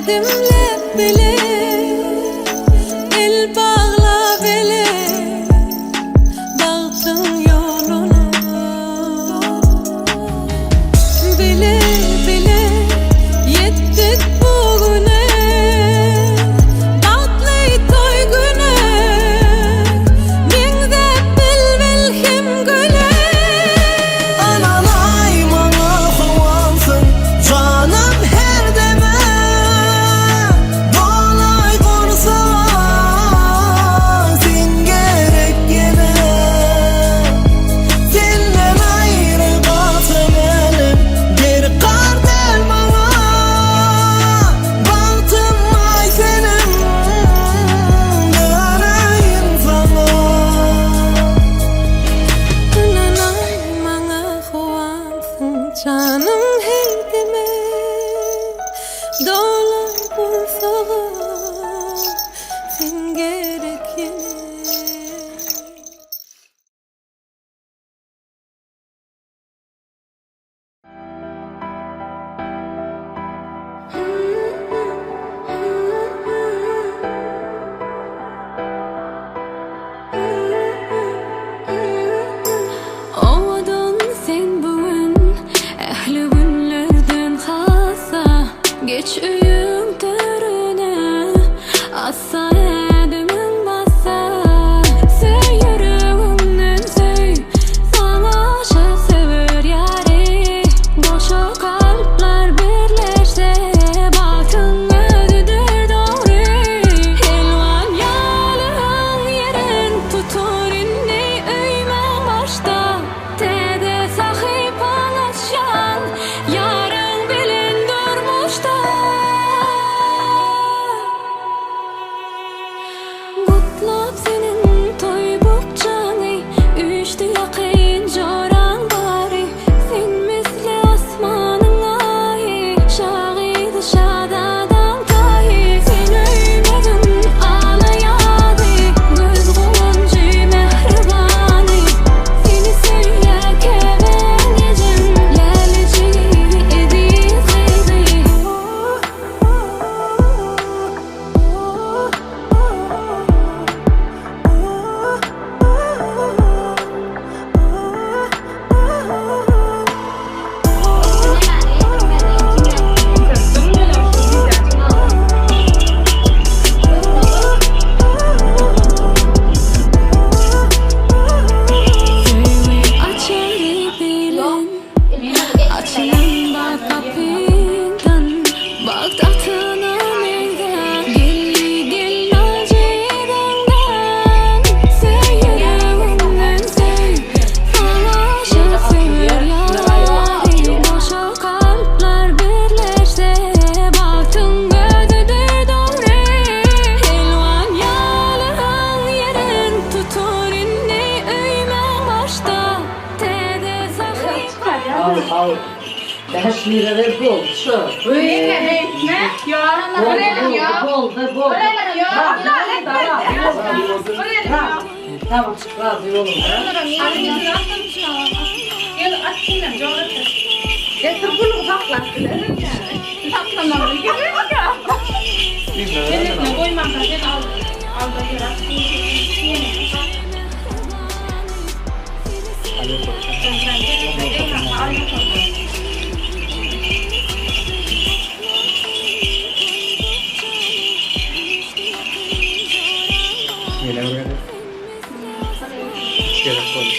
Ädimläp bile, el bagla bile, Bagtyň ýoluna. Bile, bile ýetdik bu güne, Bagtly toý güne, Meňzäp bilbil hem güle. Ynanaý maňa howamsyň janym her deme Dolaý gursaga sen gerek ýene Senden aýry galsam älem derkar däl maňa Bagtym aý senem döneýin saňa. Ynanaý maňa howamsyň janym her deme Dolar gursaga sen gerek ýene. Owadan sen bu gün ähli günlerden hassa Geç öýüň törüne assa ädimiň bassa Söý ýüregiňden söý saňa aşa söwer ýary Goşa kalplar birleşse bagtyň özüdir dogry Elwan ýalyň ýerin tutur indi öýmäň başda Täze sahypaň açýan ýaryň bilen durmuşda. Gutlap seniň toý bukjaňy, Üýşdi ýakyn joraň bary. Sen misli asmanyň aýy, Şa gyzy şazadaň taýy. Sen öýmeziň ala ýazy, Göz guwanjy mähribany. Seni söýýär käbäň ejeň, Lälejigi eziz gyzy. Söýgi açary bilen Açylan bar gapyňdan Bagt atyna meňzäp Geldi gelnaljy daňdan Söý ýüregiňden söý Saňa aşyk söwer ýary Goşa kalplar birleşse Bagtyň özüdir dogry Elwan ýaly ýerin tutur indi öýmäň başda Täze sahypa. Al al. 5 lira ver boldy şu. Boldy boldy boldy. Tamam razy boluň. Getir puluny saklap bilerin. Saklamagyny gerek. Eline goýmanka sen al. Al da gel. Ýene bir gezek. Üç gezek boldy.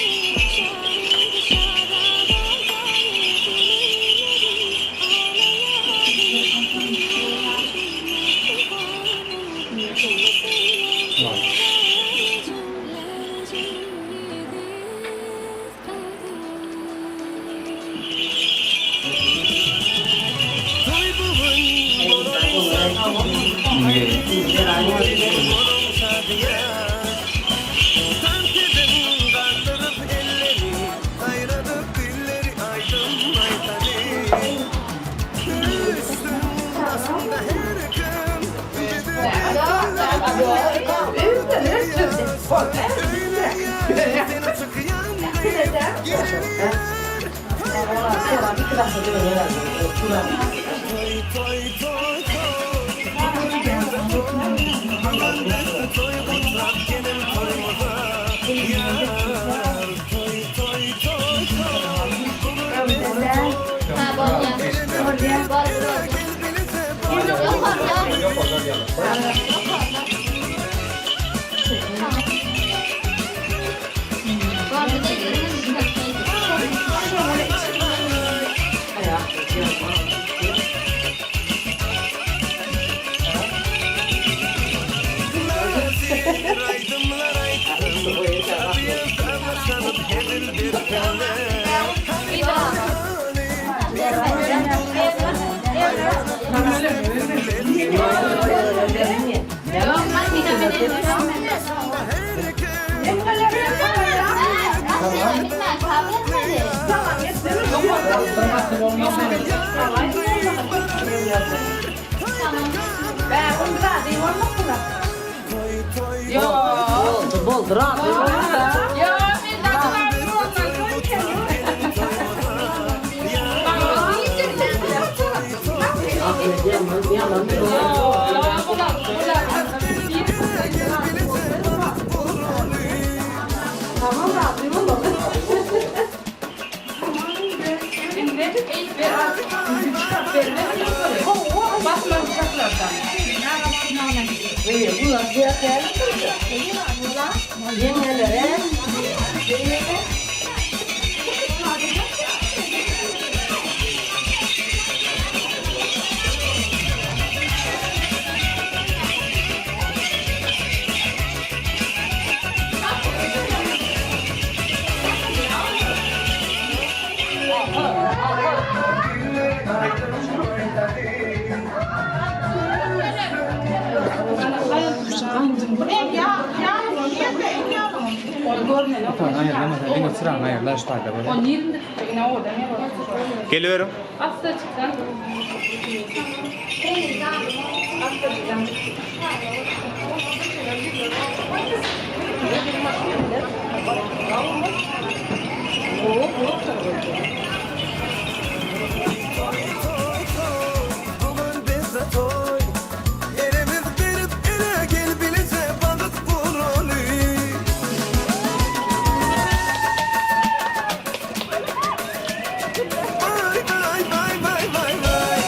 Boldy, boldy, razy bol. Geliberiň. Bugün bizde toy Elimiz berip ele gel bilece bagyt guraly Vay vay vay vay vay vay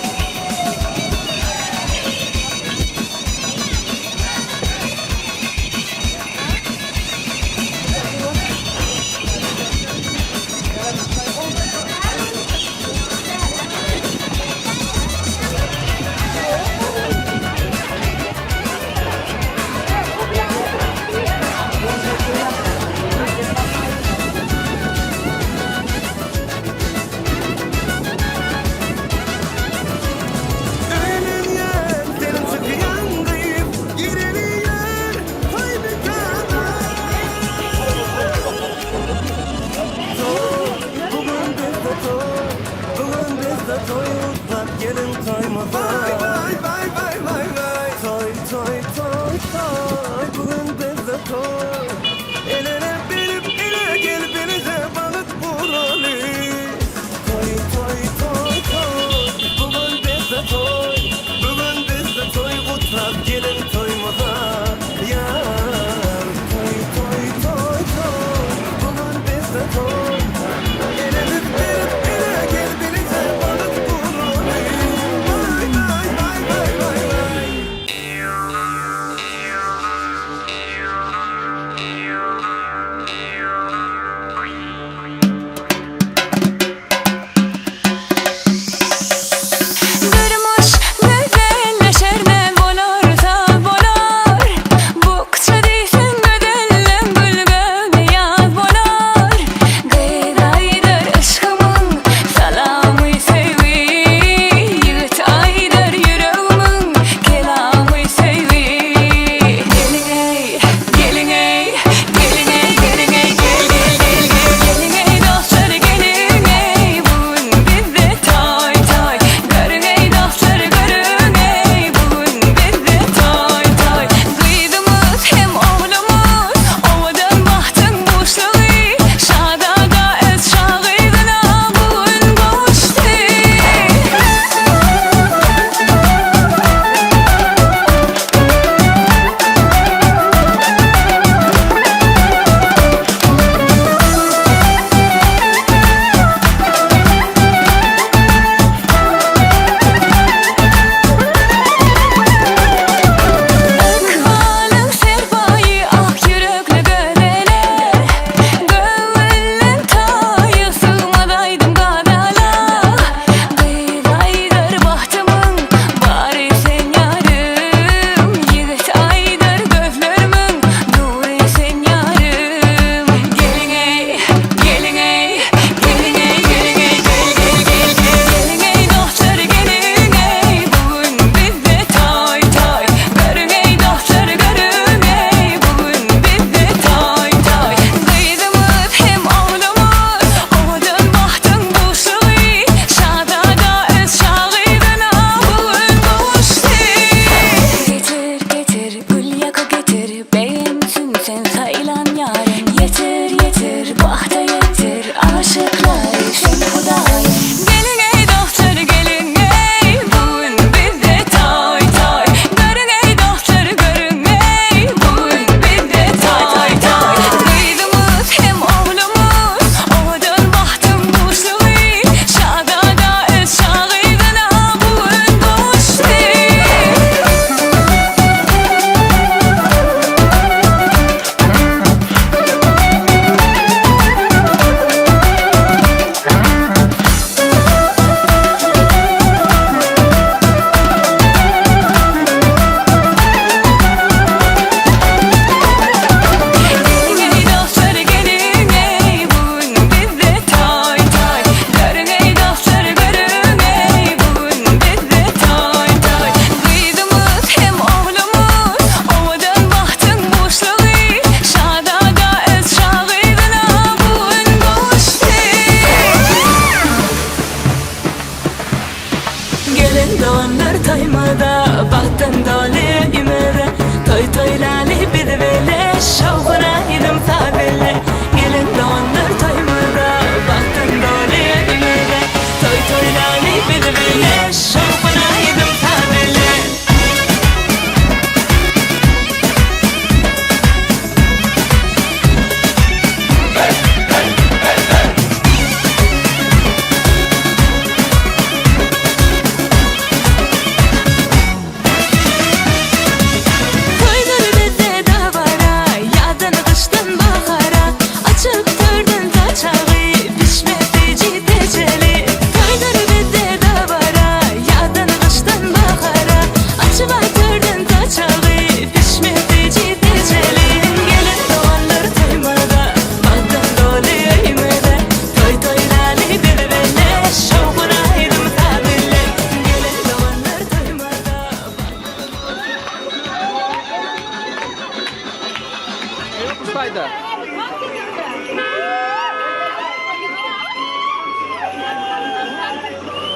Aýda.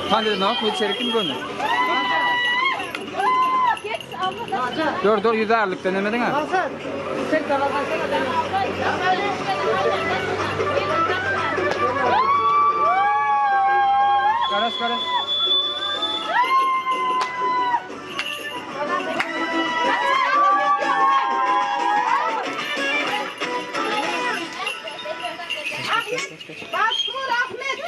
Tanrynok bu içeri kim göni? Dur dur yüz ağırlıkta demedin ha. Karas karas. Başvur Ahmet.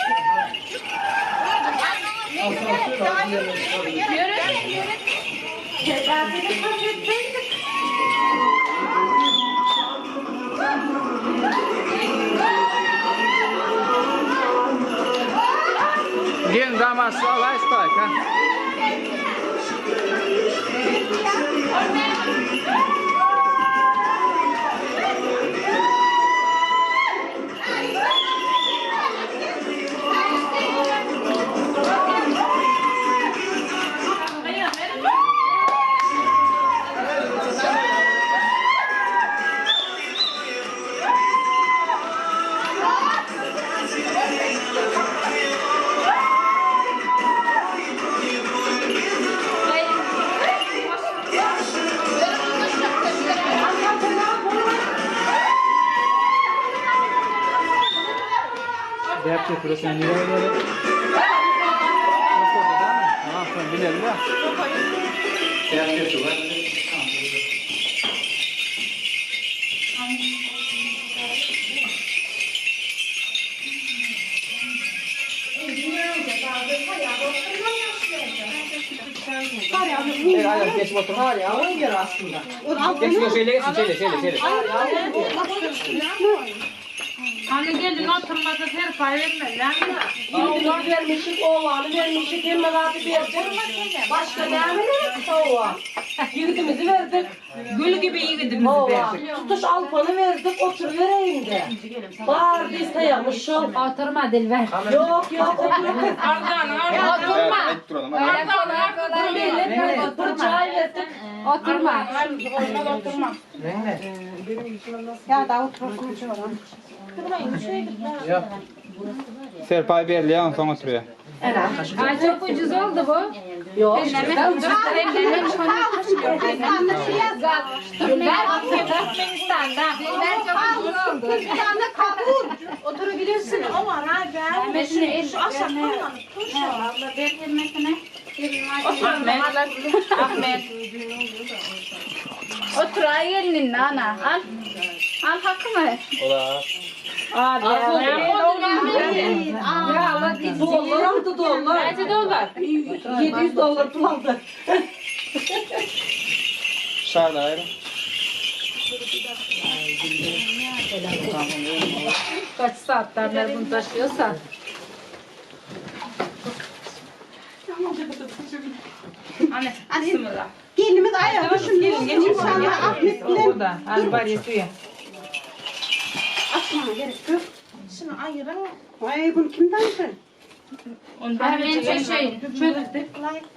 Gelin damat şu alay şu ha. Däp çekire sen nirä gelýär? Yok orada değil mi? Tamam sen bilelim ya. Däp çekire. Hayır hayır geçip otur. Var ya onun yeri aslında. Geç şöyle geçsin şöyle şöyle şöyle. Hani gelin oturmasa serpay vermez. Yiğidimizi vermişik, oğlanı vermişik, hemen adı verdik. Başka ne veririz oğa? Yiğidimizi verdik. Gül gibi yiğidimizi Oğa. Tutuş alpanı verdik, otur vereyim de. Bağırdı isteyemiş ol. Oturma Dilber. Yok yok otur. Oturma. Hadi duralım. Öyle kolay kolay değil. Bir çay verdik. Oturma. Serpay belli ondan sonra oturuyor. Ay çok ucuz oldu bu. Yok. Ben Türkmenistan'da. Dilber çok ucuz oldu. Türkistan'da kabul. Oturabilirsin ama ha ben şu aşağı Abla ver hürmetine. Ahmet. Ahmet. Otur ay gelinin ana. Al. Al hakkımı. Ola. Dolar aldı dolar. Kaç dolar? 700 dolar pul aldı. Şarla ayrı. Kaç saatten beri bunu taşıyorsan. Gelinimiz ayağı düşündü. İnşallah Ahmet bilen. Açmana gerek yok. Şunu ayırın. Ay bunu kimden sen? Ben şey çözdü.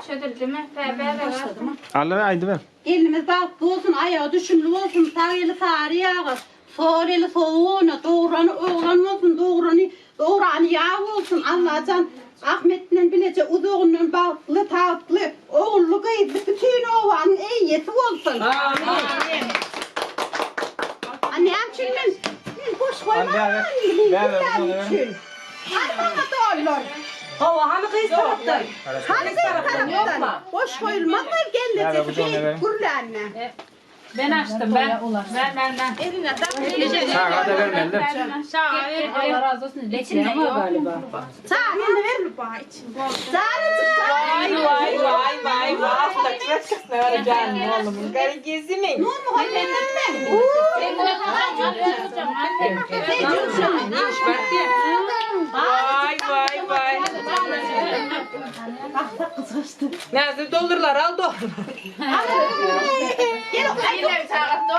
Çözüldü mü? Allah haydi ver. Elimiz bahtlı olsun, ayağı düşümlü olsun, sağ eli sarı yağı, sol eli soğuğunu, doğranı oğlan olsun, doğranı, doğranı yağ olsun. Allah'can Ahmet'le bilece uzağından bahtlı, tatlı, oğullu kızlı bütün ovanın eyyesi olsun. Amin. Annem için ben, ben boş koymam. Ver, ver. Ver, ver, Annem ver. için. Hadi bana doğrular. Hava hani kız taraftan. Hani kız taraftan. Boş koyulmaz da Ver, ver, gelmeyecek. bu canı ver. Gururlu anne. Ben açtım ben. Ben ben ben. Eline tak. Şarla da vermeli. Allah razı olsun. İçinde yok galiba. Sağ elini ver. Sarı çık sarı. Vay vay vay vay. Oğlum. Nur Muhammed mi? Vay vay vay. Nerede dolarlar al dolar. Gel Şarla.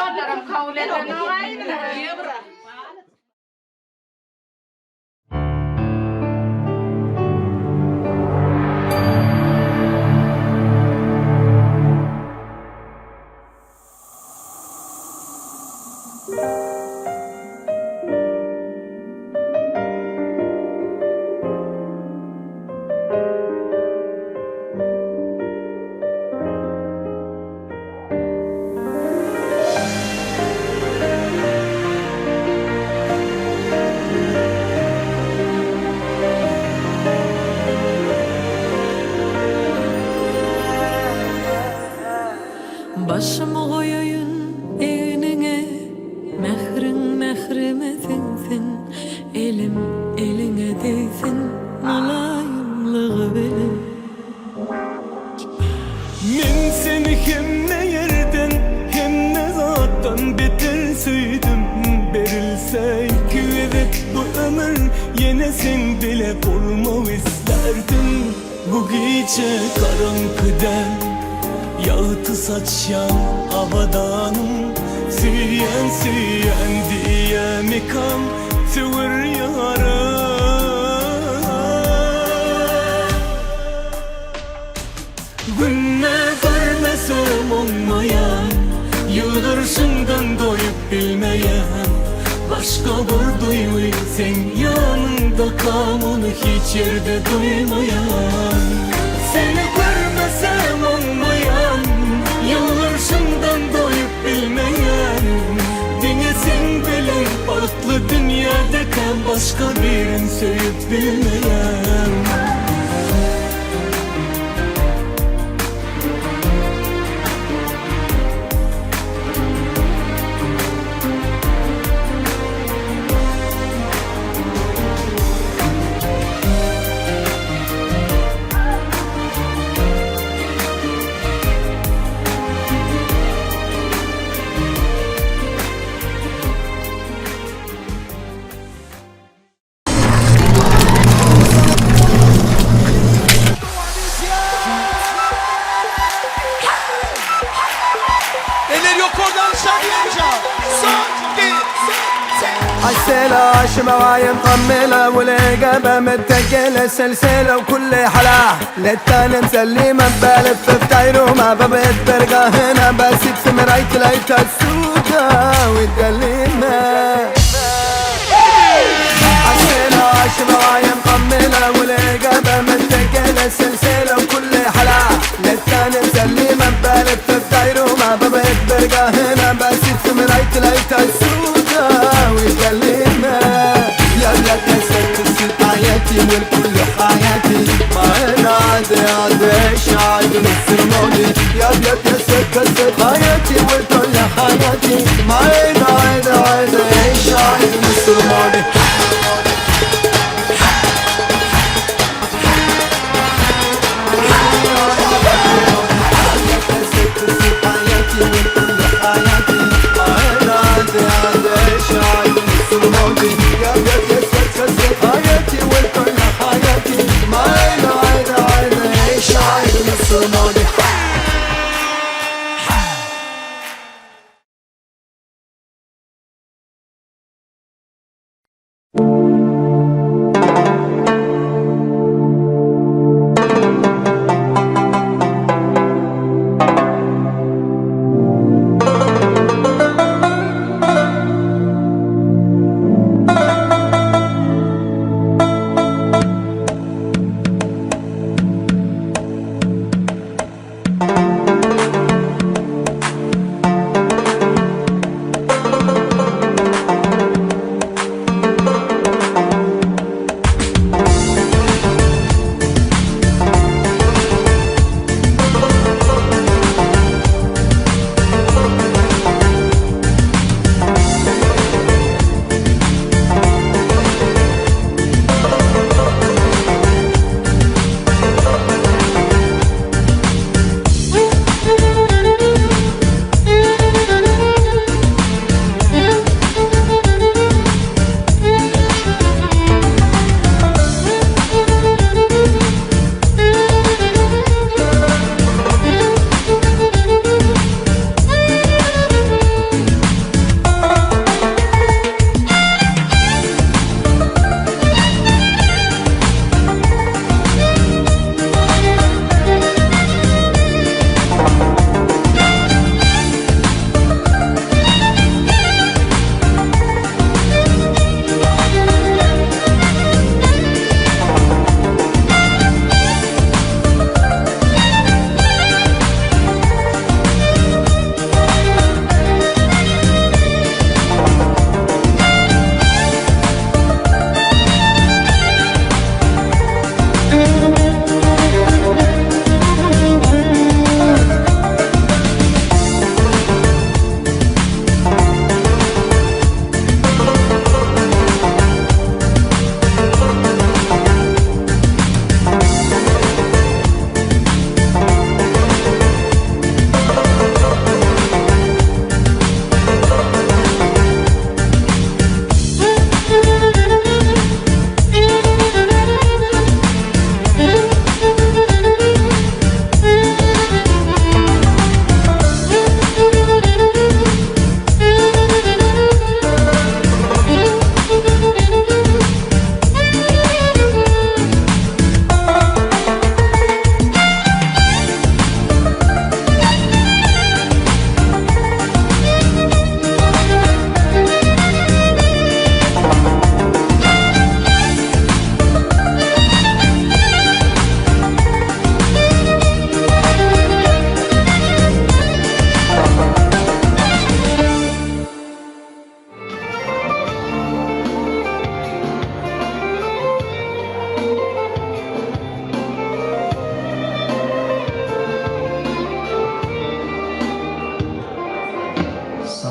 Başymy goýaýyn egniňe, Mähriň mährime siňsin, Elim eliňe degsin mylaýymlygy bilen. Men seni hemme ýerden, hemme zatdan beter söýdüm Berilse iki gezek bu ömür, ýene seň bile bolmak isterdim Bu gije garaňky däl, ýagty saçýan Abadanym Söýýän, söýýän diýýämikam söwer ýarym. Günde görmesem oňmaýan, Ýylgyrşyňdan doýup bilmeýän. Başga bir duýgy seň ýanyňdakam ony hiç ýerde duýmaýan. Seni görmesem oňmaýan, Ýylgyrşyňdan doýup bilmeýän. Diňe seň bilen bagtly dünýädekäm başga birin söýüp bilmeýän. Eller ýokardan şadyýanja. Son bir عالسيلة عشمة مطملة والإجابة متسجلة سلسلة وكل حلا للتاني مسلمة بلف في دايرو ما ببقيت برجع هنا بس في مراية لقيتها السودا والدليمة عالسيلة عشمة مطملة والإجابة متسجلة سلسلة وكل حلا للتاني مسلمة بلف في دايرو ما ببقيت برجع هنا بس في مراية لقيتها السودا والدليمة يا بلاد نسيت قصة حياتي والكل حياتي ما انا عادي عادي ايش عادي نص الماضي يا بلاد نسيت قصة حياتي والكل حياتي ما انا عادي عادي ايش عادي نص الماضي حياتي والكل حياتي ما عيد عيد عيد ايش عيد نص الماضي.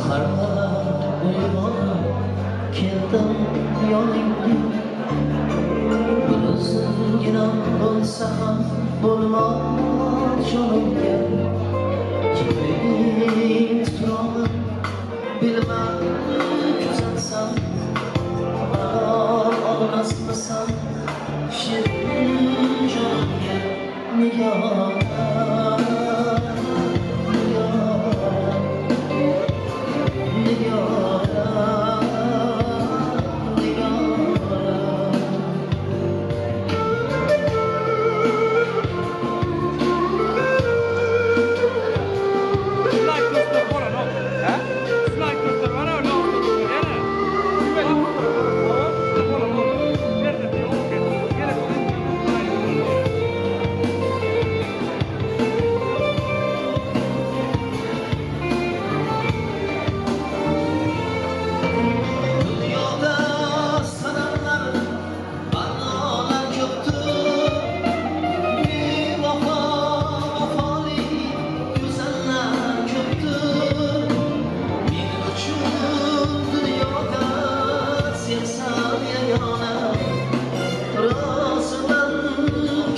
Saharda uýganyp keldim ýanyňda Bir uzungina bolsa ham bolmaz jonimga Kipriging tutrog'i bilmam kuzatsam Bora olmasmisan shirin jonimga Nigora, Nigora Nigora, Nigora. Dunyoda sanamlar, balolar ko'pdir. Bevafo, vafoli go'zallar ko'pdir. Men uchun dunyoda sensan yagona. Roziman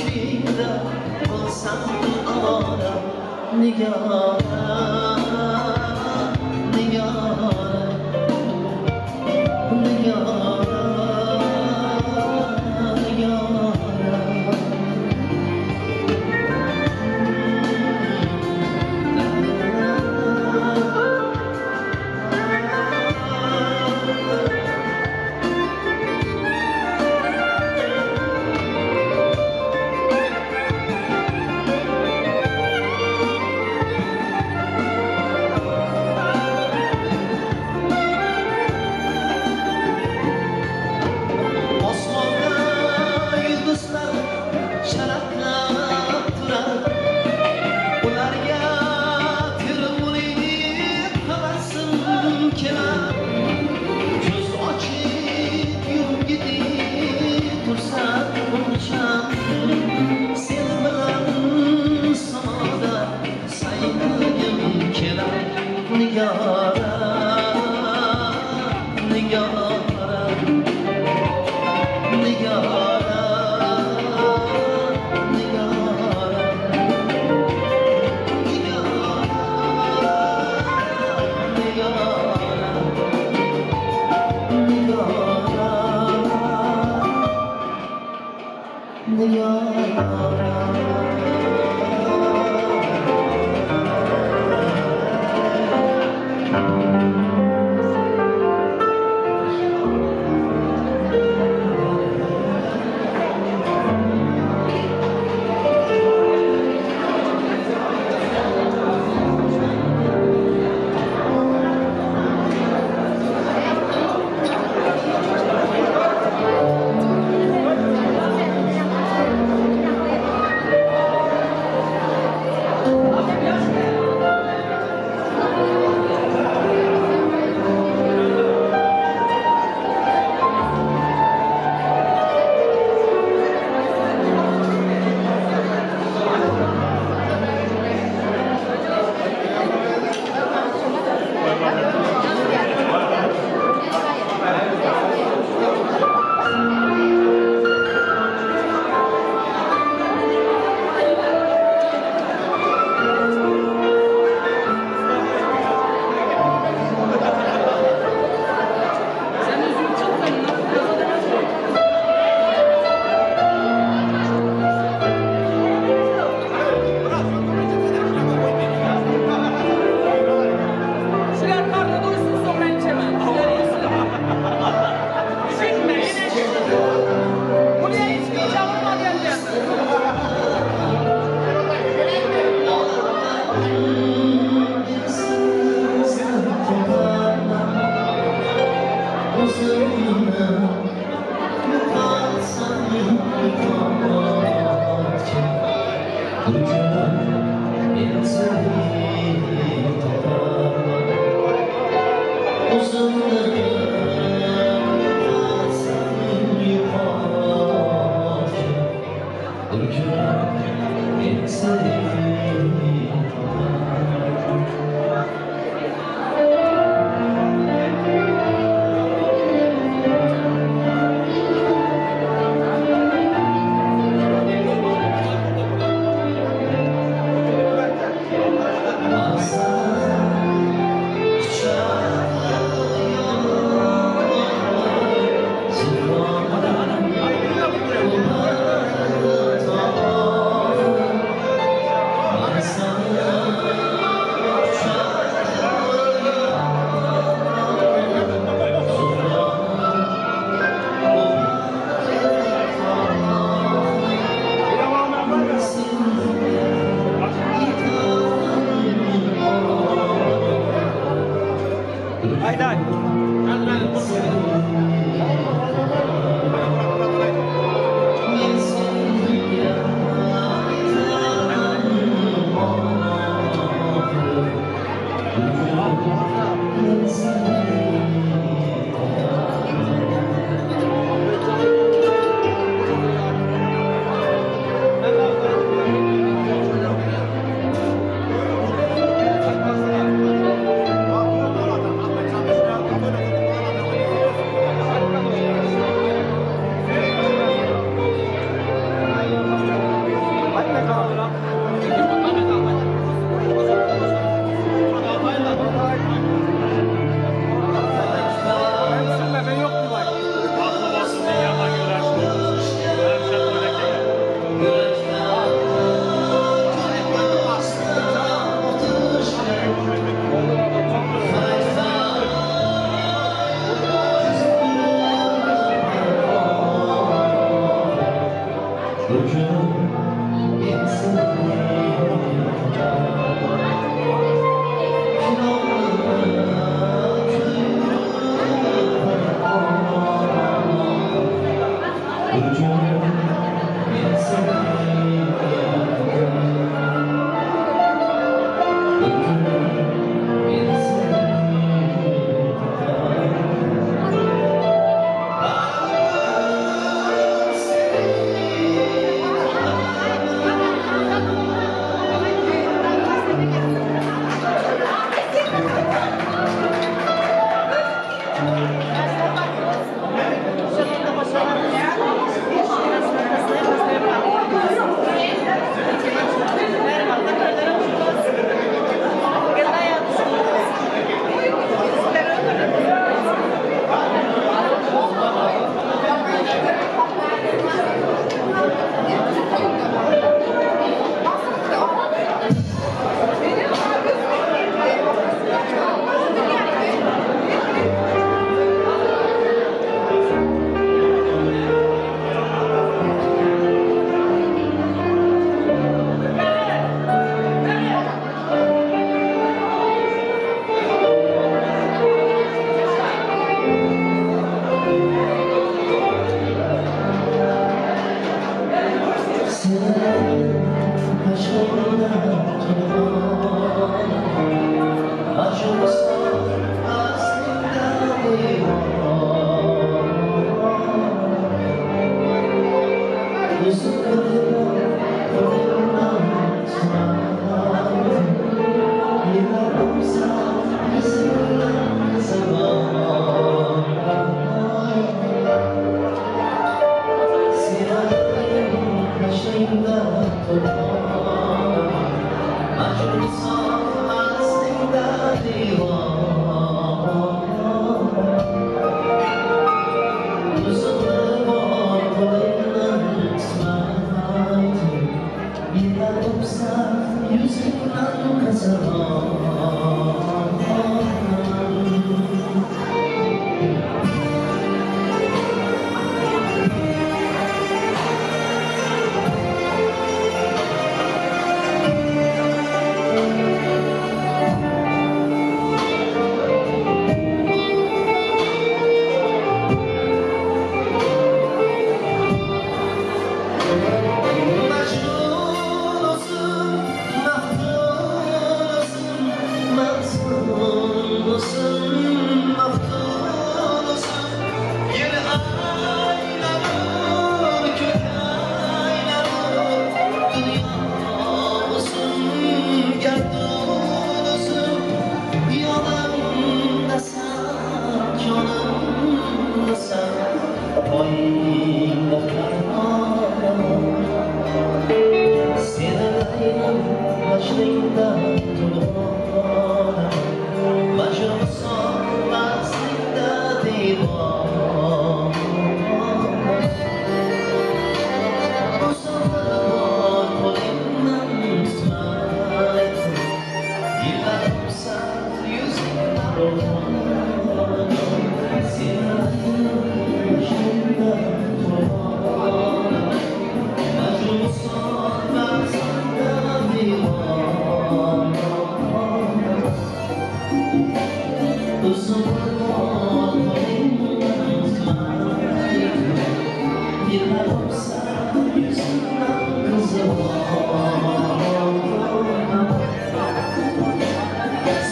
kuyingda bo'lsam avora. Nigora, Nigora, Nigora, Nigora. Osmonda yulduzlar sharaqlab turar. Ularga termulib havasim kelar. Ko'z ochib yumgidek tursam buncha sen bilan samoda sayrgim kelar. Nigora, Nigora, Nigora, Nigora, Nigora, Nigora, Nigora, Nigora. Şular karnı doysun sonra içemem. Şular yesin. Şimdi yine şimdi. Buraya içkiyi çavurma geldi. O'zimni yo'qotsam yo'qotgin. Bir kuni men seni toparman. O'zimni yo'qotsam yo'qotgin. Bir kuni men seni toparman. Aýdaý.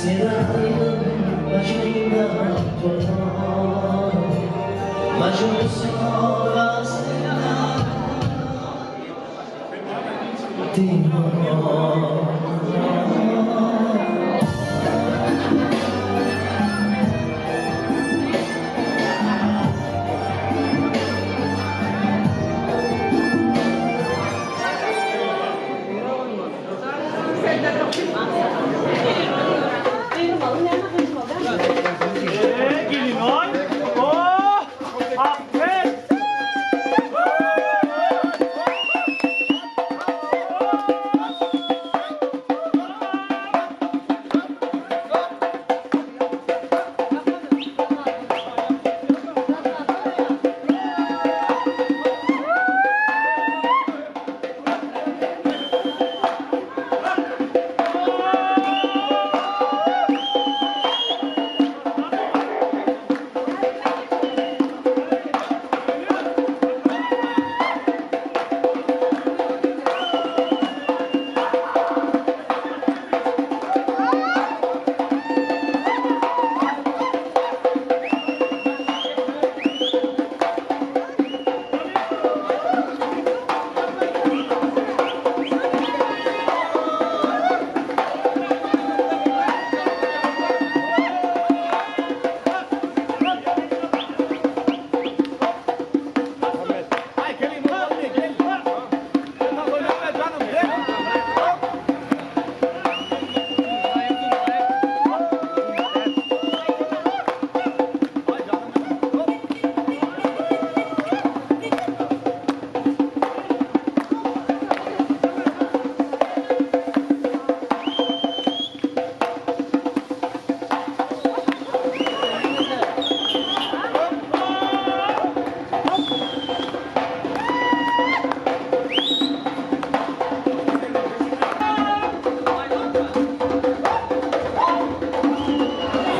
Seni aýdym başynda turan Majnun sorasynda Diwan.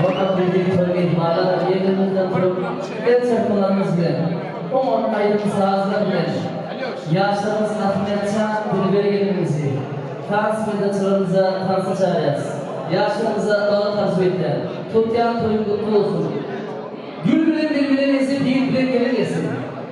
Hormatly toý myhmanlar, ýeriňizden turup, el çarpmalarymyz bilen, oňat aýdym-sazlar bilen ýaşlarymyz Ahmetjan Dilber gelnimizi tans meýdançalarymyza tansa çagyrýarys. Ýaşlarymyza bagyt arzuw edýän. Tutýan toýuň gutly bolsun! Gül bilen bilbile nesip, ýigit bilen gelin gelsin.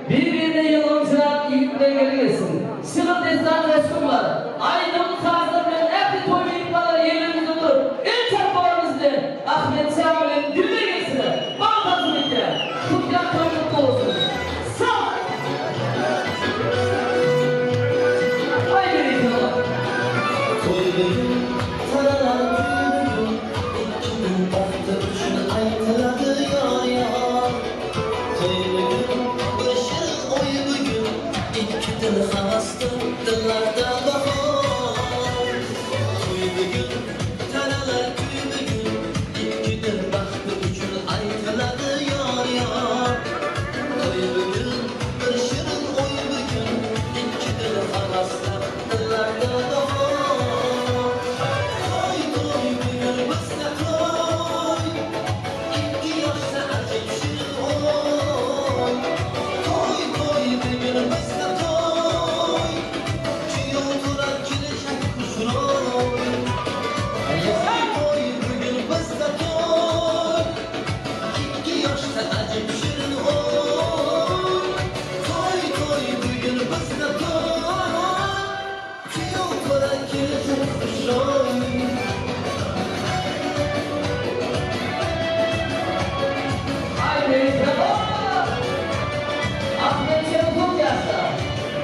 Bir-birine ýylgynjyrap ýigit bilen gelin gelsin. Şygyr dessan goşgym bar. Aýdym sazlar bilen ähli toý myhmanlary ýerlerimizde durup, el çarpmalarymyz bilen Ahmetjan bilen Dilber gelsinler. Bagt arzuw edýän. Tutýan toýuň gutly bolsun. Sag! Aý berekella. Toý bugün, taralar küý bugün, Ikkiniň bagty üçin aýdylady ýar-ýar. Toý bugün, bir şirin oý bugün, Ikki dil hawasdyr, dillarda bahar. Toý bugün, taralar küý bugün, Ikki dil bagty üçin aýdylady ýar-ýar. Toý bugün, bir şirin oý bugün, Ikki dil hawasdyr, dillarda bahar. Toý, toý bugün bizde toý, Ikki ýaşda ajap şirin oý. Toý, toý bugün bizde toý, Küýew turar geljek huşroý. Toý, toý bugün bizde toý, Ikki ýaşda ajap şirin oý. Toý, toý bugün bizde toý, Küýew turar geljek huşroý. Aý berekella! Ahmetjan köp ýaşa!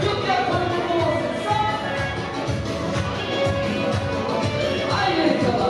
Tutýan toýuň gutly bolsun! Sag! Aý berekella!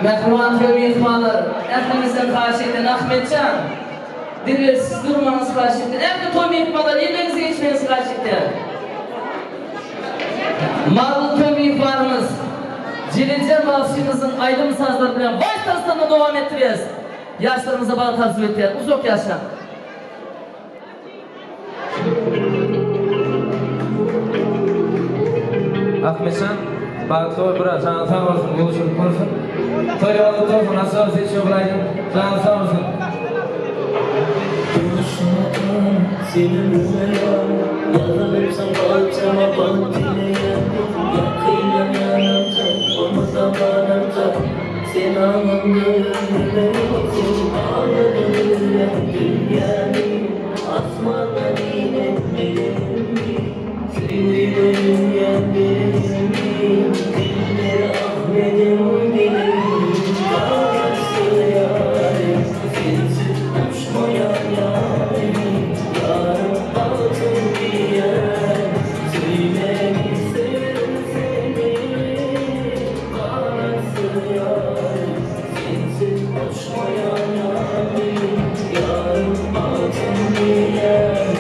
Mähriban toý myhmanlar, ähliňizden haýyş edýän Ahmetjan, diňe siz durmagyňyzy haýyş edýän. Ähli toý myhmanlar ýerleriňize geçmegiňizi haýyş edýän. Maryly toý myhmanymyz Jeliljan bagşymyzyň aýdym-sazlary bilen wals tanslaryny dowam etdirýäs. Ýaşlarymyza bagt arzuw etýän. Uzak ýaşaň! Ahmetjan bagtly bol brat janyň sag bolsun gowşuryp bolsun toý ýolda bolsun Asal sen şo bir aýdym janyň sag bolsun. Duşmadan seni bilmeýän Ýazylypsyň kalbyma bagt dileýän Ýakyndan ýanymda bolmasam ganymda Sen aňymda ömrüme ýoksun Aňladym bilýän dünýämi Asmandan inen melegimmi Söýgüde dünýäm beregimmi Dilber Ahmediň dilegi Garaşsyz ýarym Sensiz uçmaýan ýarym Ýarym bagtym diýen Söýmegi söýerin seni Garaşsyz ýarym Sensiz uçmaýan ýarym Ýarym bagtym diýen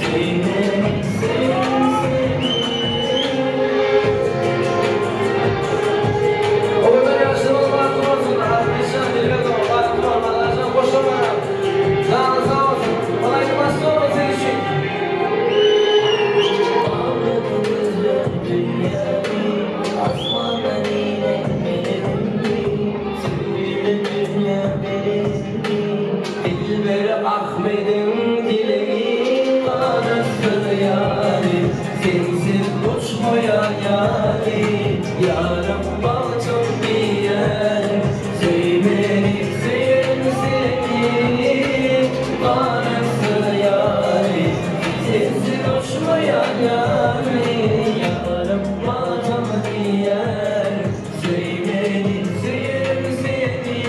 Söýmegi söýerin seni. Owadan ýaşlarymyz bagtly bolsunlar Ahmetjan Dilber dogan bagtly bol Allajan goşa barar Janyň sag bolsun Bulaýda basson ol sen üçin. Bagladı gözler dünýämi, Asmandan inen melegimmi, Söýgüli dünýä beregimmi, Dilber Ahmediň dilegi ganatsyz ýary, Sensiz uçmaýan ýary, Ýarym bagtym diýen, Söý meni, söýerin seni, Ganatsyz ýary, Sensiz uçmaýan ýary, Ýarym bagtym diýen, Söý meni, söýerin seni.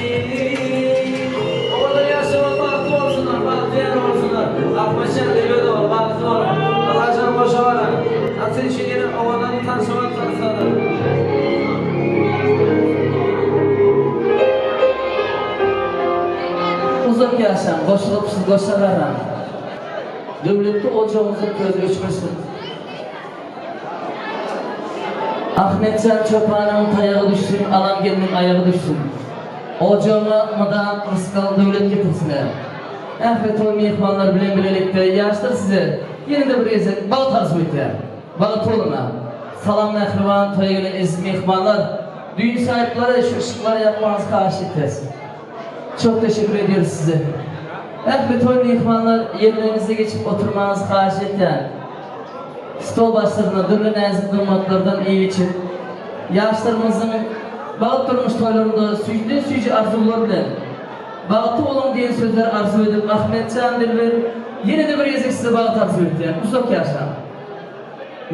Owadan ýaşamak bagtly bolsunlar, bagtyýar bolsunlar. Ahmetjan Dilber dogan bagtly bol. Allajan goşa barar. Aty üçin ýene owadan tanşymak tansadyr. Uzak ýaşaň, goşulyp siz goşa garaň. Döwletli ojagyňyzyň közi öçmesin. Ahmetjan çopanyň taýagy düşsün, alan gelniň aýagy düşsün. Ojagyňa mydam rysgal döwlet getirsinler. Ähli toý myhmanlar bilen bilelikde ýaşlar size ýene-de bir gezek bagt arzuw etýär. Bagtly boluň-a! Salam mähriban toýa gelen eziz myhmanlar. Düýn saýyplary şu yşyklary ýakmagyňyzy haýyş etýäs. Çok teşekkür ediyoruz size. Ähli toý myhmanlar ýerleriňize geçip oturmagyňyzy haýyş etýän. Stol başlarynda dürli näzik nygmatlardan iýip-içip, ýaşlarymyzyň bagt durmuş toýlarynda süýjüden-süýji arzuwlar bilen Bagtly boluň diýen sözleri arzuw edip Ahmetjan Dilber ýene-de bir gezek size bagt arzuw etýän. Uzak ýaşaň.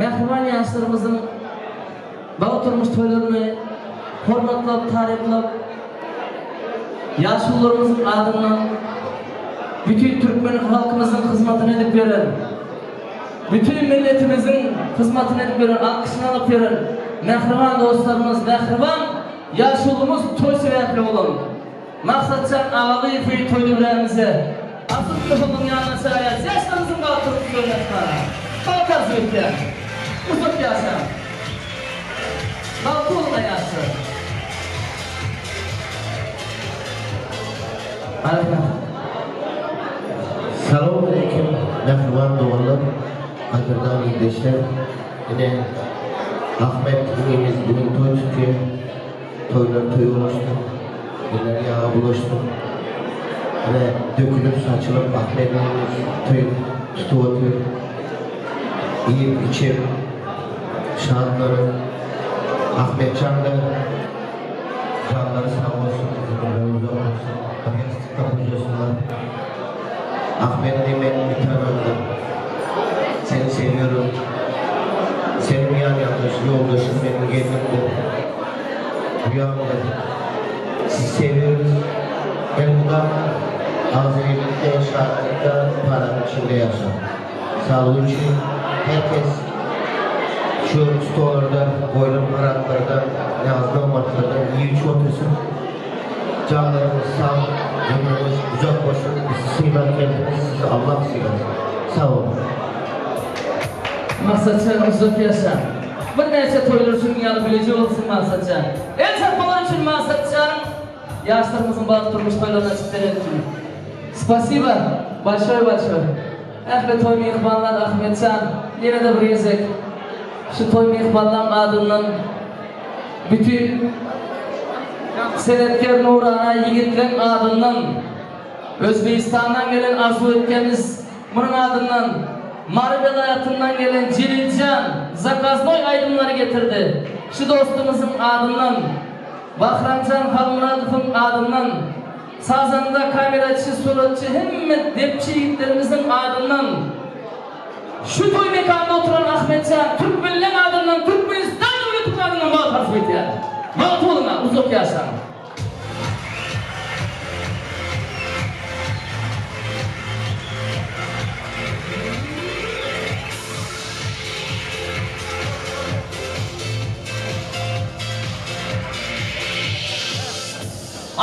Mähriban ýaşlarymyzyň bagt durmuş toýlaryny hormatlap, taryplap, ýaşulularymyzyň adyndan bütin türkmen halkymyzyň hyzmatyny edip ýören, bütin milletimiziň hyzmatyny edip ýören, alkyşyny alyp ýören mähriban dostlarymyz, mähriban ýaşulymyz toý sebäpli bolan Maksatjan Agalyýewi toý döwrämize Asyl tohunyň ýanyna çagyrýarys. Ýaşlarymyzyň bagt durmuş toýuna çykaryň. Bagt arzuw etýän. Uzak ýaşaň. Bagtly boluň ýaşlar. Rahmet. Salowmaleýkim mähriban doganlar, gadyrdan ildeşler. Ine, Ahmet inimiz bu gün toý tutýar. Toýlar toýa ulaşsyn, eller ýaga bulaşsyn. Ine, dökülip saçylyp Ahmet inimiz toý tutup otyr. Iýip içip, şatlanyp. Ahmetjan-da janlary sag bolsun, ömürleri uzak bolsun, bir ýassykda gojasynlar. Ahmet inim meniň bir tanamdyr. Seni sewiyorum. Seniň ýan ýakdaş ýoldaşyň meniň gelnimdir. Uýamdyr. Sizi sewiyoruz. Elmydama agzybirlikde, şatlykda, parahat içinde ýaşaň. Saglyk üçin her kes şu stollarda goýlan araklardan, näz-nygmatlardan iýip-içip otursyn. Janlaryňyz sag, ömrüňiz uzak bolsun, bizi sylap geldiňiz, sizi Allah sylasyn. Sag boluň. Maksatjan uzak ýaşa. Birnäçe toýlar şunuň ýaly bileje bolsun Maksatjan. El çarpmalar üçin Maksatjanyň ýaşlarymyzyň bagtly durmuş toýlaryny açyp bereni üçin. Spasiba bolşoý bolşoý. Ähli toý myhmanlar Ahmetjan ýene-de bir gezek şu toý myhmanlaň adyndan Bütin senetger nurana ýigitleň adyndan Özbegistandan gelen Arzuw etgemiz munuň adyndan Mary welaýatyndan gelen Jeliljan zakaznoý aýdymlary getirdi şu dostumyzyň adyndan Bahramjan Halmyradowyň adyndan sazanda kameraçy suratçy hemme depçi ýigitlerimiziň adyndan Şu toý mekanynda oturan Ahmetjan Türkmenleň adyndan Türkmenistan döwletiniň adyndan bagt arzuw edýän. Bagtly boluň a, uzak ýaşaň.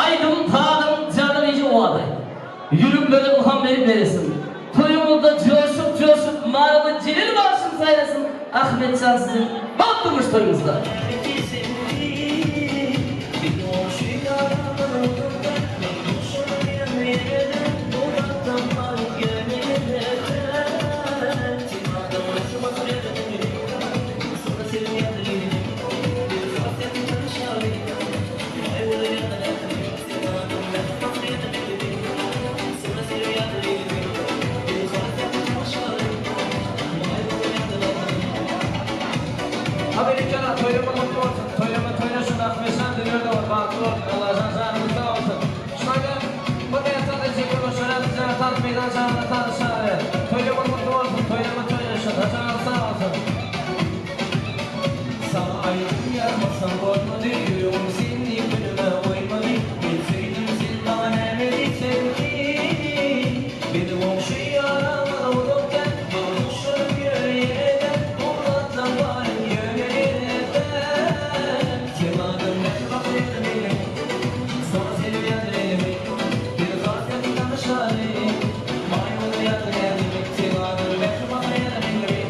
Aýdym sazyň jadylyjy owazy. Ýüreklere ylham berip beresin. Toýuňyzda joşup joşup maryly Jelil bagşym saýrasyn Ahmetjan siziň bagt durmuş toýuňyzda. Amerikana toýuňyz gutly bolsun toýuňyz toýlaşyn Ahmetjan dünýede bol bagtly bol Allajan janyňyz sag bolsun Şaýda bu näsada jeke goşaran jana tans meýdan janyna tanyşary toýuňyz gutly bolsun toýuňyz toýlaşyn janyňyz sag bolsun. Saňa aýdym ýazmasam bolmady Ýüregim seni günüme goýmady Men söýdüm sen maňa näme diýseň diý Meni goňşy ýaramaz uzak däl Maňa duşuryp ýör ýene-de Ugratlam baryn ýöne ýene-de Sen adam näme bakyr meni Soň seni ýadyr elimi Bir hasret tanyşaly Maýmyn ýadyr ädimi Sen adam näme bakyr meni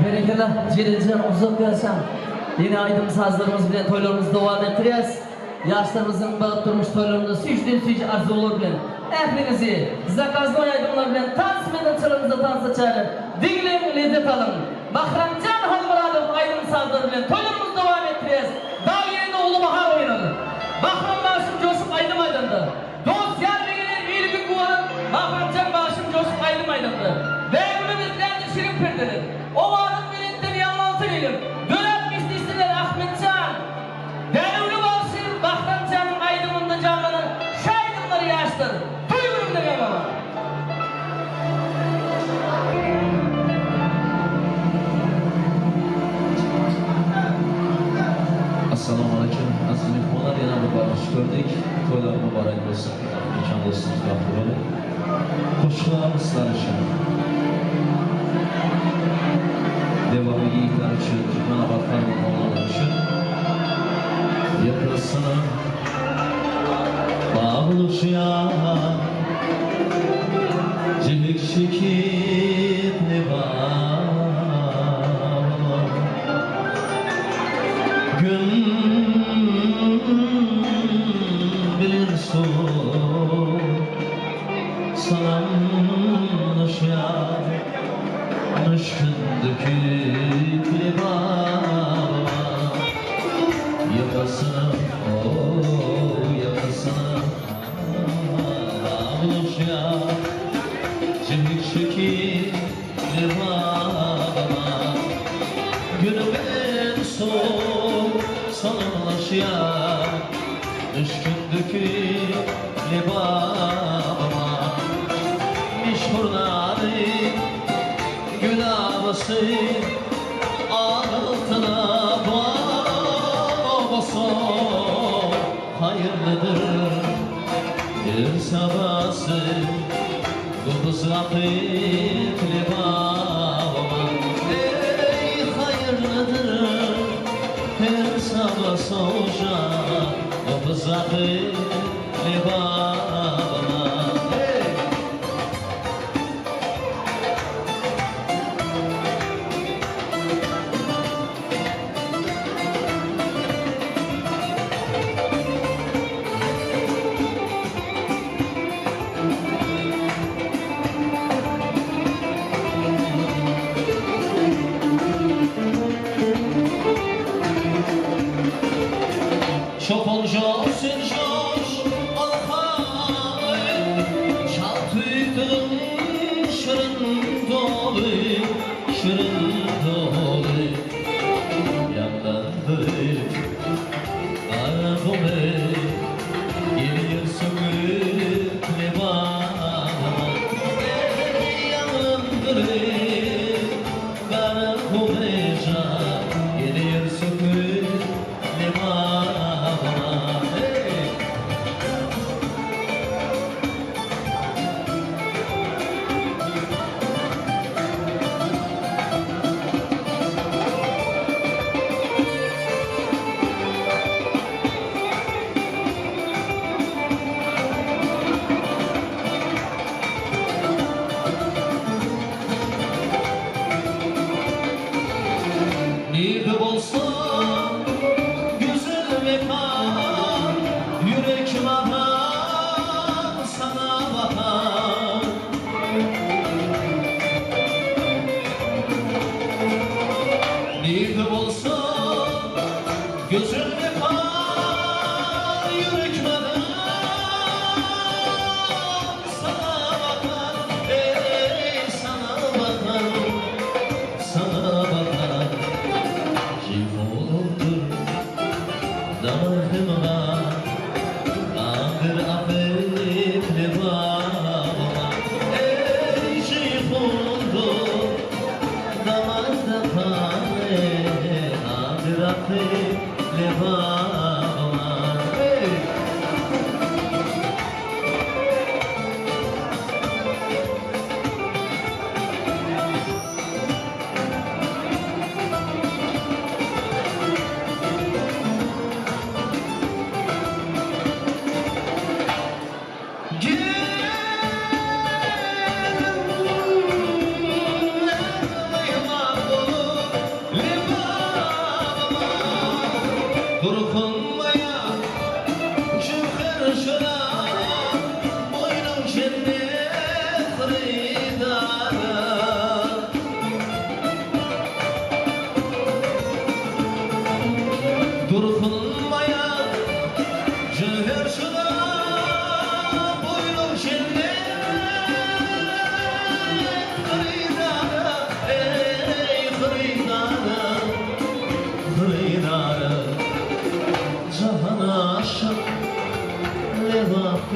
Berekella Jeliljan uzak ýaşaň. Ýene aýdym sazlarymyz bilen toýlarymyzy dowam etdirýäs. Ýaşlarymyzyň bagt durmuş toýlarynda süýjüden süýji arzuwlar bilen ähliňizi zakaznoý aýdymlar bilen tans meýdançalarymyzda tansa çagyryp diňläň lezzet alyň. Mahramjan Halmyradow aýdym sazlary bilen toýlarymyzy dowam etdirýäs. Dag ýerinde. Ýüzüňden perdeler. Owazyň belentden ýaňlansyn ilim. Döräp mislisinler Ahmetjan. Dänewli bagşy Bahramjanyň aýdymynda janlanan şu aýdymlar ýaşlar toý gününde ýaňlanar. Assalamualeýkum aziz mehmonlar ýene bir bar hoş gördük. Toýlar mübarek bolsun. Mekan dostumyz bagtly boluň. Hoşlar sizler üçin. Dewamly ýigitler üçin, Türkmenabat garyndaşlar üçin. Ýakysyna baglaşýan Jigik çekip ne bar Gün bilen suw Salamlaşýar Müşkün döküp lebaba Ýakasyna, ow, ýakasyna Baglaşýar Jigik çekip lebaba Gün bilen suw Salamlaşýar Müşkün döküp lebaba Meşhur nary Gül abasy Altyna babasy Haýyrlydyr Bir sabasy Gobuz akyp lebaba Eý haýyrlydyr Her sabasy oja Gobuz akyp lebaba Eý! Çopan joş sen joş.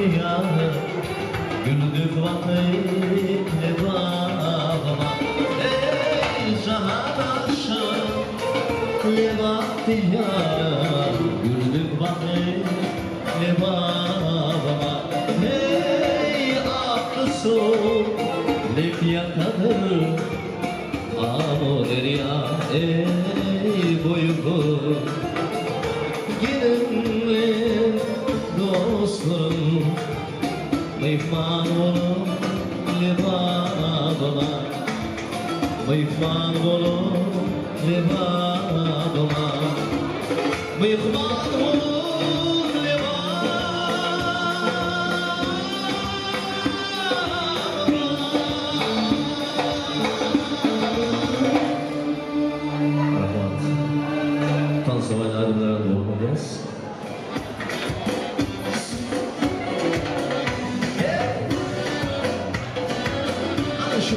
Bagtyýar Güldük bakyp Lebabyma Eý jahan aşyk Lebap diýara Güldük bakyp Lebabyma Eý akly suw Lep ýakadyr Amyderýa Eý boýy Geliňler dostlarym, myhman boluň Lebabyma, Myhman boluň Lebabyma, Myhman boluň Lebabyma. Rahmat. Tansybaý aýdymlara dowam edýäs. Ana şu.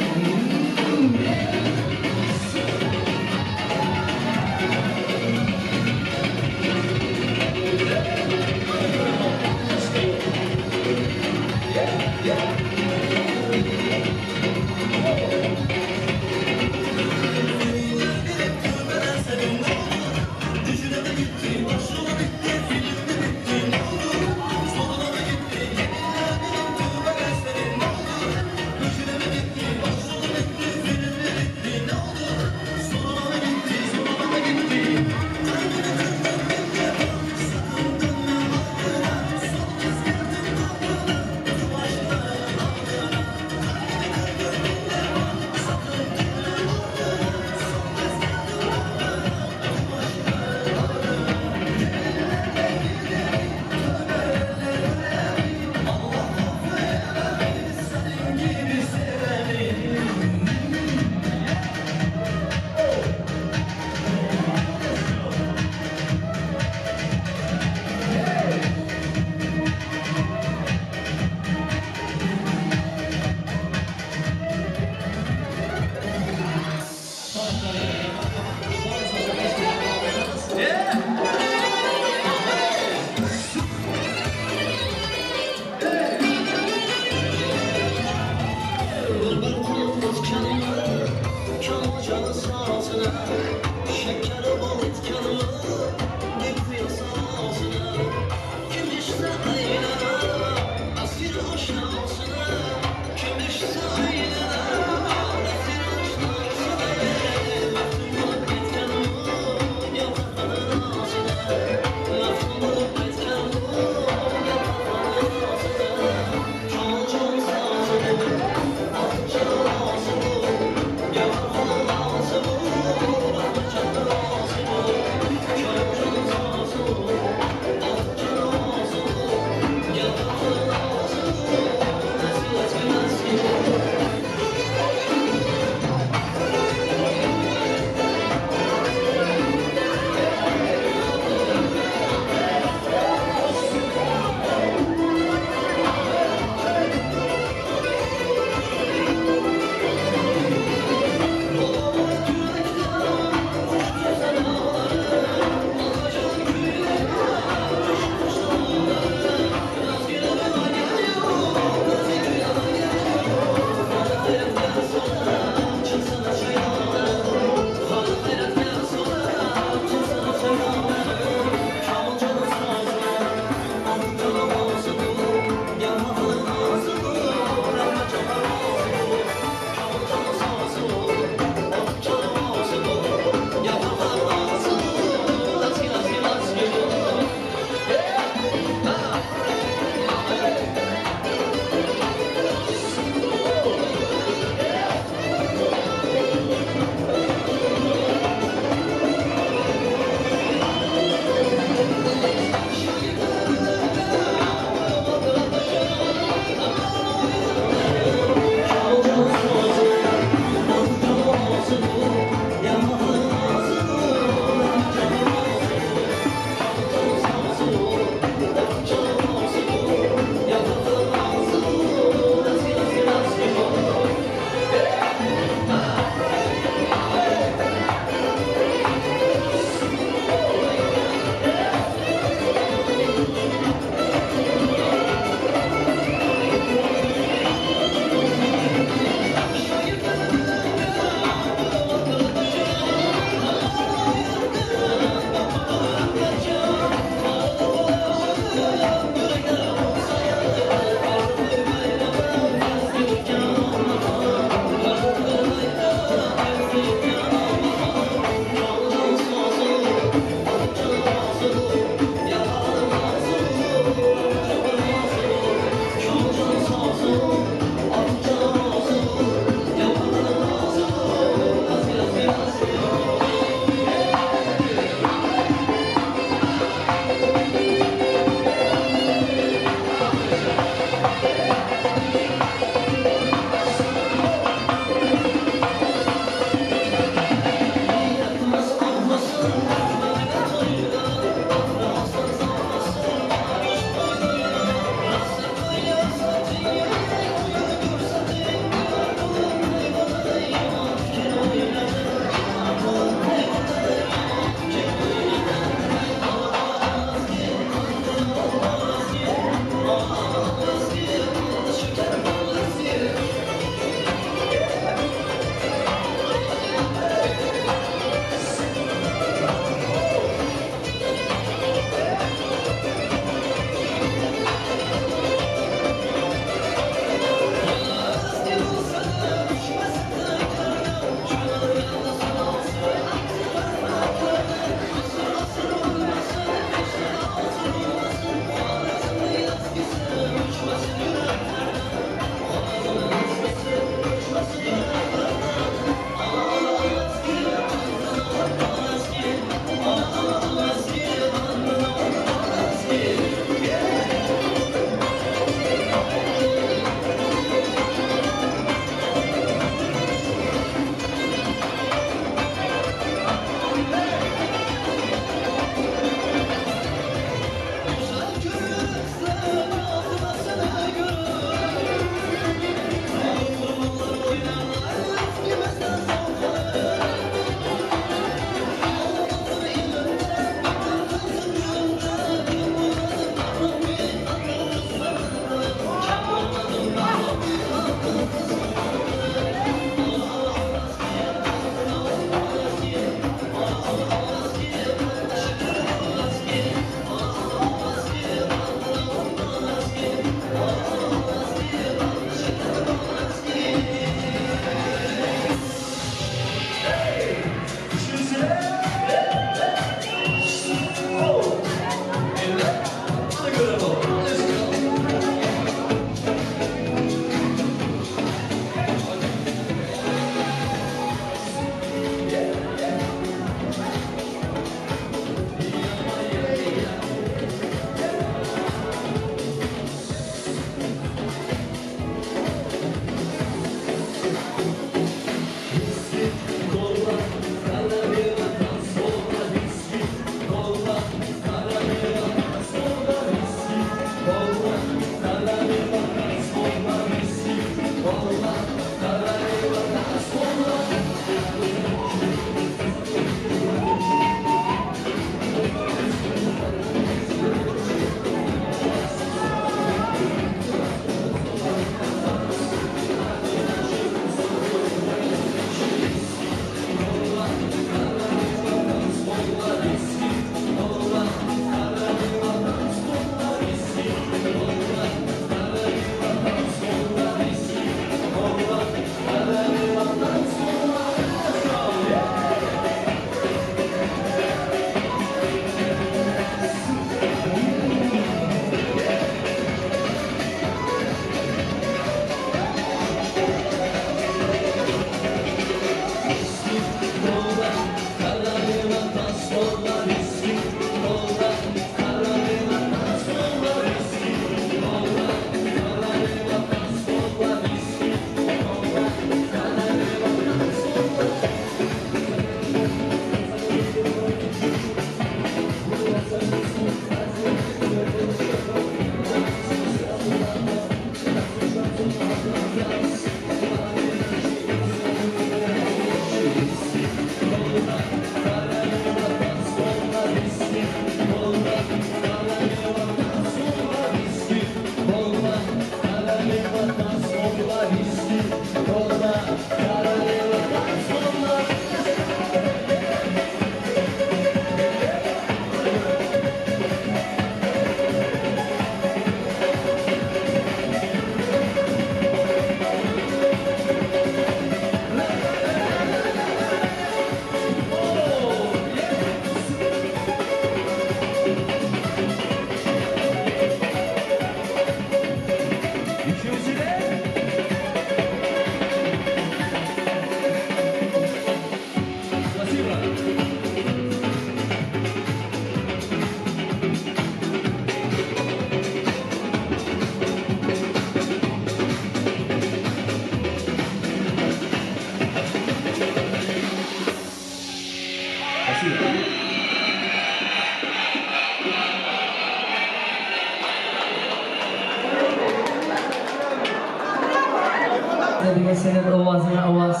Sesiňe senet, owazyňa owaz.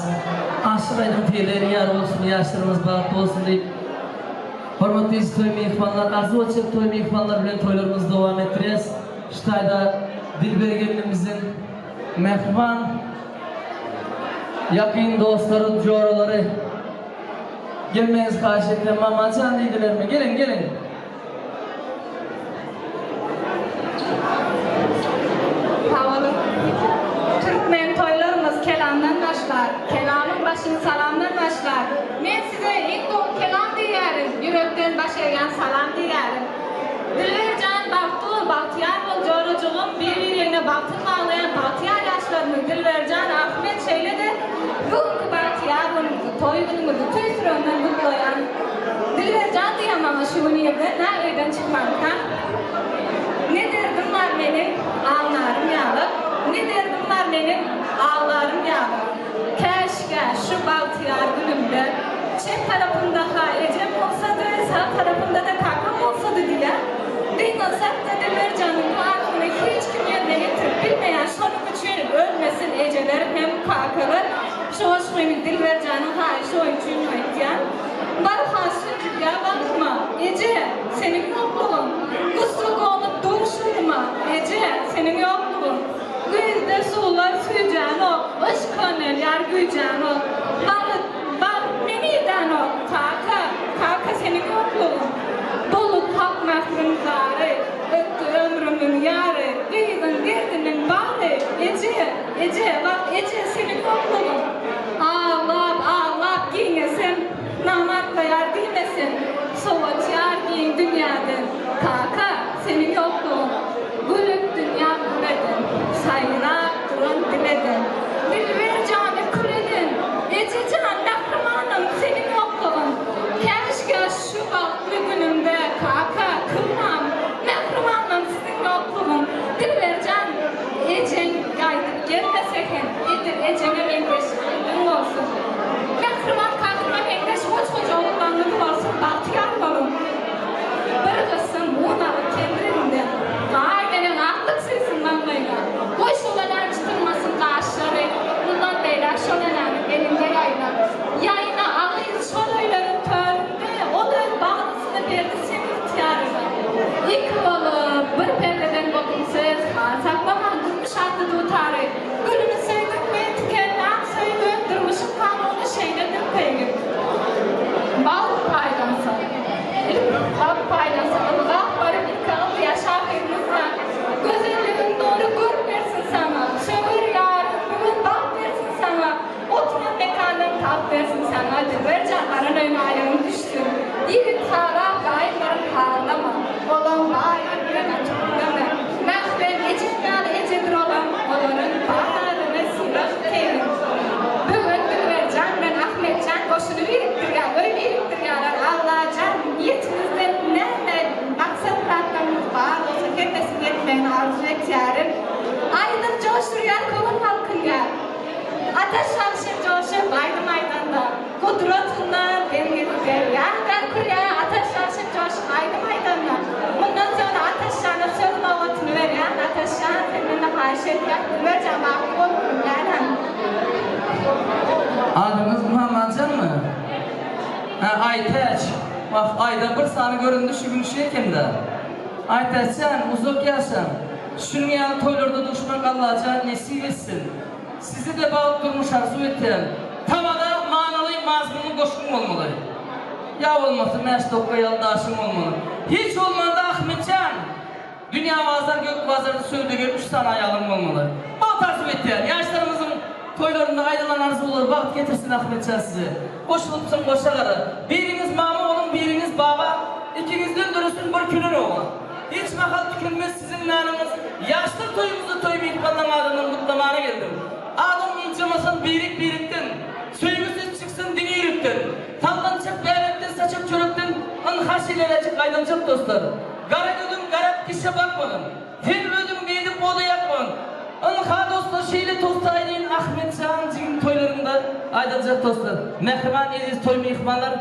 Aşyk aýdyň teýleri ýar bolsun, ýaşlarymyz bagtly bolsun diýip, hormatly eziz toý myhmanlar, arzuw etjek toý myhmanlar bilen toýlarymyzy dowam etdirýäs. Şu taýda Dilber gelnimiziň mähriban ýakyn dostlary, joralary gelmegiňizi haýyş etýän. Mamajan diýdilermi? Geliň, geliň. Sag boluň. Türkmen toýlarymyz kelamdan başlar. Kelamyň başyny salamdan başlar. Men size iň gowy kelam diýýärin, ýürekden baş egýän salam diýýärin. Dilber jan bagtly bol, bagtyýar bol jorajygym, bir-biregne bagtyn baglaýan bagtyýar ýaşlarymyz Dilber jan, Ahmet şeýle-de bu günki bagtyýar günüňizi, toý günüňizi tüýs ýüregimden gutlaýan. Dilber jan diýýär maňa şu gün irden nä öýden çykmanka. Ne derdim bar meniň agnarym ýaly, Ne derdim bar meniň aglarym ýaly. Käşgä şu bagtyýar günümde çep tarapymda-ha ejem bolsady, sag tarapymda-da kakam bolsady diýýär. Gynansak-da Dilber janyň bu arzuwyny hiç kim ýerine ýetirip bilmeýär. Şonuň üçin ölmesin ejeler hem kakalar. Şu goşgyny Dilber janyň haýyşy boýunça indi aýtýan. Barha sünjülýär bagryma, eje, seniň ýoklugyň. Gussa gonup dur şygryma, eje, seniň ýoklugyň. Güýzde suwlar süýjänok, yşk könelýär güýjänok. Bagt, bagt meni idänok, kaka, kaka seniň ýoklugyň. Bolup hak mähriň zary, ötdi ömrümiň ýary, gyzyň derdiniň bary, eje, Eje, wah, eje, seniň ýoklugyň. Aglap, aglap giňesem, Namartlaýar diýmesin, Sowatýar giň dünýäden. Kaka, seniň ýoklugyň. Gülüp dünýä gül eden, Saýrap duran dil eden, Dilber jany kül eden, Eje jan, mähribanym, seniň ýoklugyň. Käşgä şu bagtly günümde, Kaka, kylmam, mähribanym, siziň ýoklugyň. Dilber jan, Ejeň gaýdyp gelmese hem, edil ejeňe meňzeş gyzyň bolsun. Mähriban kakama meňzeş goç-goja oglanňyz bolsun, bagtyýar boluň. Bir gysym un alyp kendiriňden, gaýyneneň aklyk süýsün maňlaýyňa. Goý şol enäň çytylmasyn gaşlary, mundan beýläk şol enäniň elinde ýaýna. Ýaýna, a gyz şol öýleriň töründe, ol öz baglysyny berdi seň ygtyýaryňa. Iki bolup, bir perdeden gopuň söz, hal saklaman durmuş atly dutary. Gülüni söýdükmi, tikeninem söýgün, durmuşyň kanuny şeýledir söýgi. Bagt paýlansa, ilk bagt paýlansa, ylgap baryp ilki alýar şahyrymyz bar. Gözelligiň nury görk bersin saňa, söwer ýaryň bu gün bagt bersin saňa. Oturan mekanyň tagt bersin saňa Dilber jan baran öýüňe aýagyň düşsün Ýigit hala gaýynlaryň harlama Olaň baryny bilen açyp güleme Mährem ejeň ýaly ejedir olam Olaryň baryny sylag tegin Bu gün Dilber jan bilen Ahmet jan goşuny birikdirýär öý birikdirýärler Allajan niýetiňizde näme maksat myratlaryňyz bar bolsa hemmesini ýetmegini arzuw etýärin Aýdym joşdurýar köňül halkynýar. Ataş salşyn joşup aýdym aýdanda, Gudratyndan deňiz derýa garkylýar Ataş salşyn joşup aýdym aýdanda. Mundan soňra Ataş jana söz nobatyny berýän Ataş jan senden-de haýyş edýän Dilber jan bagtly bolsun läläm. Adyňyz Muhammatjanmy? Hä Aýtäç. Wah aýda bir sany göründi şu gün şu ekendä. Aýtäçjan uzak ýaşaň. Şunuň ýaly toýlarda duşmak Allajan nesip etsin. Size-de bagt durmuş arzuw etýän. Tamada manyly mazmunly goşgyň bolmaly. Ýa bolmasa mäş dokga ýaly daşyň bolmaly. Hiç bolmanda Ahmetjan! Dünýä bazar gök bazarda söwdagär üç sany aýalyň bolmaly. Bagt arzuw etýän. Ýaşlarymyzyň toýlarynda aýdylan arzuwlar bagt getirsin Ahmetjan size. Goşulypsyň goşa gara. Biriňiz mama boluň biriňiz baba. Ikiňizden döresin bir künen oglan. Hiç mahal tükenmez siziň nanyňyz, Ýaşlar toýuňyzda toý myhmanlaň adyndan gutlamana geldim. Adam ynjamasyn birik-birikden, Söýgi ses çyksyn diňe ýürekden. Sallançak bäbekden saçak çörekden Ynha şeýleräjik aýdamjak dostlar. Gara gözüň garap kişä bakmagyn, Sen özüň beýdip oda ýakmagyn. Ynha dostlar şeýle tost aýdyn Ahmetjan jigim toýlarynda aýdyljak dostlar. Mähriban eziz toý myhmanlar.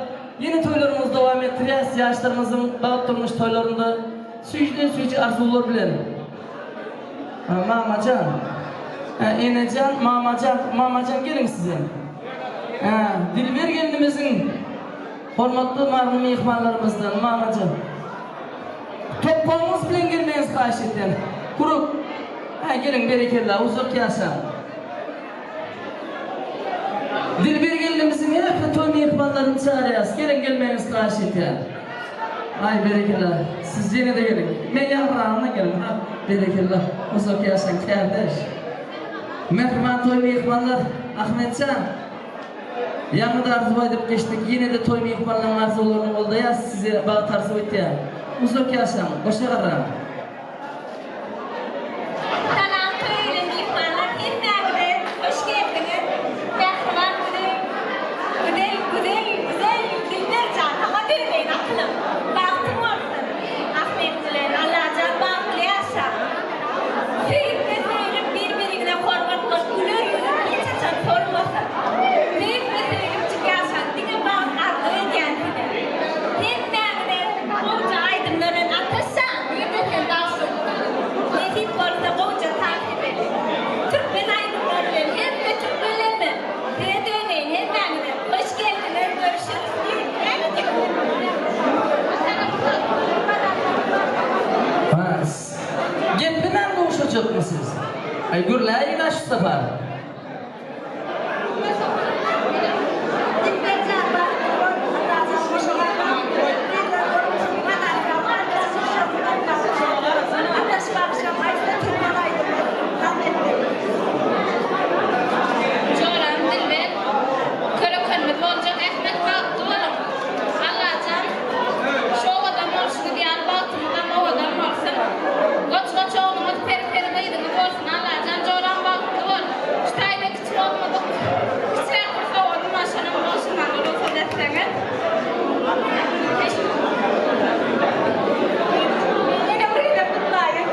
Ýene toýlarymyzy dowam etdirýäs ýaşlarymyzyň bagt durmuş toýlarynda süýjüden süýji arzuwlar bilen. Mamajan. Enejan, mamajan, mamajan geliň sizem. Dilber gelnimiziň hormatly maryly myhmanlarymyzdan mamajan. Toparyňyz bilen gelmegiňizi haýyş edýän. Gurup. Hä geliň berekella uzak ýaşaň. Dilber gelnimiziň ähli toý myhmanlaryny çagyrýas. Geliň gelmegiňizi haýyş edýän. Aý berekella. Siz ýene-de geliň. Men ýaňragyna geliň. Ha berekella. Uzak ýaşaň kärdeş. Mähriban toý myhmanlar Ahmetjan. Ýaňy-da arzuw aýdyp geçdik, ýene-de toý myhmanlaryň arzuwlaryny goldaýas, size bagt arzuw etýän. Uzak ýaşaň, goşa garraň. Salam toý myhmanlar hemmäňize hoş geldiňiz mähriban güzel güzel güzel güzel Dilberjan saňa döneýin akylym bagtyň bolsun Ahmet bilen Allajan bagtly ýaşa. Söýüp we söýülip bir-biriňize hormat goşup güler ýüzüň hiç haçan solmasyn. Söýüp we söýülipjik ýaşaň diňe bagt arzuw edýän size. Hemmäňize gowja aýdymlar bilen Ataşjan nirde sen bagşy nesip bolsa gowja tans edeli. Türkmen aýdymlary bilen hemme türkmenlerine size döneýin hemmäňize hoş geldiňiz görüşeris ýigit näme diýip. Geplemän gowşajakmy siz? Aý gürläýiň-ä şu sapar. Joram Dilber, körekenimiz boljak Ahmet bagtly boluň. Allajan şu owadan bolşuňyz ýaly bagtyňyzam owadan bolsun. Goç goç ogluňyz peri peri gyzyňyz bolsun Allajan joram bagtly bol. Şu taýda kiçi bolmadyk kiçiräk bir sowadym bar şonam bolşundan rugsat etseňiz. Ýene bir gezek gutlaýyn.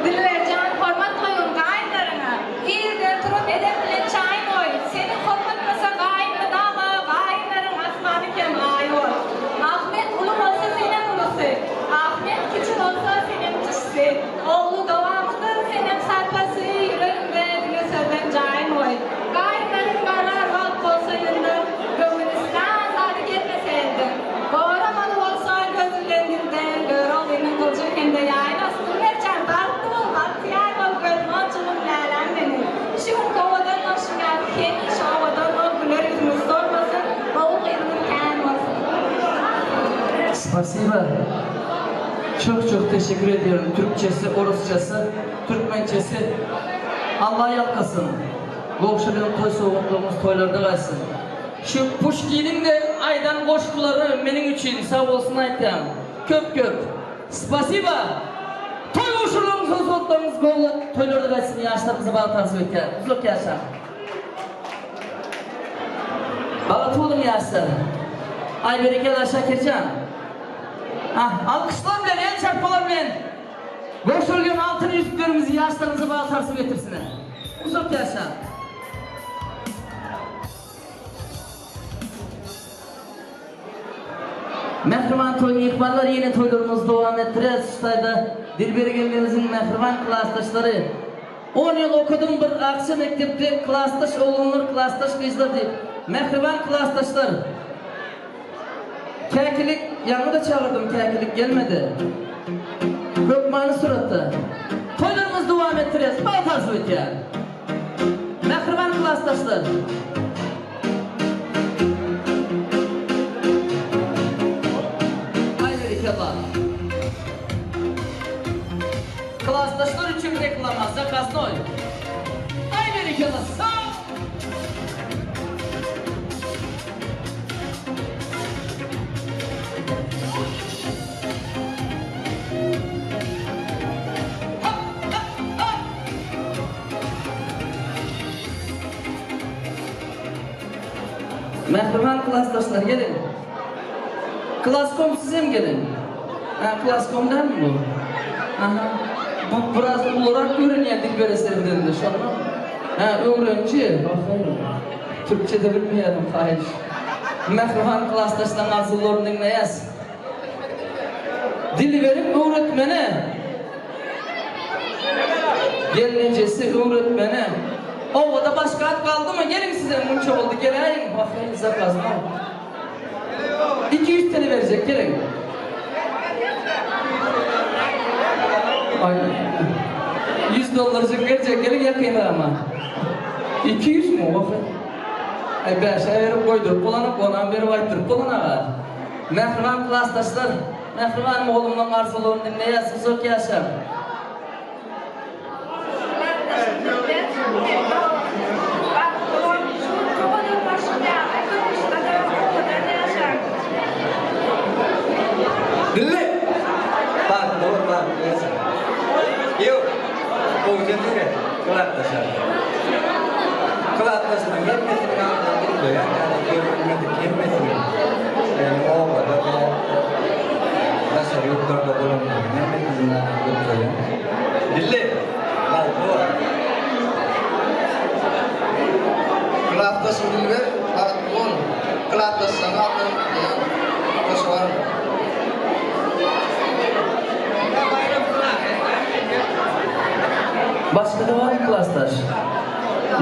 Dilberjan hormat goýgun gaýynlaryňa. Irden turup edep bilen çaý goý. Seni hormatlasa gaýyn mydama gaýynlaryň asmany kem aýy bol. Ahmet uly bolsa senem ulusy. Ahmet kiçi bolsa senem kiçisi. Ogly dowamydyr senem sarpasy ýüregiňde diňe sözden jaýyn goý. Gaýynlaryň garar wagt bolsa ýyldyr. Göwün islän zady gelmese elden. Goramaly bolsa gözünden dilden Göroglynyň gyljyn hem-de ýaýyn asdyň Merjen bagtly bol, bagtyýar bol Gözmonjugym läläm meniň. Şu günki owadan bolşuň ýaly hemişe owadan bol Güler ýüzüňiz solmasyn, ogul-gyzyňyz kän bolsun. Spasiba. Çok çok teşekkür ediyorum Türkçesi, Orusçası, Türkmençesi. Allah ýalkasyn. Gowşuryň toý sowgatlygymyz toýlarda gaýtsyn. Şu Puşkiniň-de aýdan goşgulary meniň üçin sag bolsun aýtýan. Köp köp. Spasiba! Toý goşurlaryň sowgatlaryňyz gowy toýlarda gaýtsyn ýaşlarymyza bagt arzuw etýän. Uzak ýaşaň. Bagtly boluň ýaşlar. Aý berekella Şakirjan. Ah alkyşlar bilen el çarpmalar bilen gowşurylýan altyn ýüzüklerimizi ýaşlarymyza bagt arzuw getirsinä. Uzak ýaşaň. Mähriban toý myhmanlar ýene toýlarymyzy dowam etdirýäs şu taýda Dilber gelnimiziň mähriban klasdaşlary On ýyl okadym bir akja mekdepde klasdaş oglanlar klasdaş gyzlar diýip mähriban klasdaşlar Käkilik ýaňy-da çagyrdym käkilik gelmedi hökmany suratda toýlarymyzy dowam etdirýäs bagt arzuw etýän. Mähriban klasdaşlar! Aý berekella! Klasdaşlar üçin reklama zakaznoý! Aý berekella! Sag! Hop! Hop! Hop! Mähriban klasdaşlar geliň. Klaskom sizem geliň. Ha klaskom dälmi bu? Aha. Bu biraz ulurak görünýär Dilbere seredende şonda. Ha öwrenji. Türkçe-de bilmeýärin haýyş. Mähriban klasdaşlaryň arzuwlaryny diňleýäs. Dilberiň öwretmene. Gelnejesi öwretmene. Obada başga at galdymy? Geliň sizem munça boldy geläýiň. Wah eý zakaznow. 200 tl berjek geliň. Aý 100 dollarjyk berjek geliň ýakynrama. 200 mi? Wah. Aý bäşä berip goýduryp bolanok, onam berip aýtdyryp bolanaga. Mähriban klasdaşlar, mähriban mugallymlaryň arzuwlaryny diňleýäs, uzak ýaşaň. Dille! Bagtly bol, bagtly ýaşa. Ýok, gowja seret, klasdaşlar. Klasdaşlaryň hemmesiniň adyny gutlaýan, ýa-da görülmedik hemmesiniň, ýagny obada-da, daşary ýurtlarda bolanlaryň hemmesiniň adyny gutlaýan. Dille! Bagtly bol. Klasdaşym Dilber, bagtly bol. Klasdaşlaryň adyny gutlaýan. Hoşa baryň. Başga-da barmy klasdaş?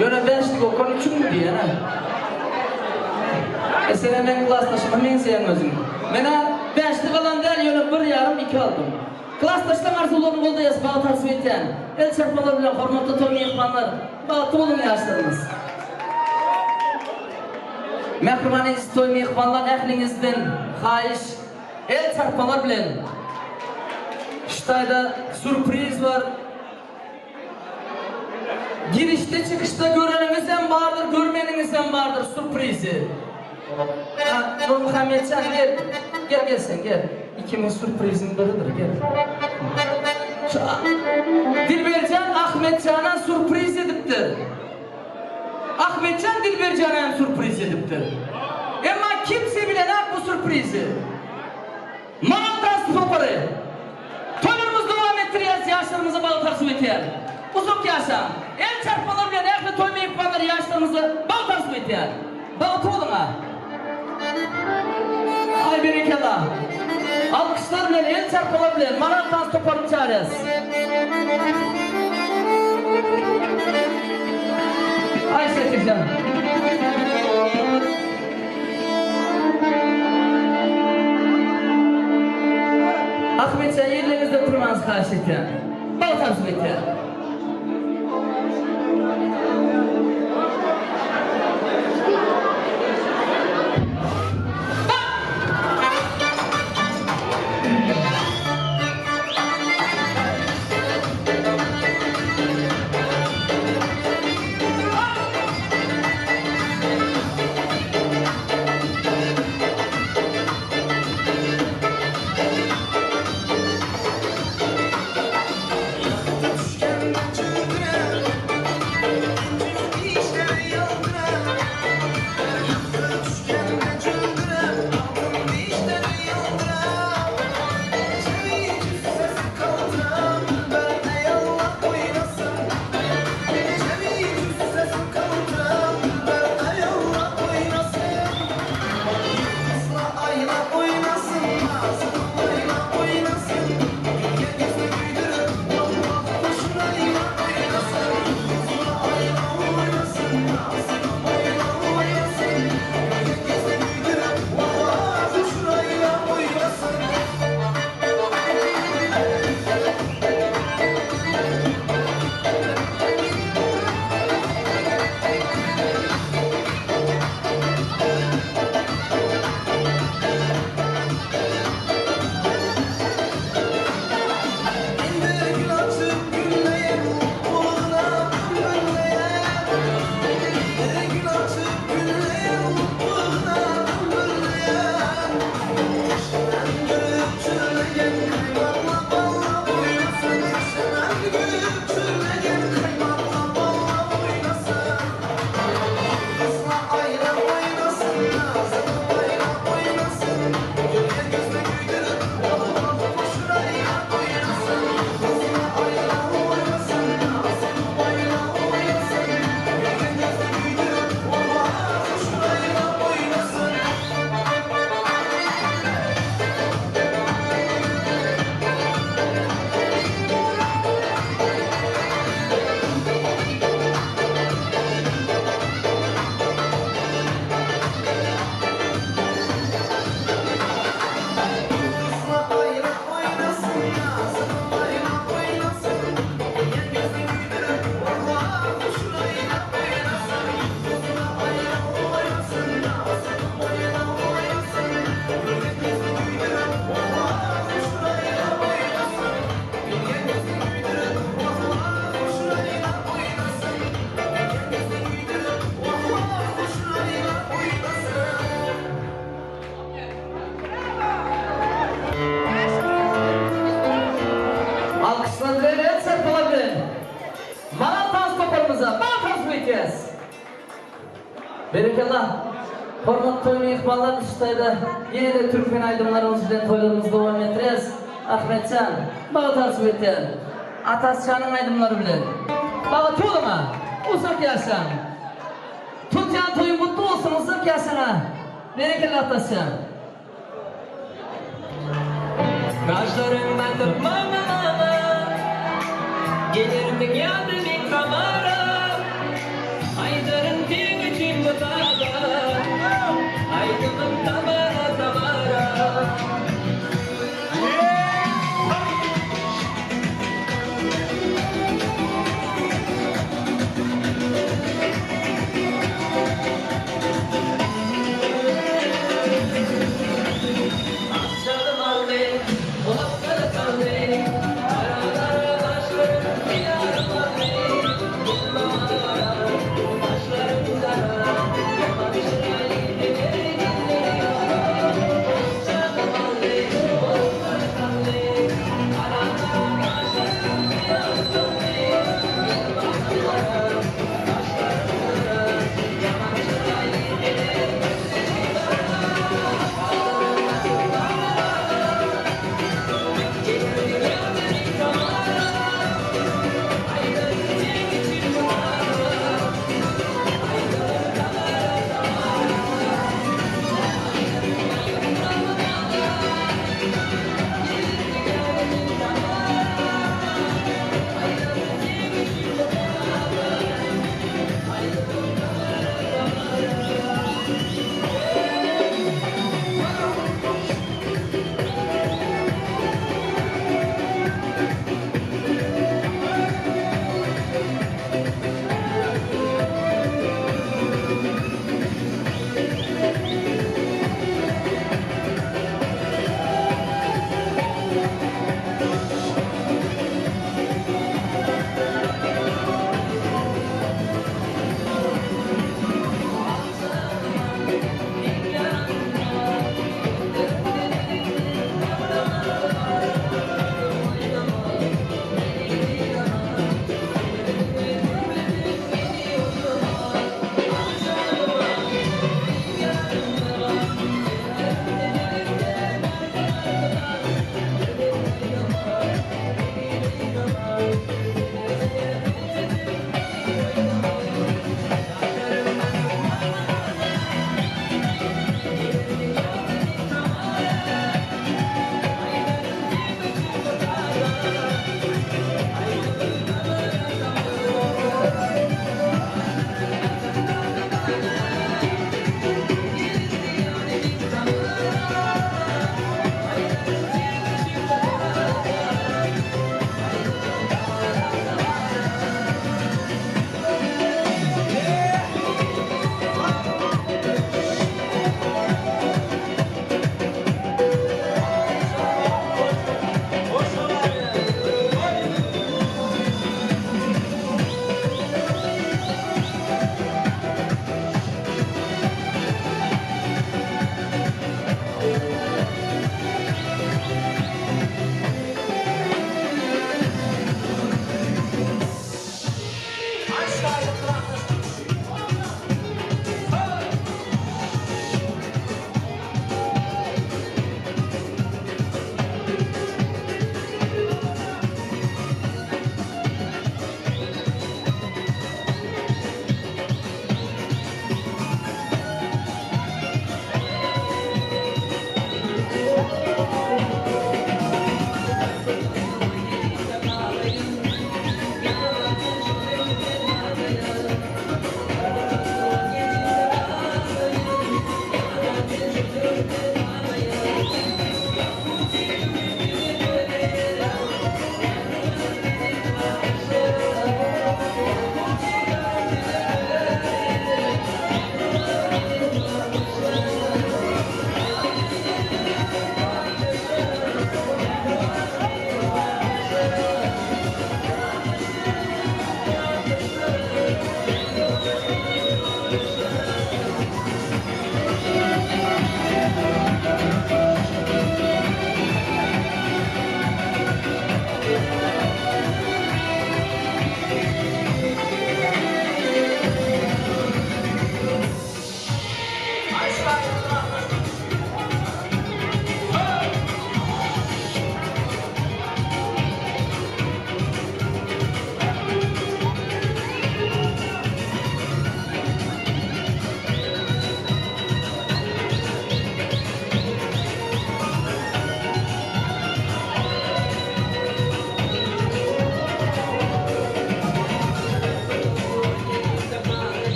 Ýöne bäşlik okan üçinmi diýýän-ä. E senem meň klasdaşyma meňzeýäň özüň. Men-ä bäşlik alan däl, ýöne bir ýarym, iki aldym. Klasdaşlaň arzuwlaryny goldaýas, bagt arzuw etýän. El çarpmalar bilen hormatly toý myhmanlar, bagtly boluň ýaşlarymyz. Mähriban eziz toý myhmanlar ähliňizden haýyş el çarpmalar bilen şu taýda sýurpriz bar. Girişde çykyşda göreniňizem bardyr görmeniňizem bardyr sürprizi. Ha Nurmuhammetjan gel. Gel gel sen gel. Ikimiz sürpriziň biridir gel. Şu Dilberjan Ahmetjana sürpriz edipdir. Ahmetjan Dilberjana hem sürpriz edipdir. Emma kimse bilenok bu sürprizi. Maňa topary. Toýlarymyzy dowam etdirýäris, ýaşlarymyza bagt arzuw etýän. Uzak ýaşaň! El çarpmalar bilen ähli toý myhmanlary ýaşlarymyza bagt arzuw etýän. Bagtly boluň-a! Aý berekella! Alkyşlar bilen, el çarpmalar bilen Maral tans toparyny çagyrýas. Aý Şekiljan. Ahmetjan ýerleriňizde oturmagyňyzy haýyş etýän. Bagt arzuw etýän. Berekella! Hormatly toý myhmanlar şu taýda ýene-de türkmen aýdymlarymyz bilen toýlarymyzy dowam etdirýäs. Ahmetjan, bagt arzuw etýän. Atasjanyň aýdymlary bilen. Bagt ýoluňa, uzak ýaşaň! Tutýan toýuň gutly bolsun, uzak ýaşaňa! Berekella Atasjan! Gaşlaryň batyp maňa maňa Gelermiň ýa-da meň Samara Aýdaryn seň üçin bu saza Aýdymym Tamara Tamara. Akjaly aldy, gulaklary saldy, Gara-gara gaşlarym diýarym aldy. Gel maňa gara, gaşlarym gara, Ýaman çyraýly geler dilleri gara. Akjaly aldy, gulaklary saldy, Gara-gara gaşlarym diýarym aldy. Gel maňa gara, gaşlarym gara, Ýaman çyraýly geler dilleri gara.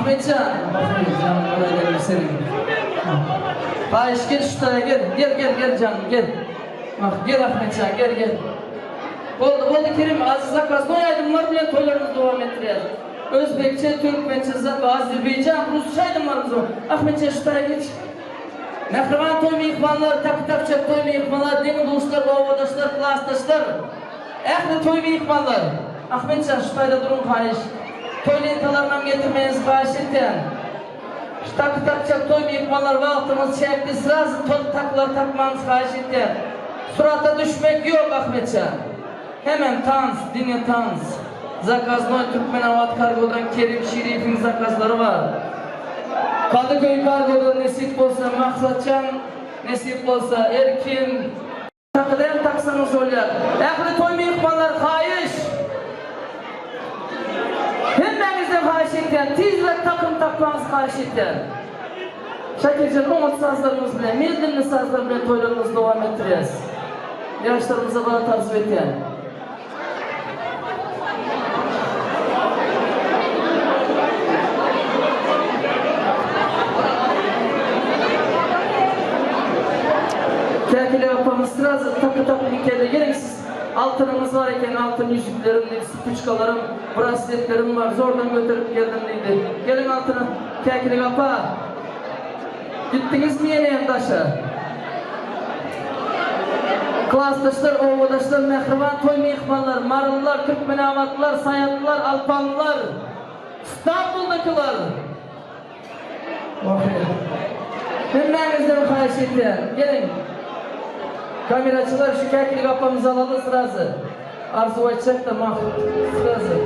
Ahmetjan. Ahmetjan, bolaýlar seniň. Haýyş gel şu taýa gel. Gel gel gel janym gel. Ah gel Ahmetjan gel gel. Boldy boldy Kerim aziz zakaznoý aýdymlar bilen toýlarymyzy dowam etdirýäs. Özbekçe, türkmençe, azerbaýjan, rusça aýdymlarymyz bar. Ahmetjan şu taýa geç. Mähriban toý myhmanlar, tapy-tapjak toý myhmanlar, deň-duşlar, obadaşlar, klasdaşlar. Ähli toý myhmanlar. Ahmetjan şu taýda duruň haýyş. Toý lentalarynam getirmegiňizi haýyş etýän. Şu taky tapjak toý myhmanlar wagtymyz çäkli srazy toý takylary tapmagyňyzy haýyş etýän. Surata düşmek ýok Ahmetjan. Hemem tans, diňe tans. Zakaznoý Türkmenabat kargodan Kerim Şiriýewiň zakazlary bar. Kadyköý kargodan nesip bolsa Maksatjan, nesip bolsa Erkin. Takydan taksaňyz bolýar. Ähli toý myhmanlar haýyş! Hemmäňizden haýyş etýän, tizräk takym tapmagyňyzy haýyş etýän. Şakirjan oňat sazlaryňyz bilen, medlenli sazlar bilen toýlarymyzy dowam etdirýäs. Ýaşlarymyza barat arzuw etýän. Käkili apamyz srazy taky tapyp gitende geliň siz altynyňyz bar eken altyn ýüzüklerim diýdi sypyçkalarym brasletlerim bar zordan göterip geldim diýdi geliň altyny Käkilik apa Gitdiňizmi ýeneýem daşa? Klasdaşlar, obadaşlar, mähriban toý myhmanlar, marylylar, türkmenabatlylar, saýatlylar, alpanlylar, Stambuldakylar! Wah-eý. Hemmäňizden haýyş etýän, geliň. Kameraçylar şu käkilik apamyzy alaly srazy. Arzuw aýtjak-da mah, srazy.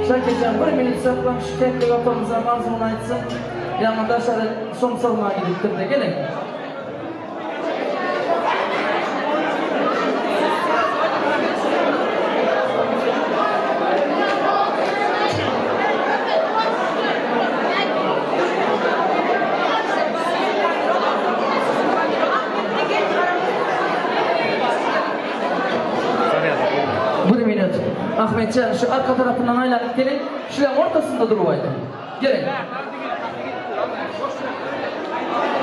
Şakirjan bir minut saklaň şu käkilik apamyzam arzuwyny aýtsyn. Ýaňy daşary somsa almaga gidipdir-de, geliň. Bir minut. Ahmetjan şu arka tarapyndan aýlanyp geliň. Şulaň ortasynda durup aýdyň. Geliň.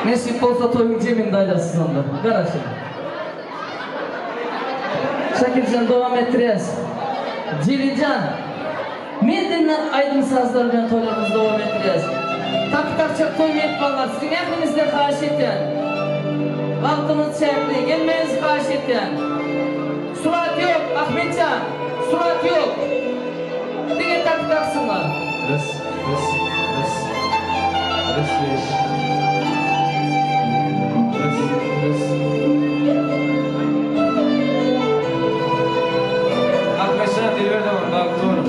Nesip bolsa toýuň jeminde aýdarsyz onda. Garaşyň. Şakirjan dowam etdirýäs. Jilijan. Merdemler aýdym sazlar bilen toýlarymyzy dowam etdirýäs. Taky takjak toý myhmanlar siziň ähliňizden haýyş etýän. Wagtymyz çäkli, gelmegiňizi haýyş etýän. Surat ýok, Ahmetjan, surat ýok. Diňe taky taksynlar. Res, res, res, res, res. Res, res. Ahmetjan Dilber dogan bagtly boluň.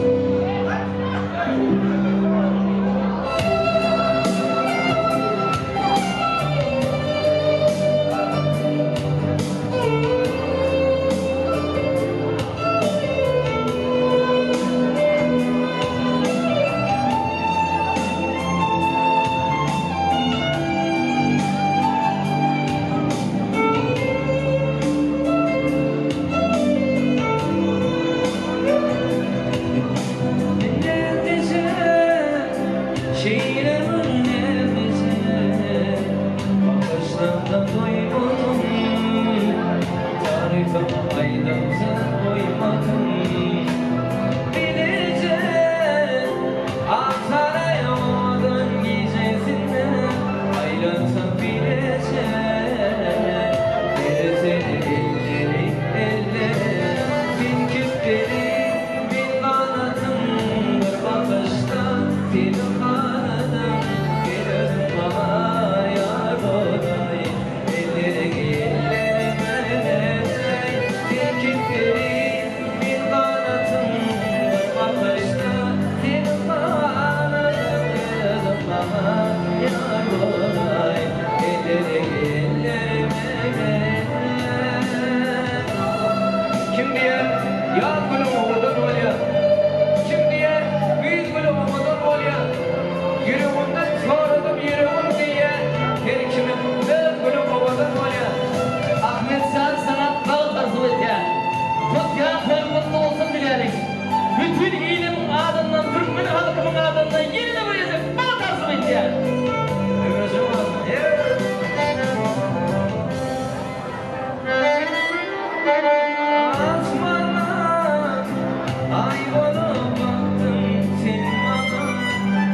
Aý bolup bakdyň sen maňa,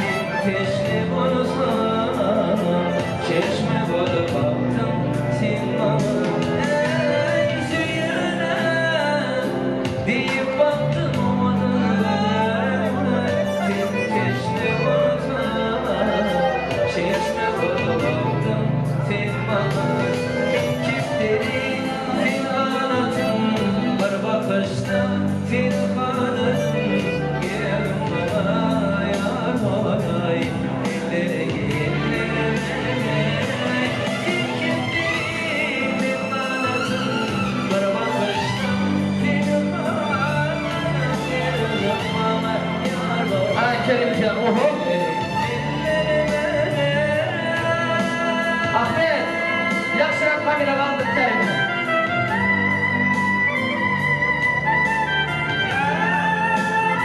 Men teşne bolsam, Çeşme bolup akdyň sen maňa. Eý, söýenem diýip bakdym owadan Sen teşne bolsaň, Çeşme bolup akdyň sen maňa. Sen kepderi, sen ganatym, Bir bakyşda seni haladym. Gel maňa ýar bolaý, Ellere ellere Sen kepderi, men ganatym, Bir bakyşda seni haladym. Gel maňa ýar bolaý. Ay Kerimjan, oho. Ahmet, ýagşyrak kamera galdyryp berme.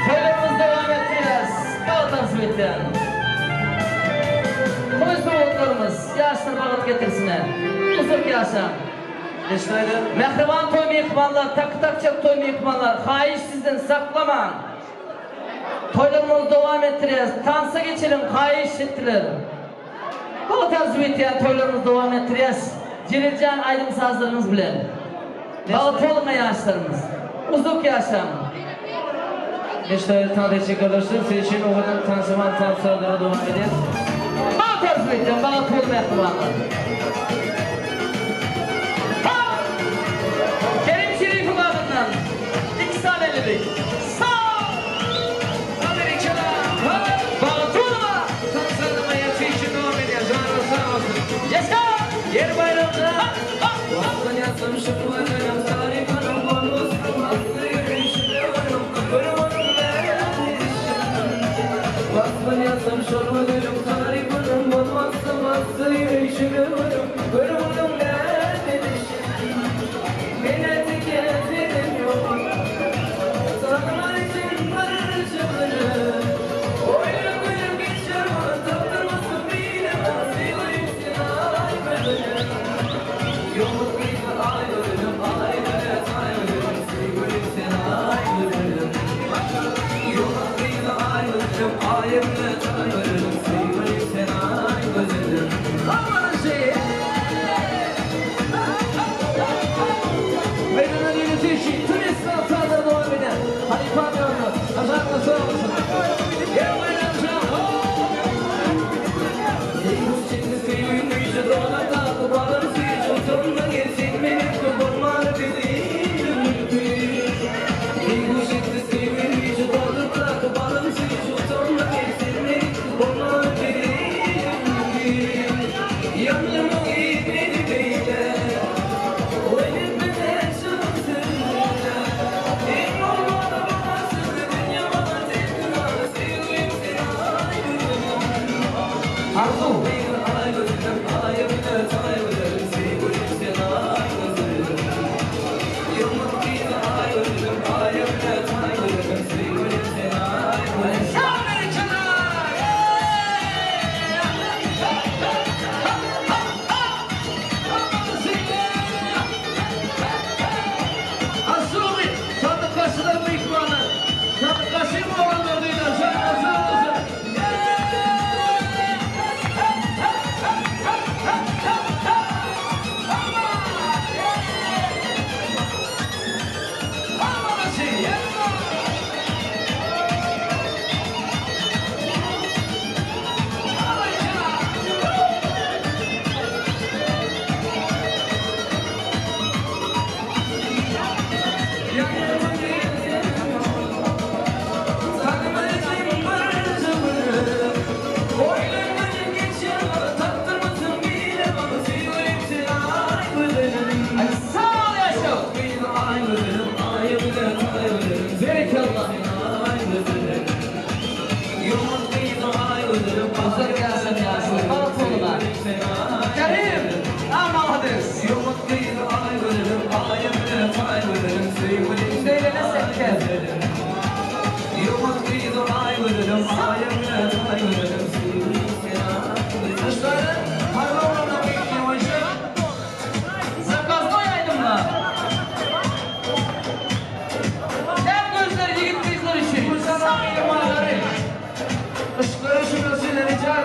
Toýlarymyz dowam etdirýäs. Bagtdan swetlän. Toý sowgatlarymyz ýaşlar bagyt getirsin-ä. Uzak ýaşaň. Mähriban toý myhmanlar, taky-takjak toý myhmanlar, haýyş sizden saklamaň. Toýlarymyzy dowam etdirýäs. Tansa geçeliň, haýyş etdiler. Gowy arzuw etýän toýlarymyzy dowam etdirýäs. Jeliljan aýdym-sazlaryňyz bilen. Bagtly boluň ýaşlarymyz. Uzak ýaşaň. Neştaýly tans etjek gardaşlar, siz üçin owadan tansyman tans sazlara dowam edýäs. Bagt arzuw etýän bagtly boluň mähribanlar. Kerim Şerifow adyndan iki sany ellilik. Sag! Bagtly boluň! Tans aýdymaya siz üçin dowam edýär. Janyňyz sag bolsun. Ýaşa! Ýer baýramda Wagtdan ýazsam şypbajygam tarypynyň bolmasyn asly ýörişine onuň görüp onuň näzişin. Wagtdan ýazsam şol gözeliň tarypynyň bolmasyn asly ýörişine onuň görüp onuň näzişin. Men ätike senem ýok Tanymar üçin birje güni Oýnap gülüp geçer wagt Tapdyrmasyn bilemok Sylaýyn seni aý gözelim Ýok gyzy aý gözelim Aý gözel aý gözelim Söýgülim sen aý gözelim Ýok gyzy aý gözelim Aý gözel aý gözelim Söýgülim sen aý gözelim Aman şeýle.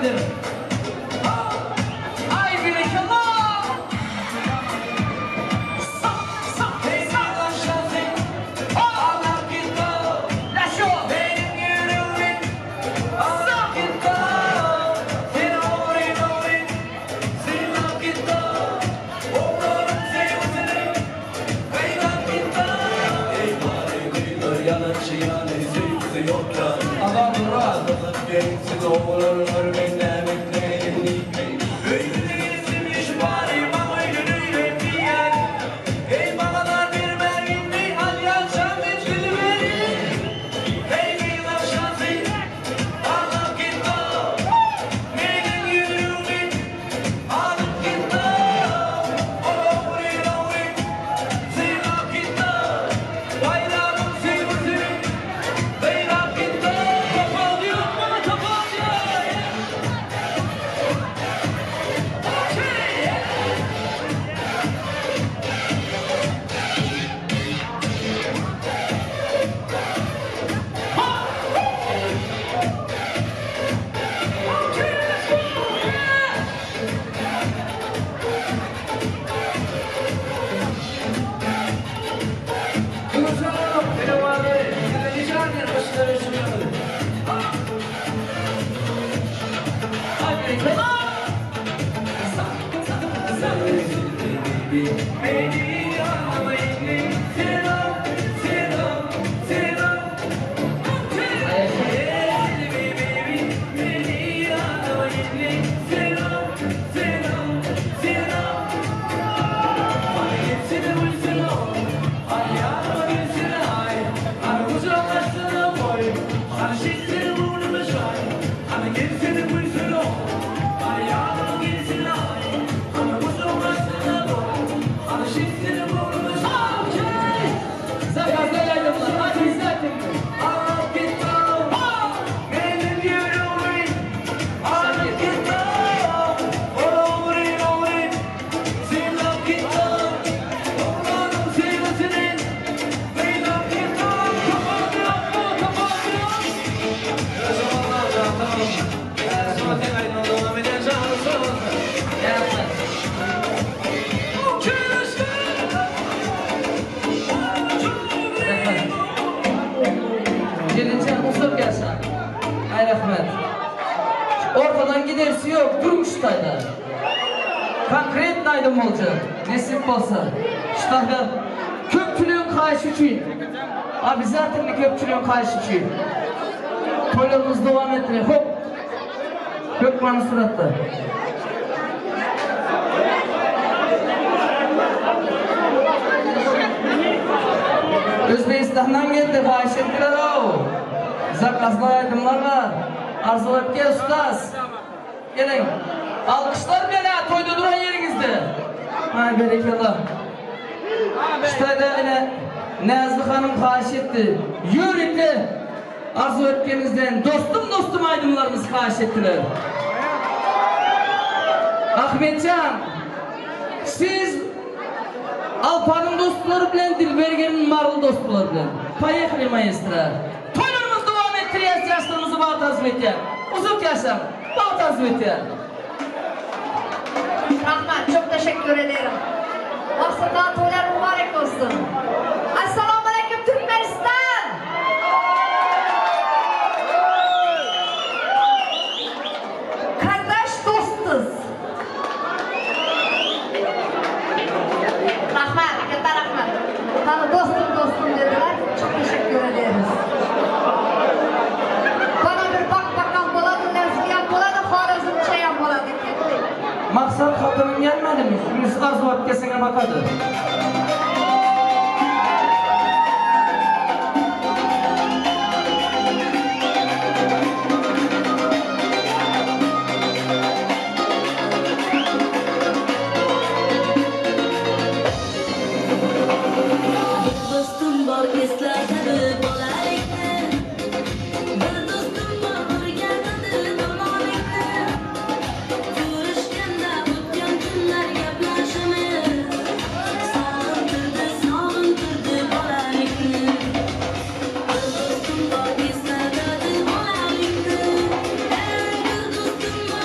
aýdym. Aý berekella! Ay rahmet. Ortadan gidersi yok, durmuş tayda. Konkret aýdym boljak. Nesip bolsa. Şu köpçüligiň haýyşy üçin. Обязательно köpçüligiň haýyşy üçin. Toýlarymyz dowam etdirýär. Hop. Hökmany suratda. Özbegistandan geldi, haýyş etdiler-ow. Zakazly aýdymlar bar. Arzuw gel ustaz. Geliň. Alkyşlar bilen toýda duran ýeriňizde. Ay berekella. Ştaýda ine Näzli hanım haýyş etdi. Ýörite arzuw etgenizden dostum dostum aýdymlarymyzy haýyş etdiler. Ahmetjan, siz Alpanyň dostlary bilen Dilbergeniň Maryly dostlary bilen. Поехали, maestro. Toýlarymyzy dowam etdirýäs, ýaşlarymyzy bagt arzuw etýän. Uzak ýaşaň, bagt arzuw etýän. Rahmat, çok teşekkür ederim. Maksatlar toylar mübarek olsun. Esselamu Aleyküm Türkmenistan! Kardeş dostuz. Rahmat, katta rahmat. Bana dostum dostum dediler. Çok teşekkür ederiz. Bana bir bak bakan boladı, Lezgiyan boladı, Horezmçeyan boladı. Ketdi. Maksat hatynyň gelmedimi? Ünsi arzuw etgesine bakady. Bir dostum bor eslatadi bolalikni Bir dostum bor o'rgatadi donolikni Ko'rishganda o'tgan kunlar gaplashamiz Sog'intirdi, sog'intirdi bolalikni Bir dostum bor eslatadi bolalikni Ey bir dostum bor.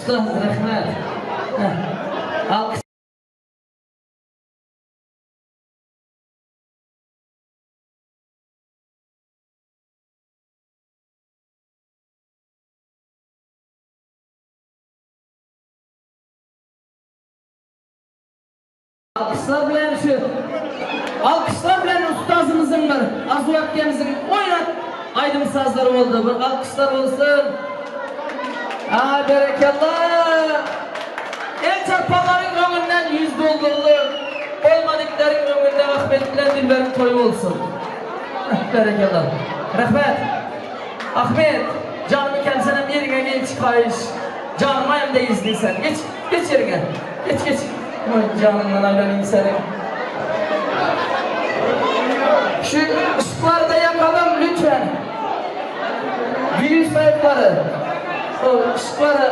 Ustaz rahmet. Alkyş. Alkyşlar bilen şu Alkyşlar bilen ustazymyzyň bir Arzuw akgemiziň oýnat aýdym sazlary boldy. Bir alkyşlar bolsun. A berekella. El çarpanlaryň öňünden yüz doldurdy. Bolmadyklaryň öňünde Ahmet bilen Dilberiň toýy bolsun. Berekella. Rahmet. Ahmet, janymy kemsenem ýeriňe geç haýyş. Janyma hem degizdiň sen. Geç, geç ýeriňe. Geç geç. Oý janyňdan aýlanyň seniň. Şu yşyklary da ýakalym lütfen. Düýn saýyplary. O yşyklary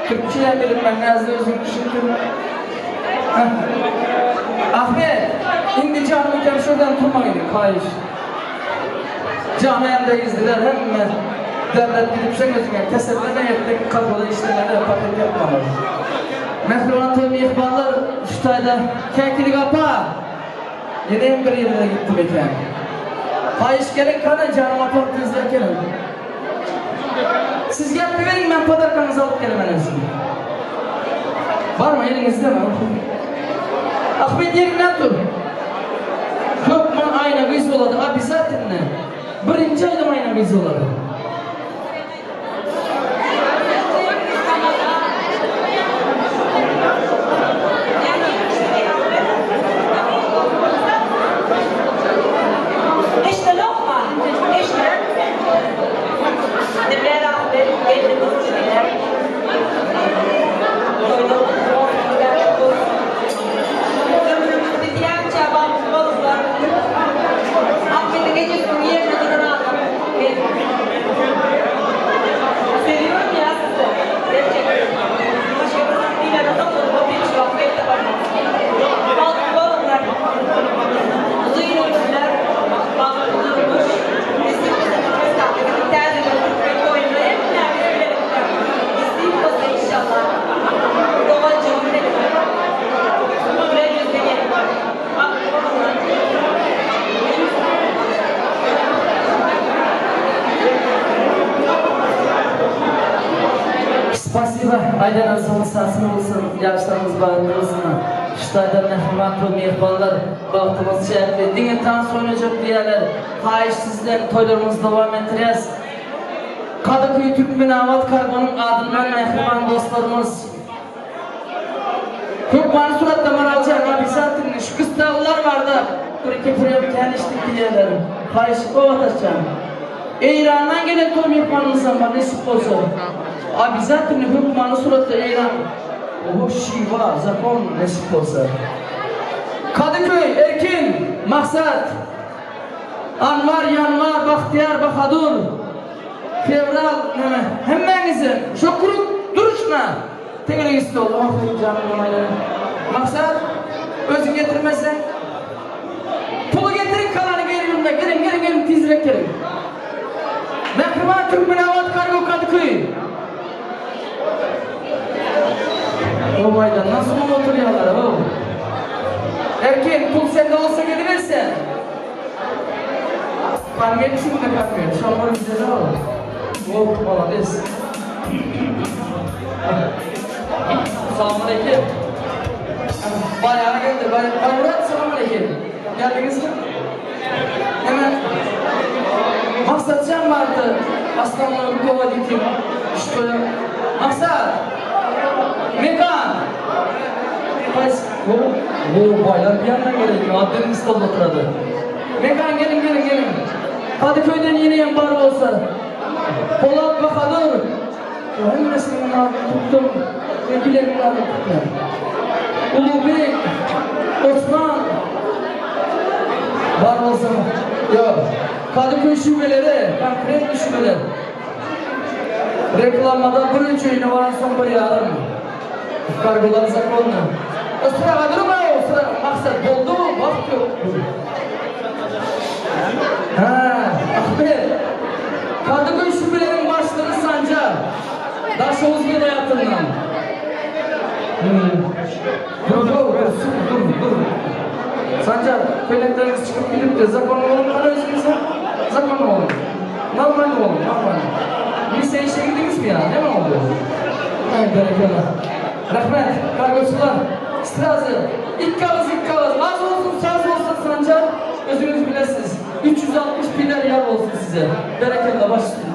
Türkçe bilinmez näzli özüň düşündir. Ahmet, indi janymy kem şuradan turmaýyn, haýyş. Jana hem degizdiler hemme. Derlep gidipseň özüňe keselleme etdik kargoda işlemeli paket ýapmaly. Mähriban toý myhmanlar şu taýda Käkilik apa ýene hem bir ýerlere gitdi meken. Haýyş geliň kana janym apam tizräk geliň. Siz gep beriň men podarkaňyzy alyp gelemen özüm. Barmy eliňizdemi? Ahmet ýeriňden tur. Hökman aýna gyz bolady obizatelno. Birinji aýdym aýna gyz bolady. Spasiba aýdan soň sasyn bolsun ýaşlarymyz bagtly bolsun şu taýdan mähriban toý myhmanlar bagtymyz çäkli diňe tans oýnajak diýýäler haýyş sizden toýlarymyzy dowam etdirýäs Kadyköý Türkmenabat kargonyň adyndan mähriban dostlarymyz Hökmany suratda Maraljan obýazatelny şu gysdaglylar barda bir iki purýam kän içdik diýýäler haýyş Owatasjan Eýrandan gelen toý myhmanymyzam bar nesip bolsa obýazatelny hökmany suratda Eýran Oho şiwa zakon nesip bolsa Kadyköý Erkin Maksat Anwar Ýanwar Bagtyýar Bahadur Fewral neme hemmäňize şo krug duruşyna tegelek stol aferin janym aýlanyň Maksat özüň getirmeseň puly getiriň kalany geri ýurna geliň geliň geliň tizräk geliň Mähriban Türkmenabat kargo Kadyköý Owaýdan nasıl oturýarlar ow Erkin pul sende bolsa gelibersen. Konwert içinde konwert. Şol bir güzel ol. Oh, molades. Salam aleyküm. Bayağı geldi. Bay Murat salam aleyküm. Geldiniz mi? Hemen Maksatcan vardı. Aslanlar rukovoditim. Что Maksat. Mekan. Kays, bu, bu baylar bir yandan gerek. Adem İstanbul'da oturadı. Mekan gelin gelin gelin. Kadıköy'den yine bar olsa. Polat Bahadır. Hemmesinin adını tuttum. Ve bilemin adını tuttum. Ulubey, Osman. Var olsa mı? Yok. Kadıköy şubeleri, konkret şubeler. Reklamada birinci öýüne baransoň bir ýarym. Kargolar zakonny. Ysraga durma o sıra maksat boldumy wagt ýok. Hä, Ahmet. Kadıköy şubeleriň başlygy Sanjar. Daşoguz welaýatyndan. Dur, dur, dur, dur. Sanjar, köýnekleriňiz çykyp gidipdir. Zakonly boluň, hany özüňize? Zakonly boluň. Normalny boluň, normalny. Milisiýa işe girdiňizmi ýa? Näme boldy? Aý, berekella. Rahmet, kargoçylar. Strazy, ikki agyz, ikki agyz. Az bolsun, saz bolsun, Sanjar. Özüňiz bilesiz. 360 piller ýar bolsun size. Berekella, baş üstüne.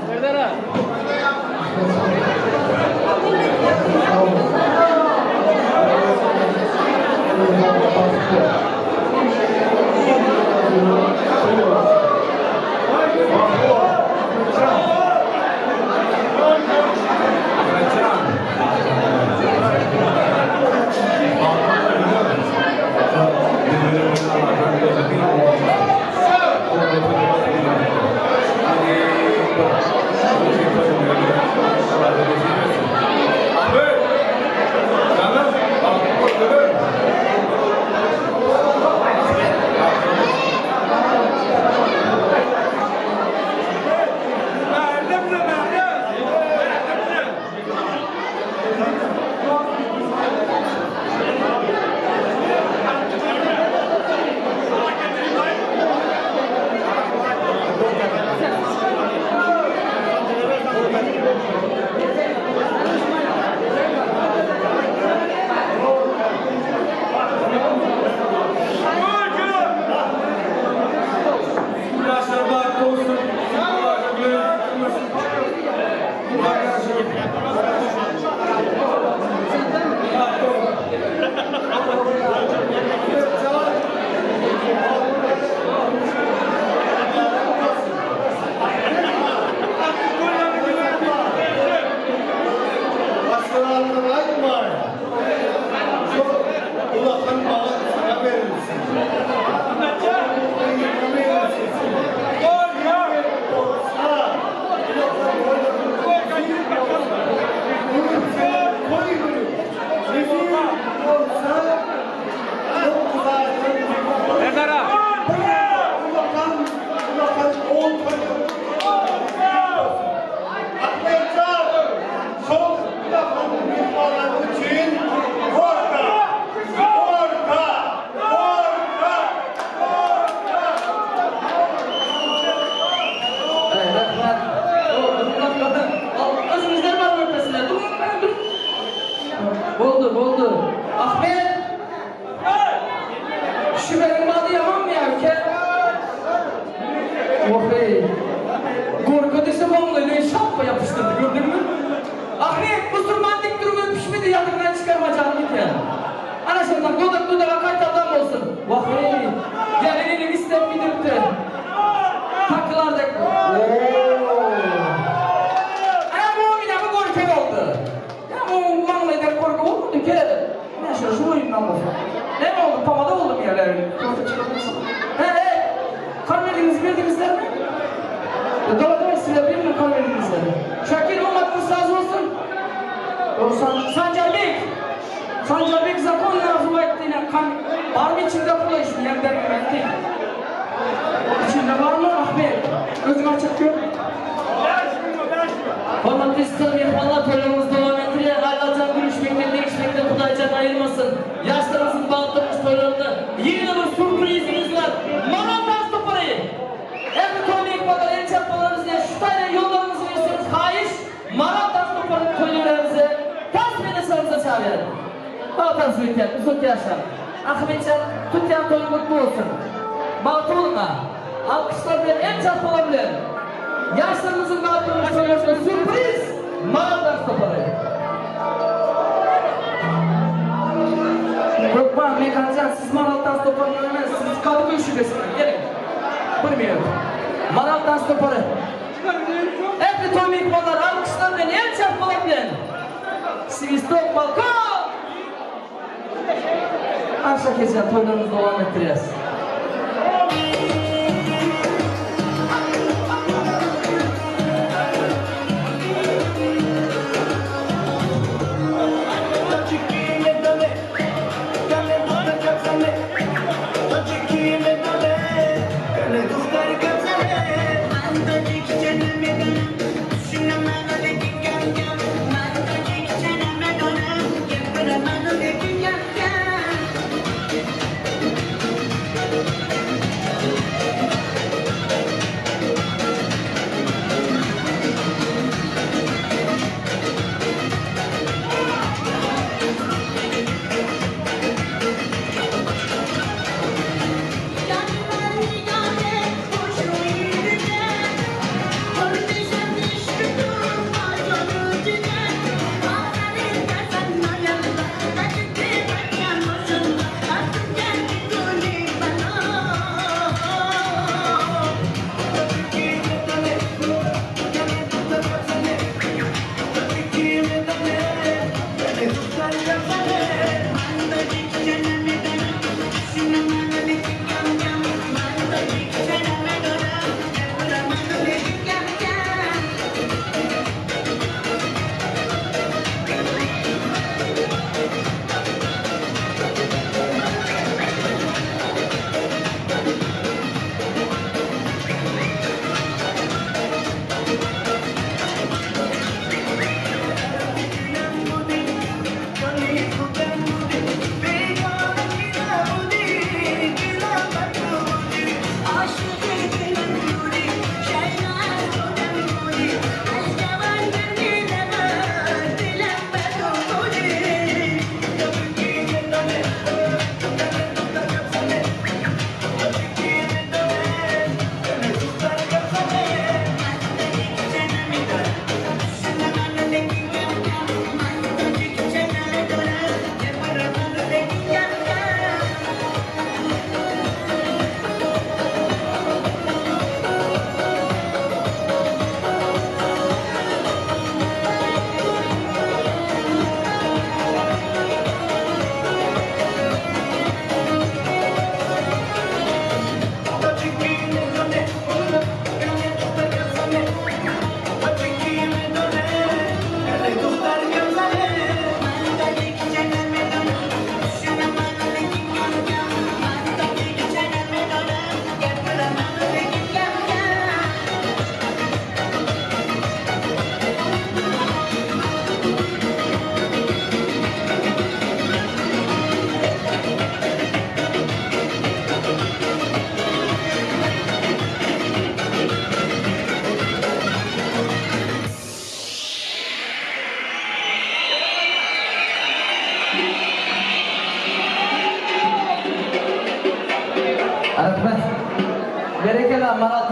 Boldy, boldy. Ahmet! Şüberiň bady ýamanmy ýa, ülke? Wah-eý. Gorka düşüp oňlaýly şapba ýapyşdyrdy, gördüňmi? Ahmet, musulman dik durup öpüşmedi, ýadyňdan çykarma janym eken. Ana şondan dodak dodaga gaýtardan bolsun. Wah-eý, gelin inim isläp gidipdir. Takylar dek. Oo. Ana bu ine bu gorke boldy. Ýa bu maňlaýdan gorky bolmady ke. Ine şu şu oýundan bolsa. Näme boldy? Pomada boldumy ýa näme? He, he. Kan berdiňiz, berdiňizlermi? Daway, daway, sizler berme kan berdiňizler. Şakir oňat bir saz bolsun. O San Sanjarbek. Sanjarbek zakon arzuw aýtdy ine kan barmy içinde pul şunu hem berme aýtdy. İçinde barmy Ahmet? Özüň açyp gör. Hormatly ister myhmanlar toýlarymyz dowam etdirýär. Allajan gülüşmekden degişmekden Hudaýjan aýyrmasyn. Ýaşlarymyzyň bagtly durmuş toýlarynda ýene bir sýurprizimiz bar. Maral tans topary! Ähli toý myhmanlary el çarpmalarymyz bilen şu taýdan ýollaryňyzy berseňiz haýyş Maral tans toparyny toý döwrämize tans meýdançamyza çagyrýaryn. Bagtly arzuw etýän uzak ýaşaň. Ahmetjan tutýan toýuň gutly bolsun. Bagtly boluň-a. Alkyşlar bilen el çarpmalar bilen ýaşlarymyzyň bagtly durmuş toýlarynda sýurpriz Maral tans topary. Hökman Mekanjan siz Maral tans toparyndan emes siz Kadyköý şubesinden geliň. Bir minut. Maral tans topary. Ähli toý myhmanlar alkyşlar bilen el çarpmalar bilen Swistok balkon. Arşa Kejan toýlarymyzy dowam etdirýäs.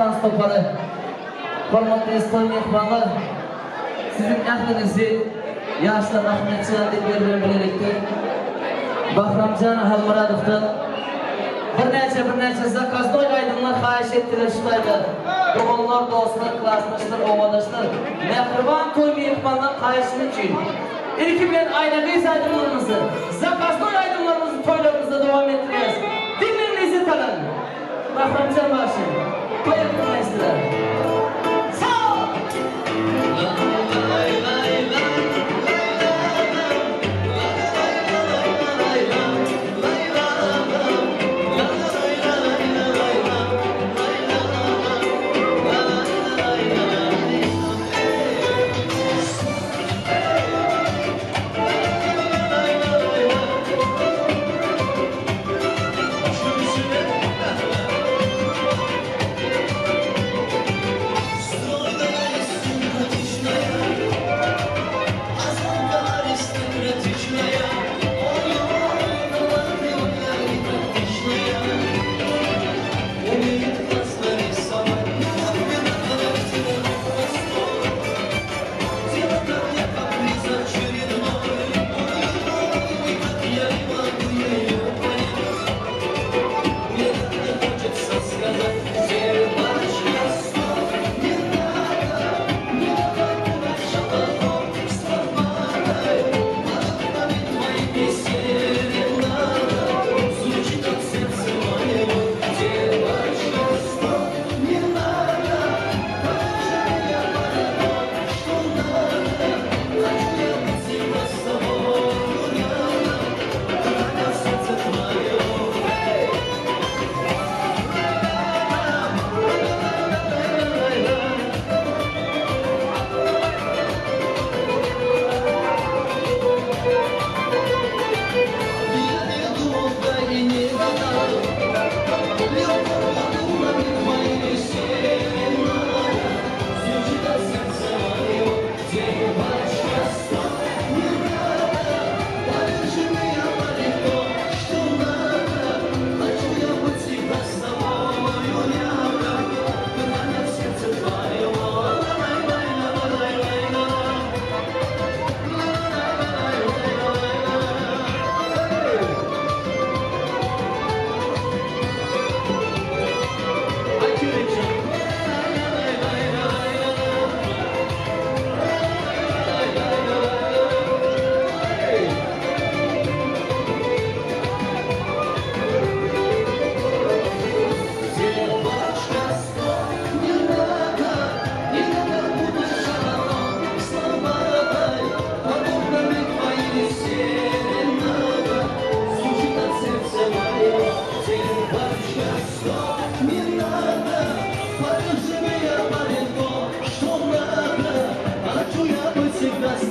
tans topary. Hormatly toý myhmanlar, siziň ähliňizi ýaşlar Ahmetjan Dilber bilen bilelikde Bahramjan Halmyradowdan birnäçe birnäçe zakaznoý aýdymlar haýyş etdiler şu taýda. Doganlar, dostlar, klasdaşlar, obadaşlar, mähriban toý myhmanlar haýyşyny üçin. Ilki bilen Aýna gyz aýdymlarymyzy, zakaznoý aýdymlarymyzy toýlarymyzda dowam etdirýäris. Diňläň lezzet alyň! Bahramjan bagşy, toý etdirmezdiler.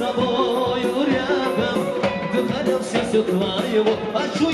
Sag bol! Ayrı ayrı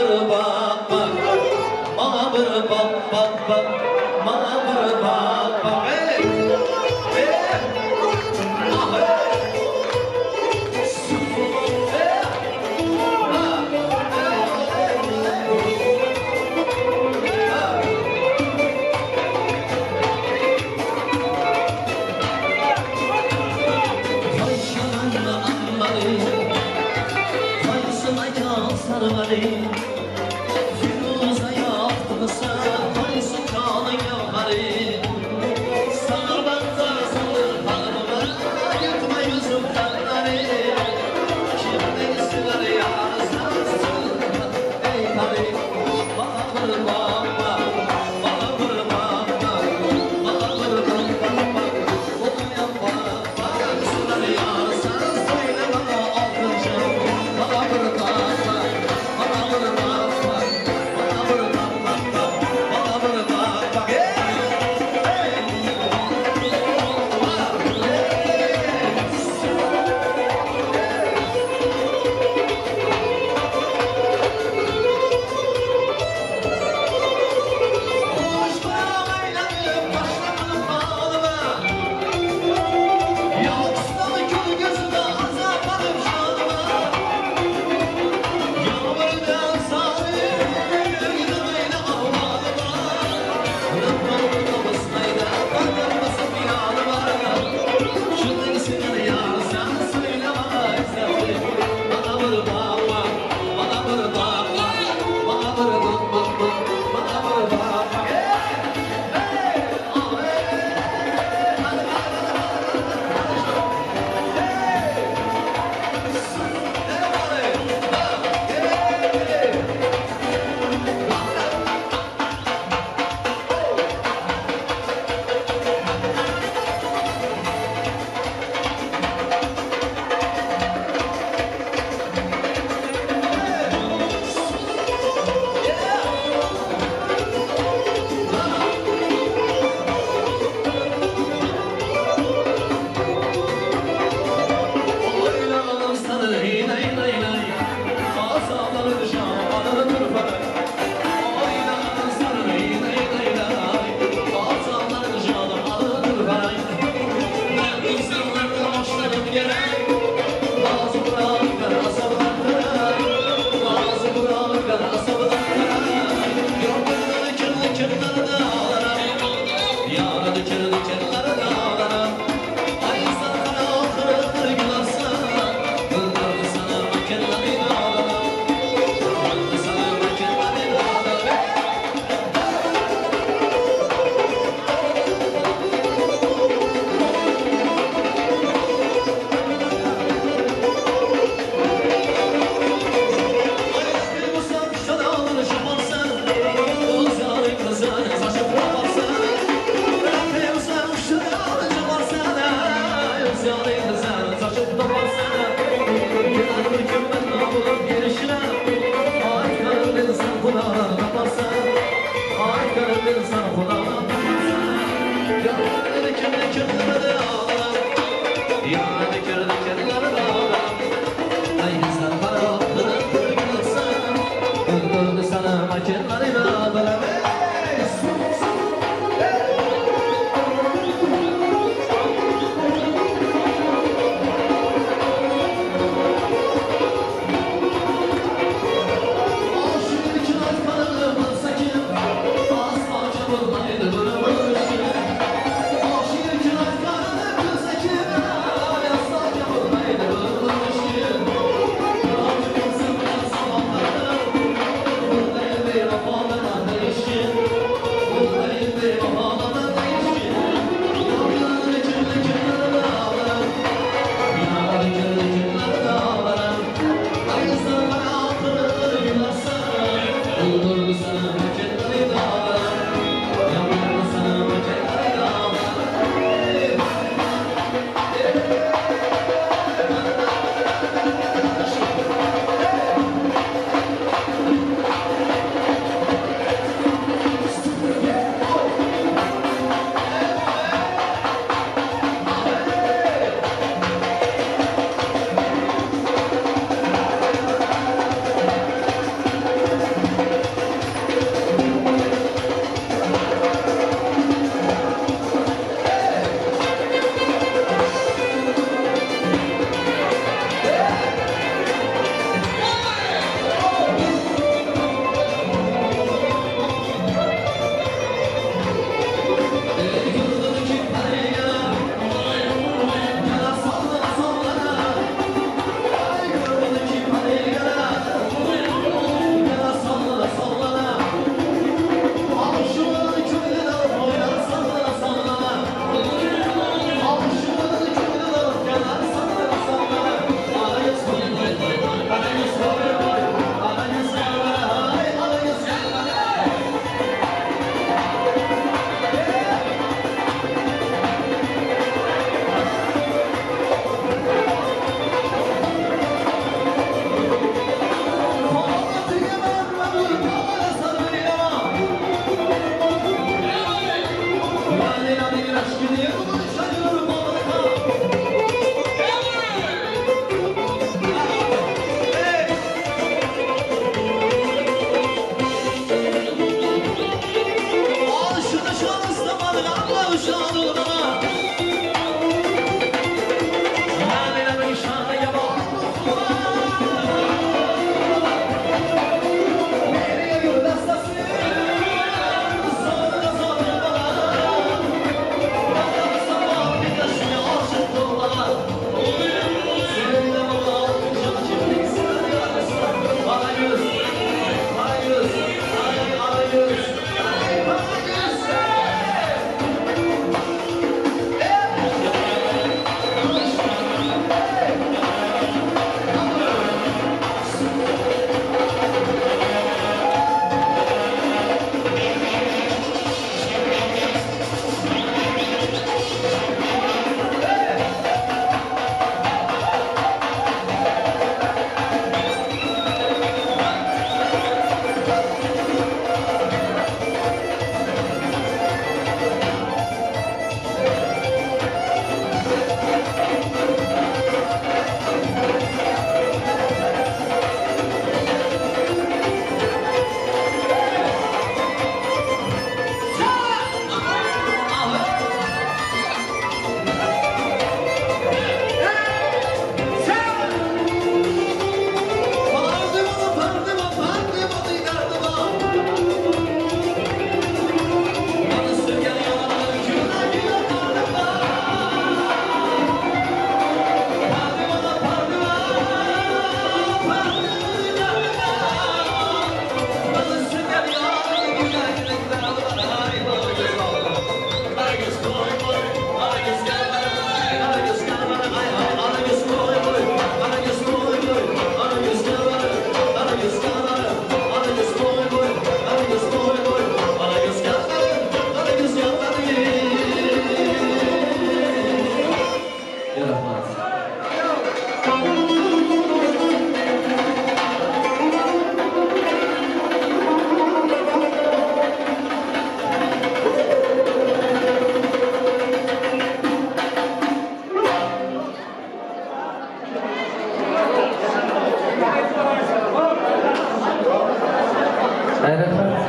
bir bak bak Maňa bir bak bak bak Maňa bir bak bak Hey! Hey! Ah hey!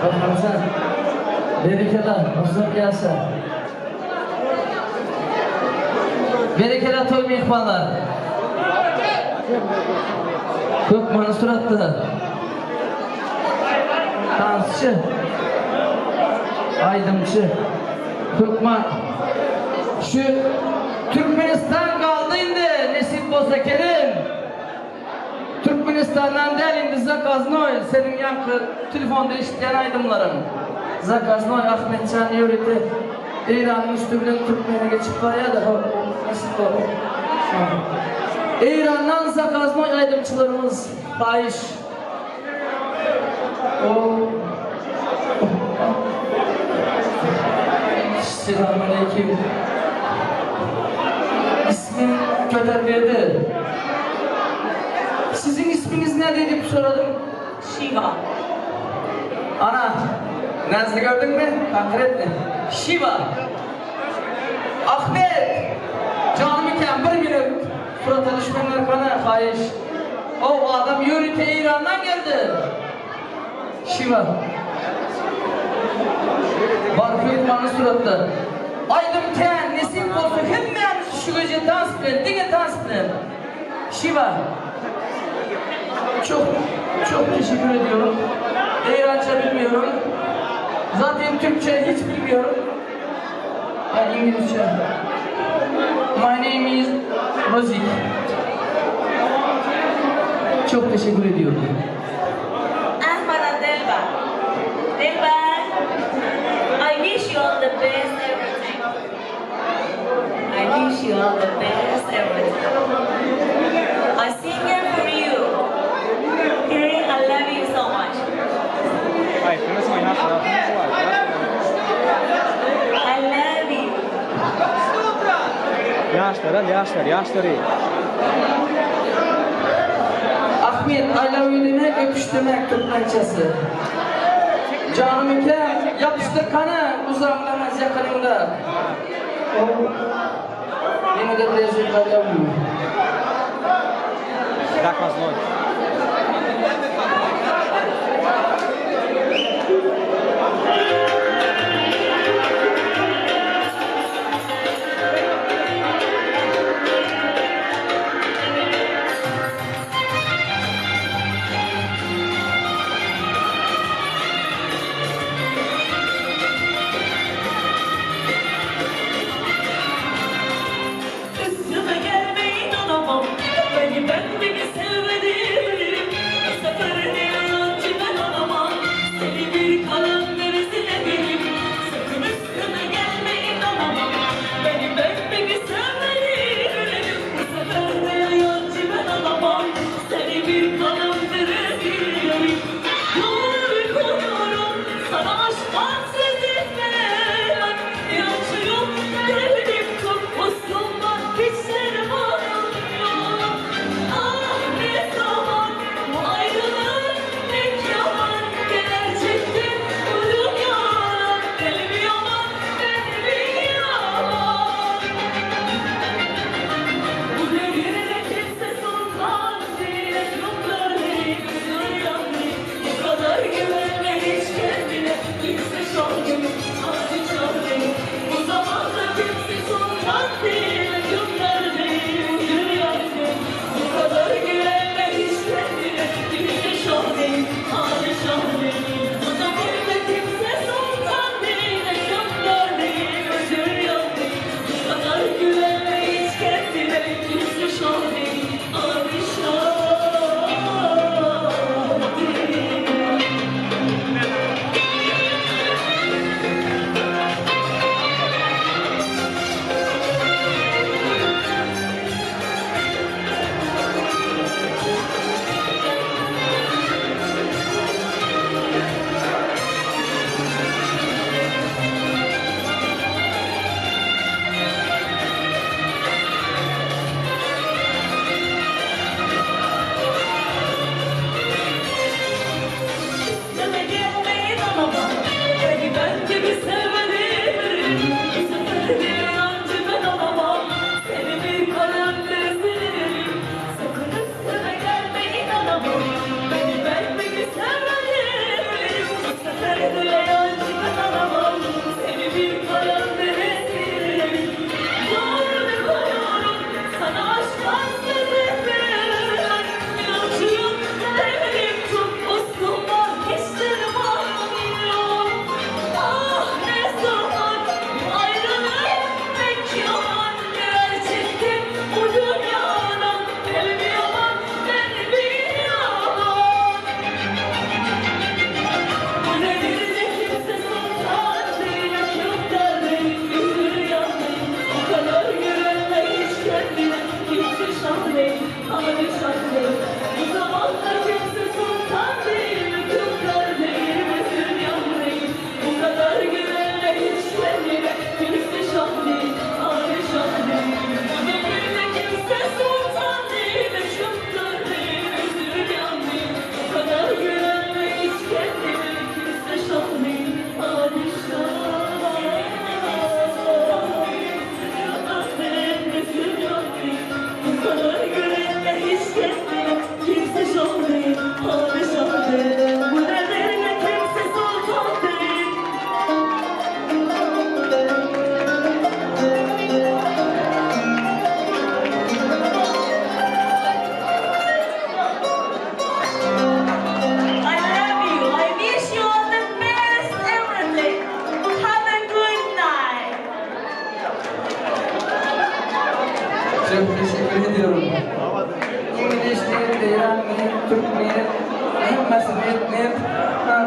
Gahrymanjan. Berekella, uzak ýaşa. Berekella toý myhmanlar. Hökmany suratda. Tansçy. Aýdymçy. Hökman. Şu Türkmenistan galdy indi nesip bolsa keliň. Türkmenistandan däl indi zakaznoý seniň ýaňky telefonda eşitýän aýdymlaryň. Zakaznoý Ahmetjan ýörite Eýranyň üsti bilen Türkmene geçip barýada ho nesip bol. Eýrandan zakaznoý aýdymçylarymyz haýyş. Selamünaleyküm. İsmim Köterberdi. Sizin isminiz ne diýip soradym. Şiwa. Ana, Nazlı gördün mü? Konkretli. Şiva. Ahmet! Canım iken bir minut. Surata düşmenler kana haýyş. O adam ýörite Eýrandan geldi. Şiwa. Bar hökmany suratda. Aýdym kän, nesip bolsa hemmämiz şu gije tans bilen, diňe tans bilen. Şiwa. Çok çok teşekkür ediyorum. Eýrança bilmiyorum. Zaten Türkçe hiç bilmiyorum. Ben İngilizce. My name is Rozik. Çok teşekkür ediyorum. Ahmad Dilber. Dilber, I wish you all the best everything. I wish you all the best everything. I sing it for you. I love you so much. I love you. Ýaşlar al, ýaşlar, ýaşlary. Ahmet, I love you demek, öpüş demek türkmençesi. Canım iken yapıştır kanı uzağımda yakınımda. Oh. Yine de birazcık I love you. Zakaznoý. Üstüme gelmeyin anamam. Beni ben beni sevmedi.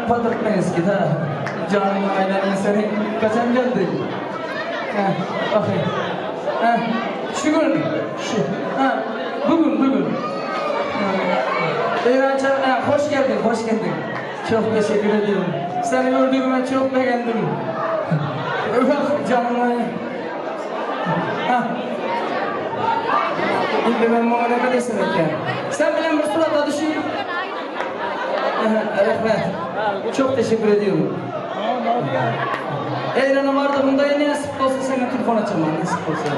po türkmenski da. Canım ailem seni kaçan geldi? Heh, bakayım. Heh, şu gün, şu. Ha, bugün, bugün. Eyrancan, ha, hoş geldin, hoş geldin. Çok teşekkür ediyorum. Seni gördüğüme çok beğendim. Öh canım. Ha. Indi men muňa näme desem eken? Sen bilen bir surata düşeyim. Rahmet. Çok teşekkür ediyorum. Eýrana bardygymda nesip bolsa saňa telefon açaman, nesip bolsa.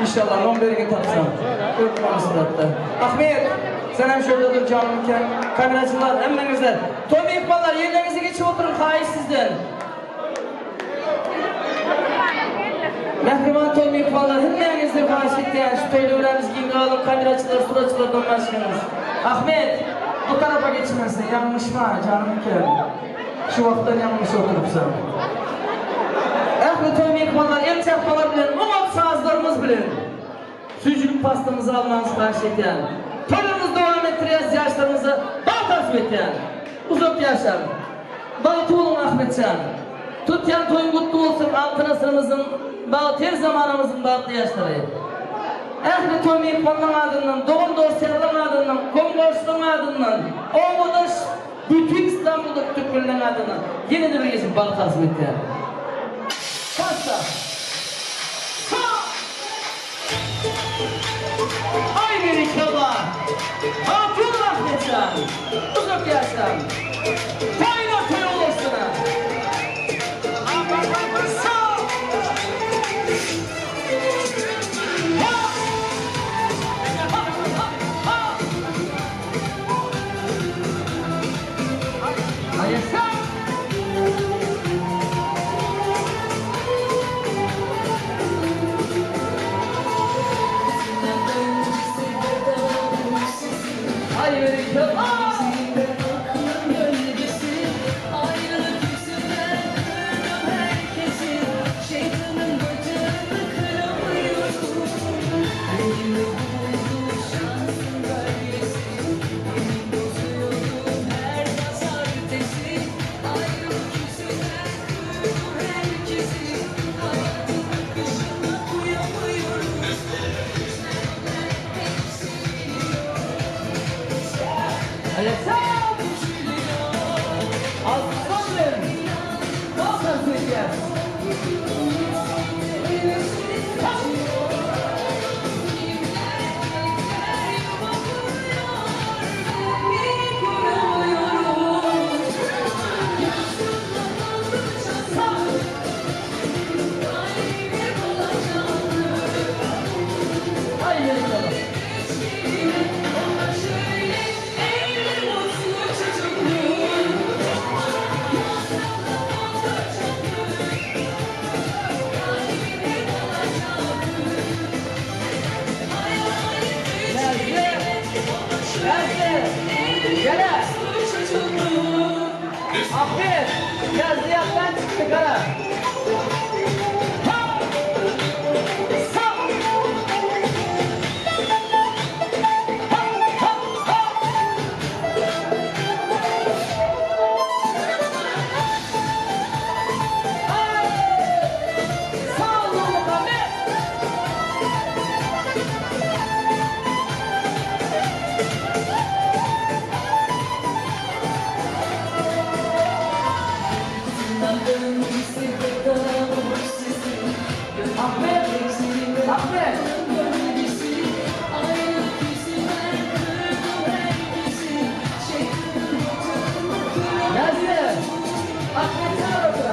Inşallah nomeriňi tapsam. Hökman suratda. Ahmet, sen hem şöyle dur canım iken. Kameracılar, hemmäňizler. Toý myhmanlar, ýerleriňize geçip oturyň, haýyş sizden. Mähriban toý myhmanlar, hemmäňizden haýyş etýän, şu toý döwrämiz giň galyň, kameraçylar, suratçylardan başgaňyz. Ahmet, bu tarapa geçmezsen, ýalňyşma, janym iken. Şu wagtdan ýalňyş oturypsyň. Ähli toý myhmanlar el çarpmalar bilen, oňat sazlarymyz bilen süýjülik pastamyzy almagyňyzy haýyş etýän. Toýlarymyzy dowam etdirýäs, ýaşlarymyza bagt arzuw etýän. Uzak ýaşaň. Bagtly boluň Ahmetjan. Tutýan toýuň gutly bolsun Altyn asyrymyzyň bagtyýar zamanamyzyň bagtly ýaşlary. Ähli toý myhmanynyň adyndan, dogan dost-ýarlaryň adyndan, goňgoşlaryň adyndan, obadaş bütin Istanbuldaky türkmenleriň adyndan ýene-de bir gezek bagt arzuw etýän. Pasta. Sa. Aý berekella! Bagtly bol Ahmetjan! Uzak ýaşaň! Toýlar toýa ulaşsyn-a! Sag! Ha! Ha! Ha! Aýa sag! Aý berekella! Ahmet, Nazlyýatdan çykdy gara. Ahmet! Ahmet! Nazlı! Ahmet sen otur.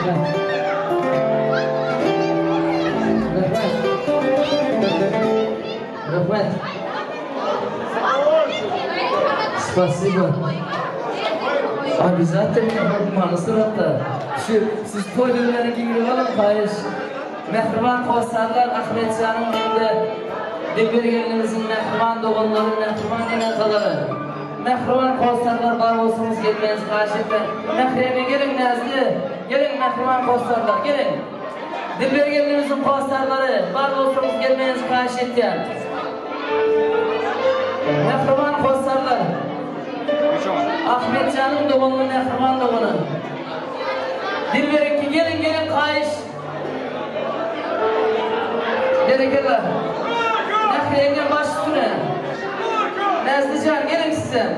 Rahmet. Rahmet. Rahmet. Spasibo. Обязательно hökmany suratda. Şu siz toý düzümlerine girip alyň haýyş. Mähriban hossarlar Ahmetjanyň hem-de Dilber gelnimiziň mähriban doganlary, mähriban ene-atalary. Mähriban hossarlar bar bolsaňyz gelmegiňizi haýyş etýän. Mähreme geliň Näzli, geliň mähriban hossarlar, geliň. Dilber gelnimiziň hossarlary, bar bolsaňyz gelmegiňizi haýyş etýän. Mähriban hossarlar. Ahmetjanyň doganyny mähriban dogany. Dilberiňki geliň geliň haýyş. Berekella. Mähri ýeňňe baş üstüne. Näzlijan geliň sizem.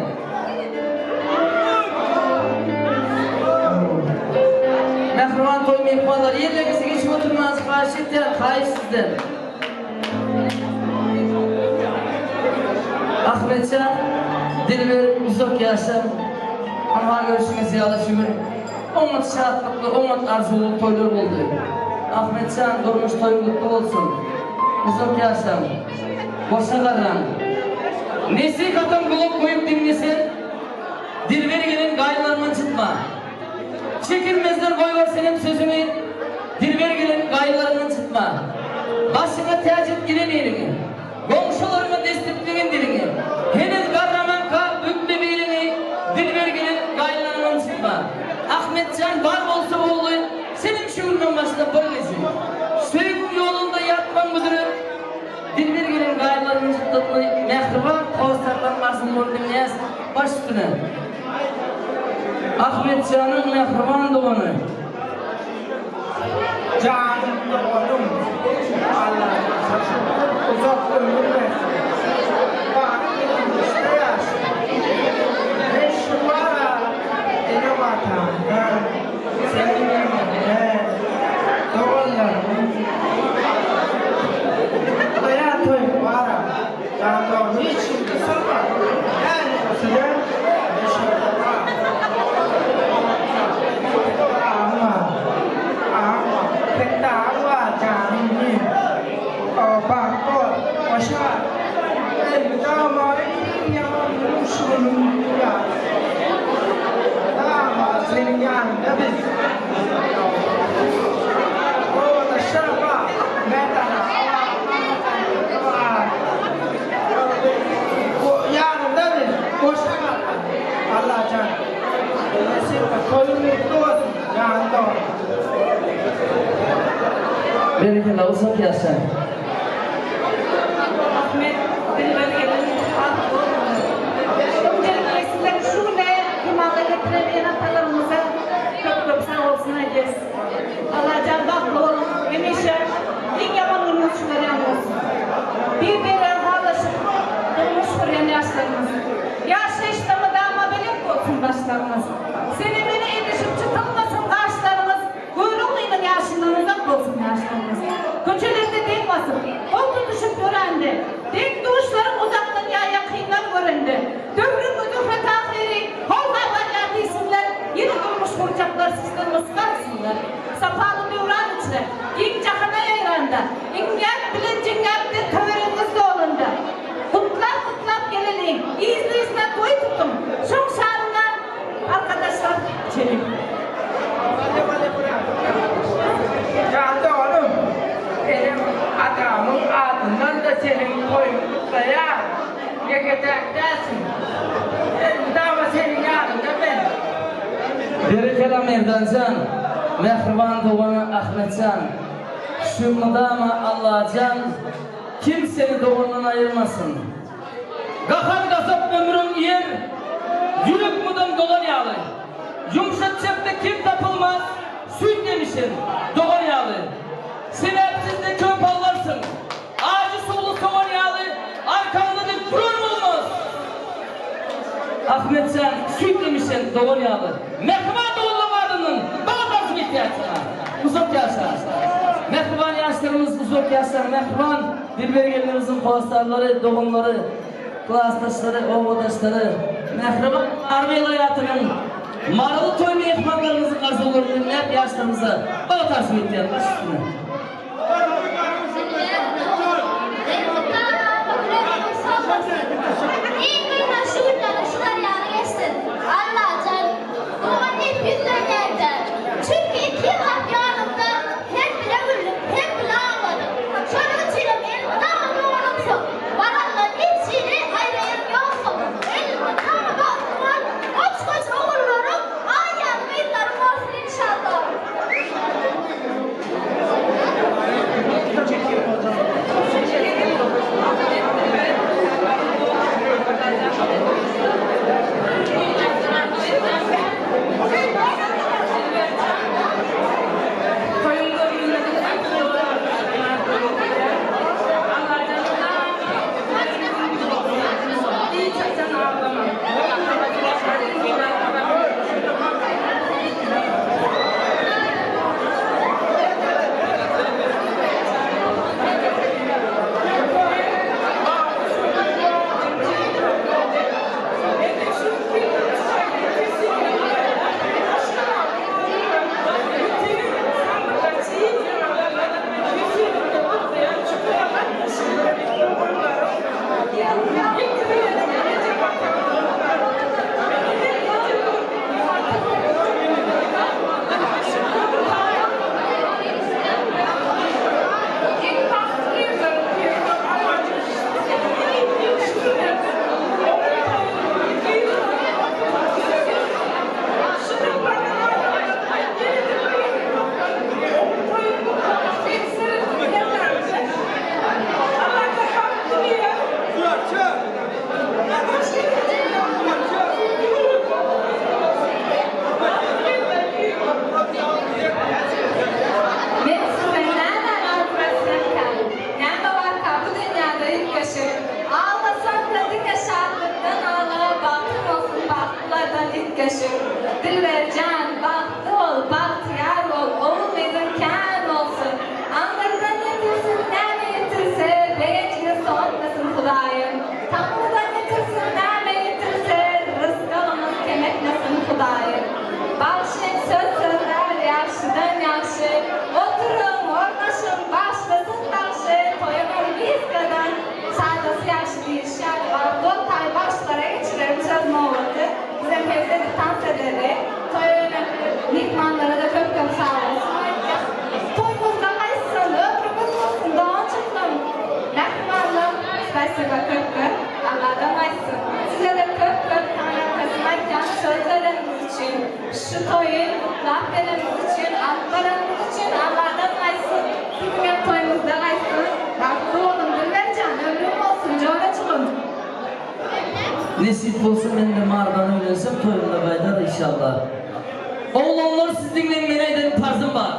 Mähriban toý myhmanlary ýerleriňize geçip oturmagyňyzy haýyş etýän haýyş sizden. Ahmetjan Dilber uzak ýaşaň. Ynha görşüňiz ýaly şu gün oňat şatlykly oňat arzuwly toýlar boldy. Ahmetjan durmuş toýuň gutly bolsun. Uzak ýaşaň. Goşa garraň. Nesihatam gulak goýup diňlesen Dilber gelin gaýynlaryňdan çykma. Çekinmezden goýber senem sözüňi, Dilber gelin gaýylaryňdan çykma. Başyňa täç et giren iliňi, Goňşularyňa destipligin diliňi. Heniz garramanka bükme biliňi, Dilber gelin gaýylaryňdan çykma. Ahmetjan bar bolsa ogly, Senem şu günden başla bir gyzy. Söýgiň ýolunda ýatmaň büdürip, Dilber gelin gaýylaryňdan çykdykmy, Mähriban hossarlaryň arzyny bolup bilýäs, baş üstüne. Ahmetjanyň mähriban dogany. Janym doganym Allajan saňa uzak ömür bersin bagtly durmuşda ýaşa men şu wagt enem atamdan seniň eneňden doganlarymyň Hudaýa toýum bara jan dogan hiç kimde syr bar näme bolsada men şonda bar Agam agam Petde agam bar janym inim Bagtly bol goşa bar Elmydama iň ýaman günüň şu günüň ýaly Mydama seniň ýanyňda biz Obadaşlar bar Merdana bar Ýanynda biz goşa galmaly. Allajan nesip et toýuň gutly bolsun jan dogan. Berekella uzak ýaşa. Ahmet Dilber gelin bagtly bolsunlar. Öncelikle sizleri şu güne kemala getiren ene-atalarymyza köp köp sag bolsun aýdýas. Allajan bagtly boluň hemişe iň ýaman günüňiz şular ýaly bolsun. Bir biregi halaşyp durmuş gurýan ýaşlarymyz. Ýaşaýyşda mydama belent bolsun başlaryňyz. Sene mene edişip çytylmasyn gaşlaryňyz Göroglynyň ýaşyndan uzak bolsun ýaşlaryňyz. Köçelerde deň basyp, gol tutuşyp ýörände, Deň duşlaryň uzakdan ýa ýakyndan görende, Döwrüňi Zöhre Tahyry howla barýar diýsinler, Ýene durmuş gurjaklar sizden nusga alsynlar. Sapaly döwran içre, giň jahana ýaýranda, Iňňäp bilen jiňňäpden töweregiňiz dolanda, Gutlap-gutlap geleliň, yzly-yzyna toý tutuň, Şoň şanyna arkadaşlar içeliň. Jan doganym, enem atamyň adyndan-da seniň toýuňy gutlaýar. Ýeke-täk dälsiň. Elmydama seniň ýanyňda men. Berekella Merdanjan, mähriban dogany Ahmetjan. Şu mydama Allajan kimseni dogandan aýyrmasyn. Gahar gazap ömrüň iýer, ýürek mydam dolan ýaly. Ýumşak çepde kem tapylmaz, süýt emişen, dogan ýaly. Sebäpsizde köp allarsyň, ajy suwly sogan ýaly, arkaňda dik duran bolmaz. Ahmetjan, süýt emişen, dogan ýaly. Mähriban doganlaryň adyndan bagt arzuw etýän saňa. Uzak ýaşa. Mähriban ýaşlarymyz uzak ýaşaň mähriban Dilber gelnimiziň hossarlary, doganlary, klasdaşlary, obadaşlary, mähriban Mary welaýatynyň Maryly toý myhmanlarymyzyň arzuwlary. Sözlerini diňläp ýaşlarymyza bagt arzuw etýän baş üstüne. Iň gynançly günleriň şular ýaly geçsin. Allajan, dogan diýip ýüzlenýän-dä. Çünki ýyllap ýanymda hem bile güldük, hem bile agladyk. Şonuň üçinem elmydama doganymsyň. Barandan hiç hili aýraýan ýoksuň. Elmydama bagtly bol, goç-goç ogullaryň, aý ýaly gyzlaryň bolsun inşallah. Men sizden nämäni arzuw etsemkäm? Näme barka bu dünýäde üýtgeşik? Aglasaň-da diňe şatlykdan agla, Bagtyň bolsun bagtlylardan üýtgeşik. Dilber jan, bagtly bol, bagtyýar bol, Ogul-gyzyň kän bolsun. Aňyrdan ýetirsin näme ýetirse, Begenjiňi soňatmasyn Hudaýym. Taňrydan ýetirsin näme ýetirse, Rysgalyňyz kem etmesin Hudaýym. Bagşyň söz sözlär ýagşydan ýagşy, Oturyň, ornaşyň, başlasyn bagşy, Toýuň orbiskadan sadasy ýagşy diýilişi ýaly bagtly ol taý bagşylara geçirerin söz nobaty. Bizem heňse edip tans edeli. Toýa gelen myhmanlara-da köp köp sag bolsun aýtýas. Toýumyzda gaýtsyn, ömrümiz bolsun, doganjyklarym, mähribanlar, spasiba köp köp. Alladan gaýtsyn. Size-de köp köp taňryýalkasyn aýtýan söz bereniňiz üçin, şu toýy gutlap geleniňiz üçin, alyp baranyňyz üçin Alladan gaýtsyn. Siziňem toýuňyzda gaýtsyn. Bagtly boluň Dilberjan, ömrüň bolsun, jorajygym. Nesip bolsa mende Mardan öýlensem toýumda gaýdar inşallah. Oglanlar siz diňleň men aýdan parzym bar.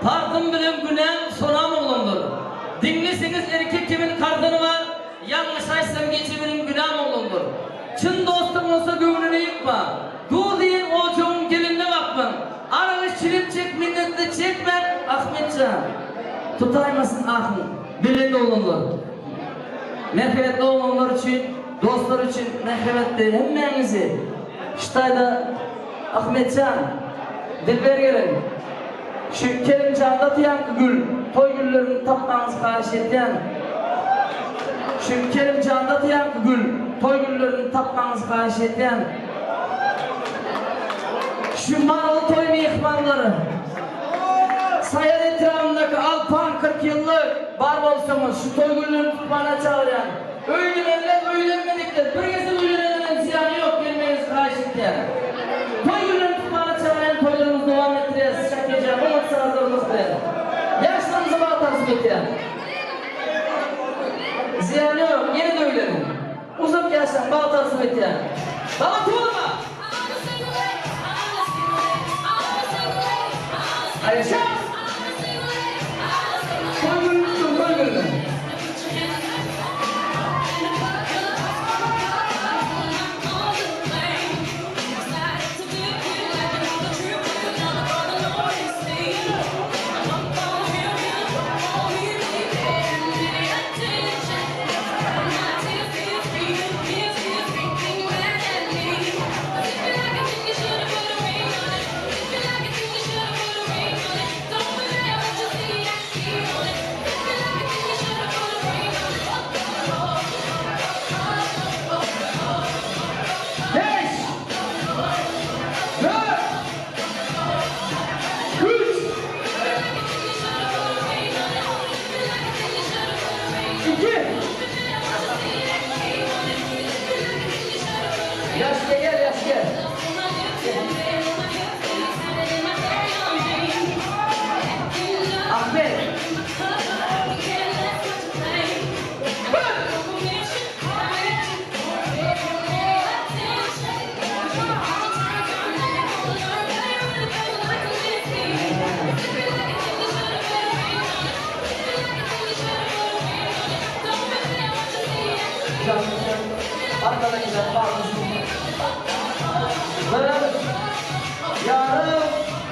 Parzym bilen günäm sonam oglanlar. Diňleseňiz erkek kimin karzyny bar ýalňyş aýtsam geçeweriň günäm oglanlar. Çyn dostuň bolsa göwnüni ýykma. Duz iýen ojagyň gelinine bakmaň. Aragy çilim çek minnetli çekmäň Ahmetjan. Tutaýmasyn ahyň. Belent oglanlar. Mähribatly oglanlar üçin, dostlar üçin mähribatly hemmäňizi şu taýda Ahmetjan, Dilber gelin, şu Kerimjanda atýanky gül, toý güllerini tapmagyňyzy haýyş edýän. Şu Kerimjanda atýanky gül, toý güllerini tapmagyňyzy haýyş edýän. Şu maral toý myhmanlary. Saýat etrabyndaky Alpan 40 ýyllyk bar bolsaňyz şu toý günlerini tutmana çagyrýan. Öýlenenler öýlenmedikler bir gezek öýleneniň zyýany ýok gelmegiňizi haýyş etýän. Toý günlerini tutmana çagyrýan toýlarymyzy dowam etdirýäs Şakeje oňat sazlarymyz bilen. Ýaşlarymyza bagt arzuw etýän. Zyýany ýok ýene-de öýleniň. Uzak ýaşaň bagt arzuw etýän. Baba Tuweleme! Aýşa! Toý gününi tutuň, toý gününi.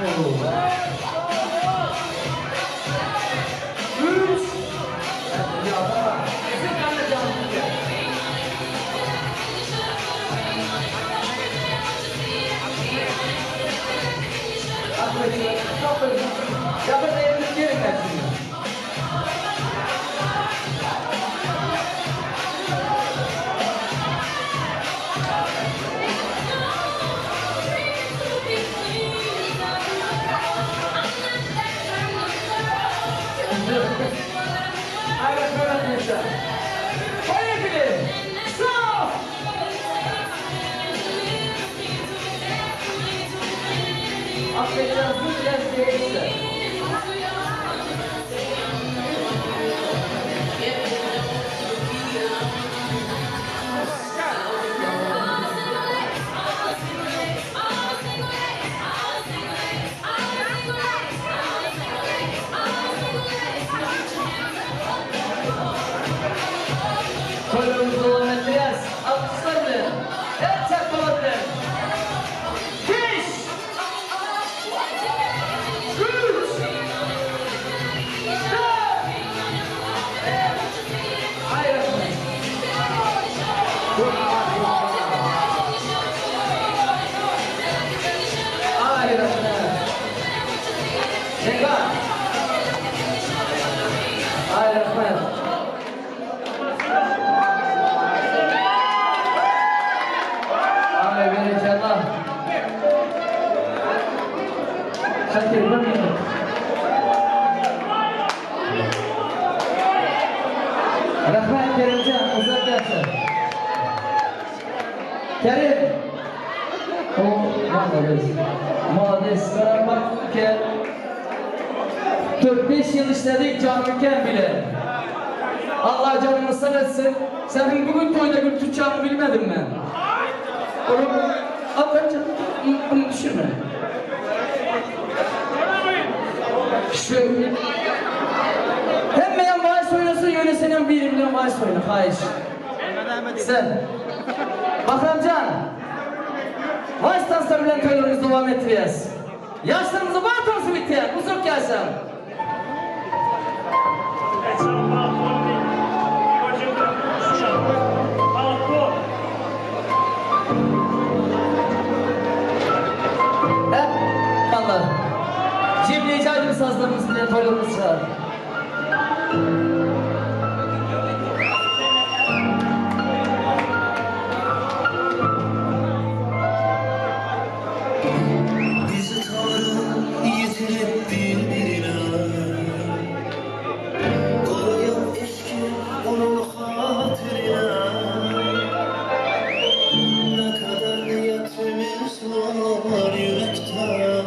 Üç. Yapın eliniz gelin ben şimdi. Aynen böyle arkadaşlar. Hayır bile. Sağ. Affedersiniz bu biraz değişti. Toylarımızı devam ettireceğiz. Alkışlar bile. El çarpmalar bile. Beş. Üç. Dört. Hayır. Hayır. Şeker. Hayır. Hayır. Ay berekella. Şakir bir minut. Rahmat Kerimcan, uzak yaşa. Kerim. O молодец. Молодец. Bak ki 4-5 yıl işledik canımken bile. Allah canını sağ etsin. Senin bugün toyda gül tutacağını bilmedim ben. Oğlum, Allah canını bunu düşürme. Şu hem benim vals oynasın, yönesenin biri bile vals oyna. Hayır. Sen. Bahramcan. Vals dansları bilen toylarımızı devam ettireceğiz. Yaşlarımızı var tansı bitti. Uzak gelsin. Hep vallahi. Cimrici ayrım sazlarımız bile toylarımız var. Bizi Tanrı yedirip birbirine Koyan eşki onun hatırına Ne kadar niyetimiz var yürekten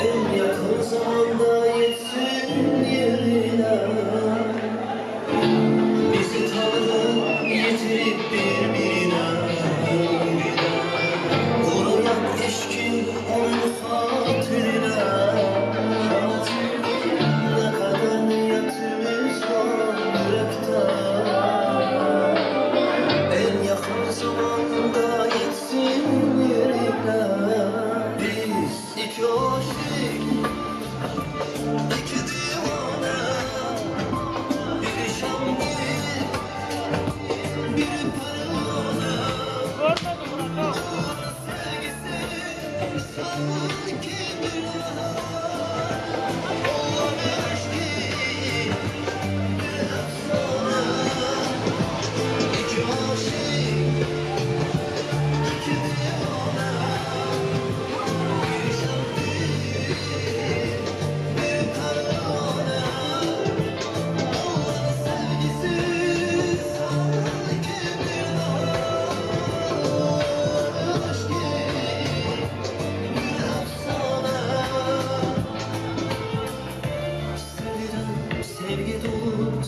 En yakın zamanda yetsin yerine Bizi Tanrı yetirip birbirine Koruyan eşkin onun hatırına Ne kadar niyetimiz var yürekte En yakın zamanda yetsin yerine Biz iki aşık, iki divane Biri şamgil, biri pervane Sevgi dolu.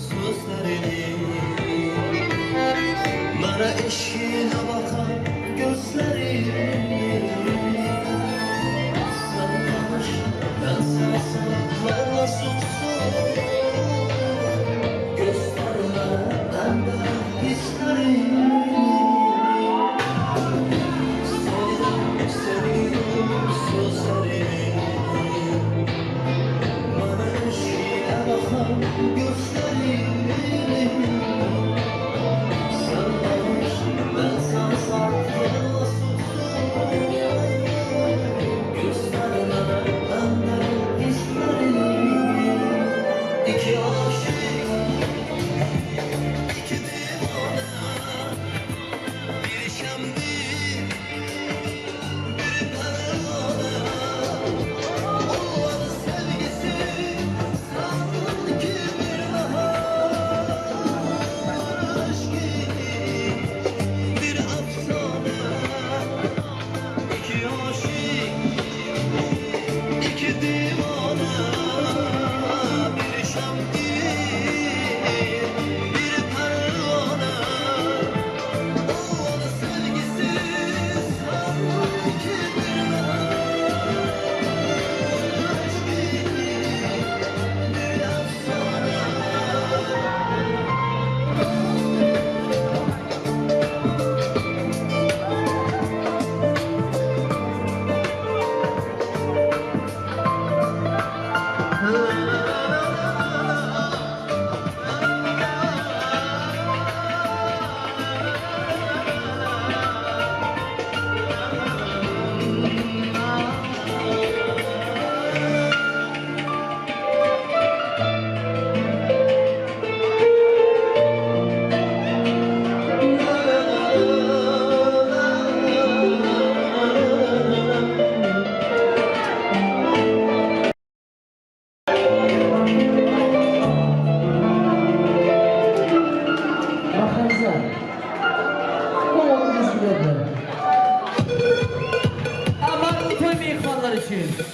üçin.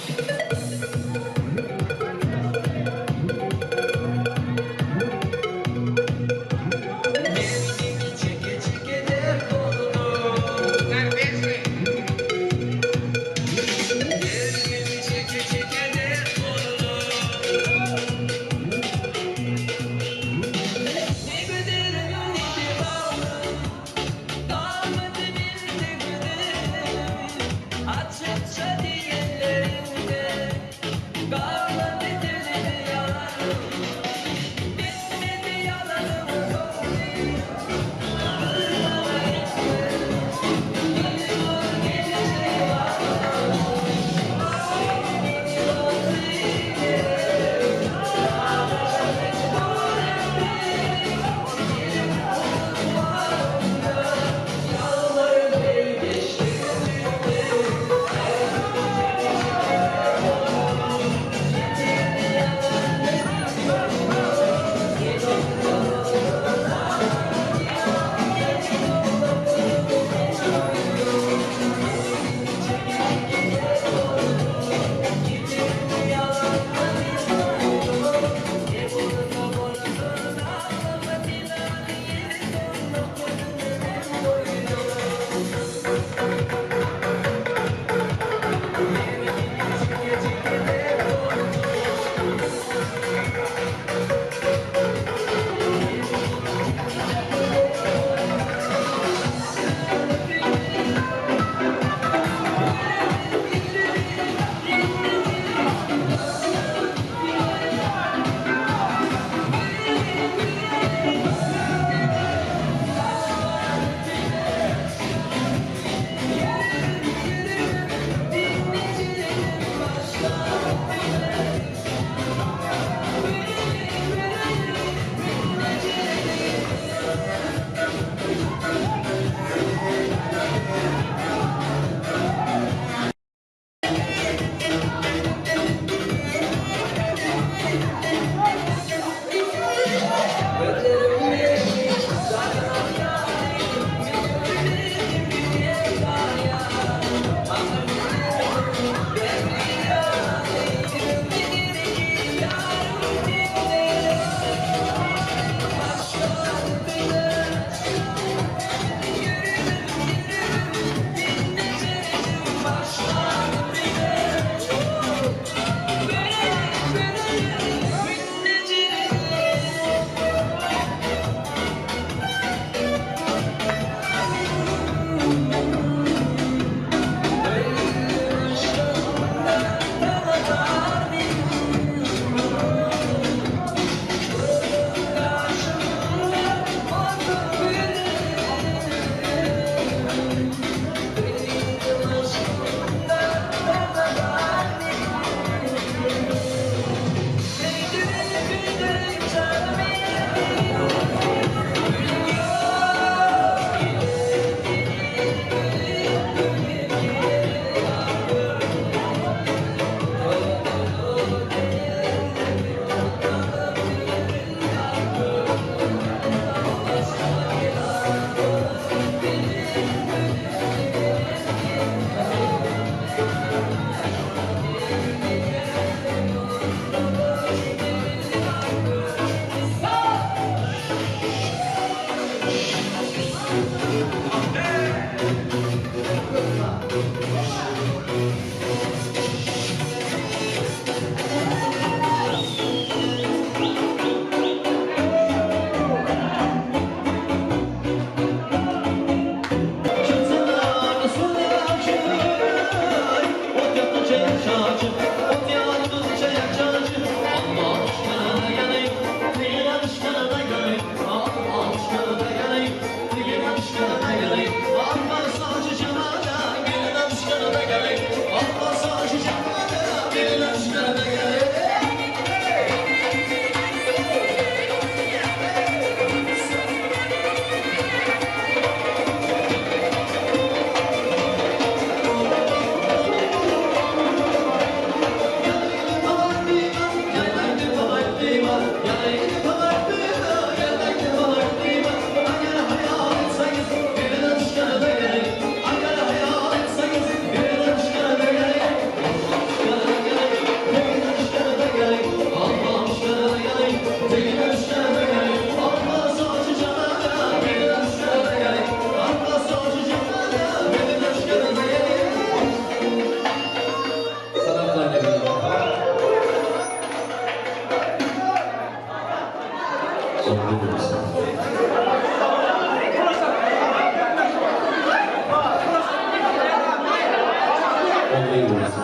Ömri bolsun. Ömri bolsun.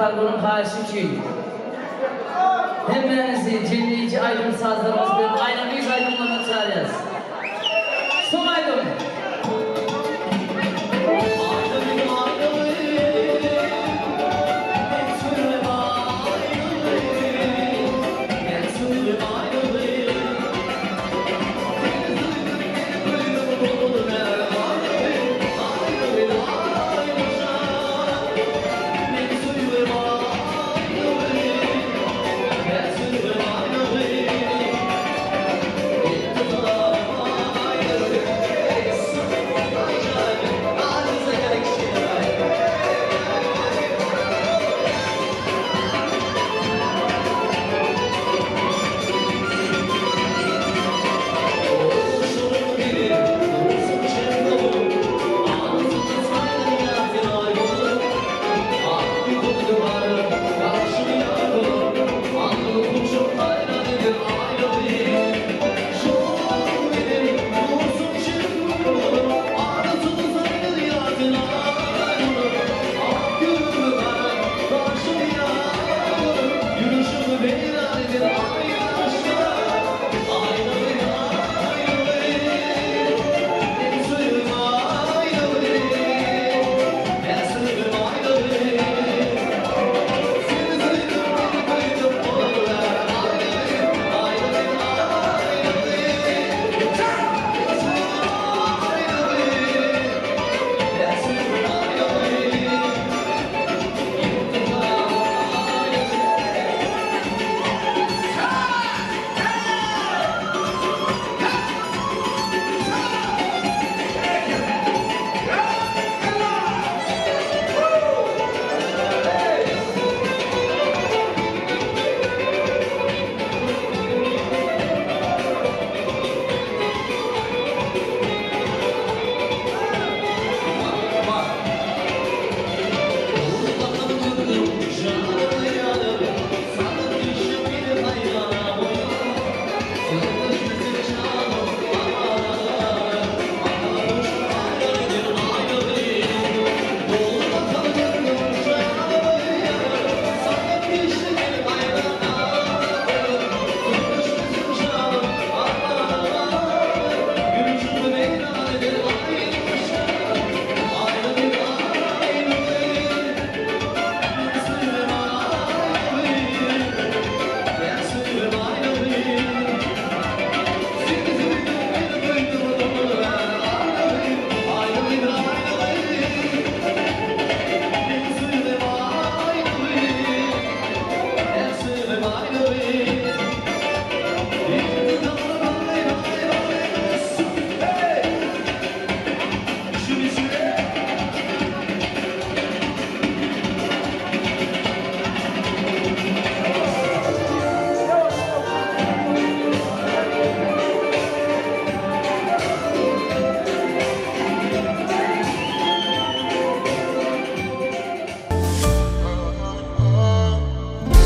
Kargonyň haýyşy üçin hemmäňizi jemleýji aýdym-sazlarymyz bilen Aýna gyz aýdymlaryna çagyrýarys. Soň aýdym.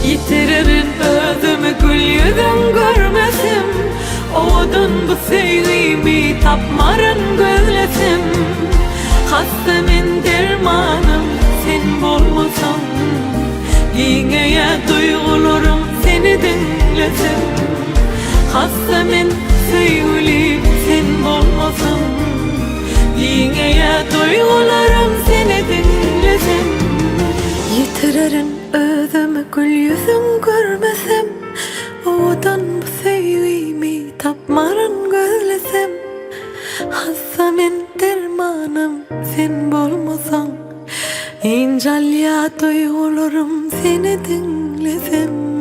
Ýitirerin özümi gül ýüzüň görmesem Owadan bu söýgimi tapmaryn gözlesem Hassa men dermanym sen bolmasaň Giňeýär duýgularym seni diňlesem Hassa men söýgülim sen bolmasaň Giňeýär duýgularym seni diňlesem Ýitirerin özümi gül ýüzüň görmesem Owadan bu söýgimi tapmaryn gözlesem Hassa men dermanym sen bolmasaň Ynjalýar duýgularym seni diňlesem.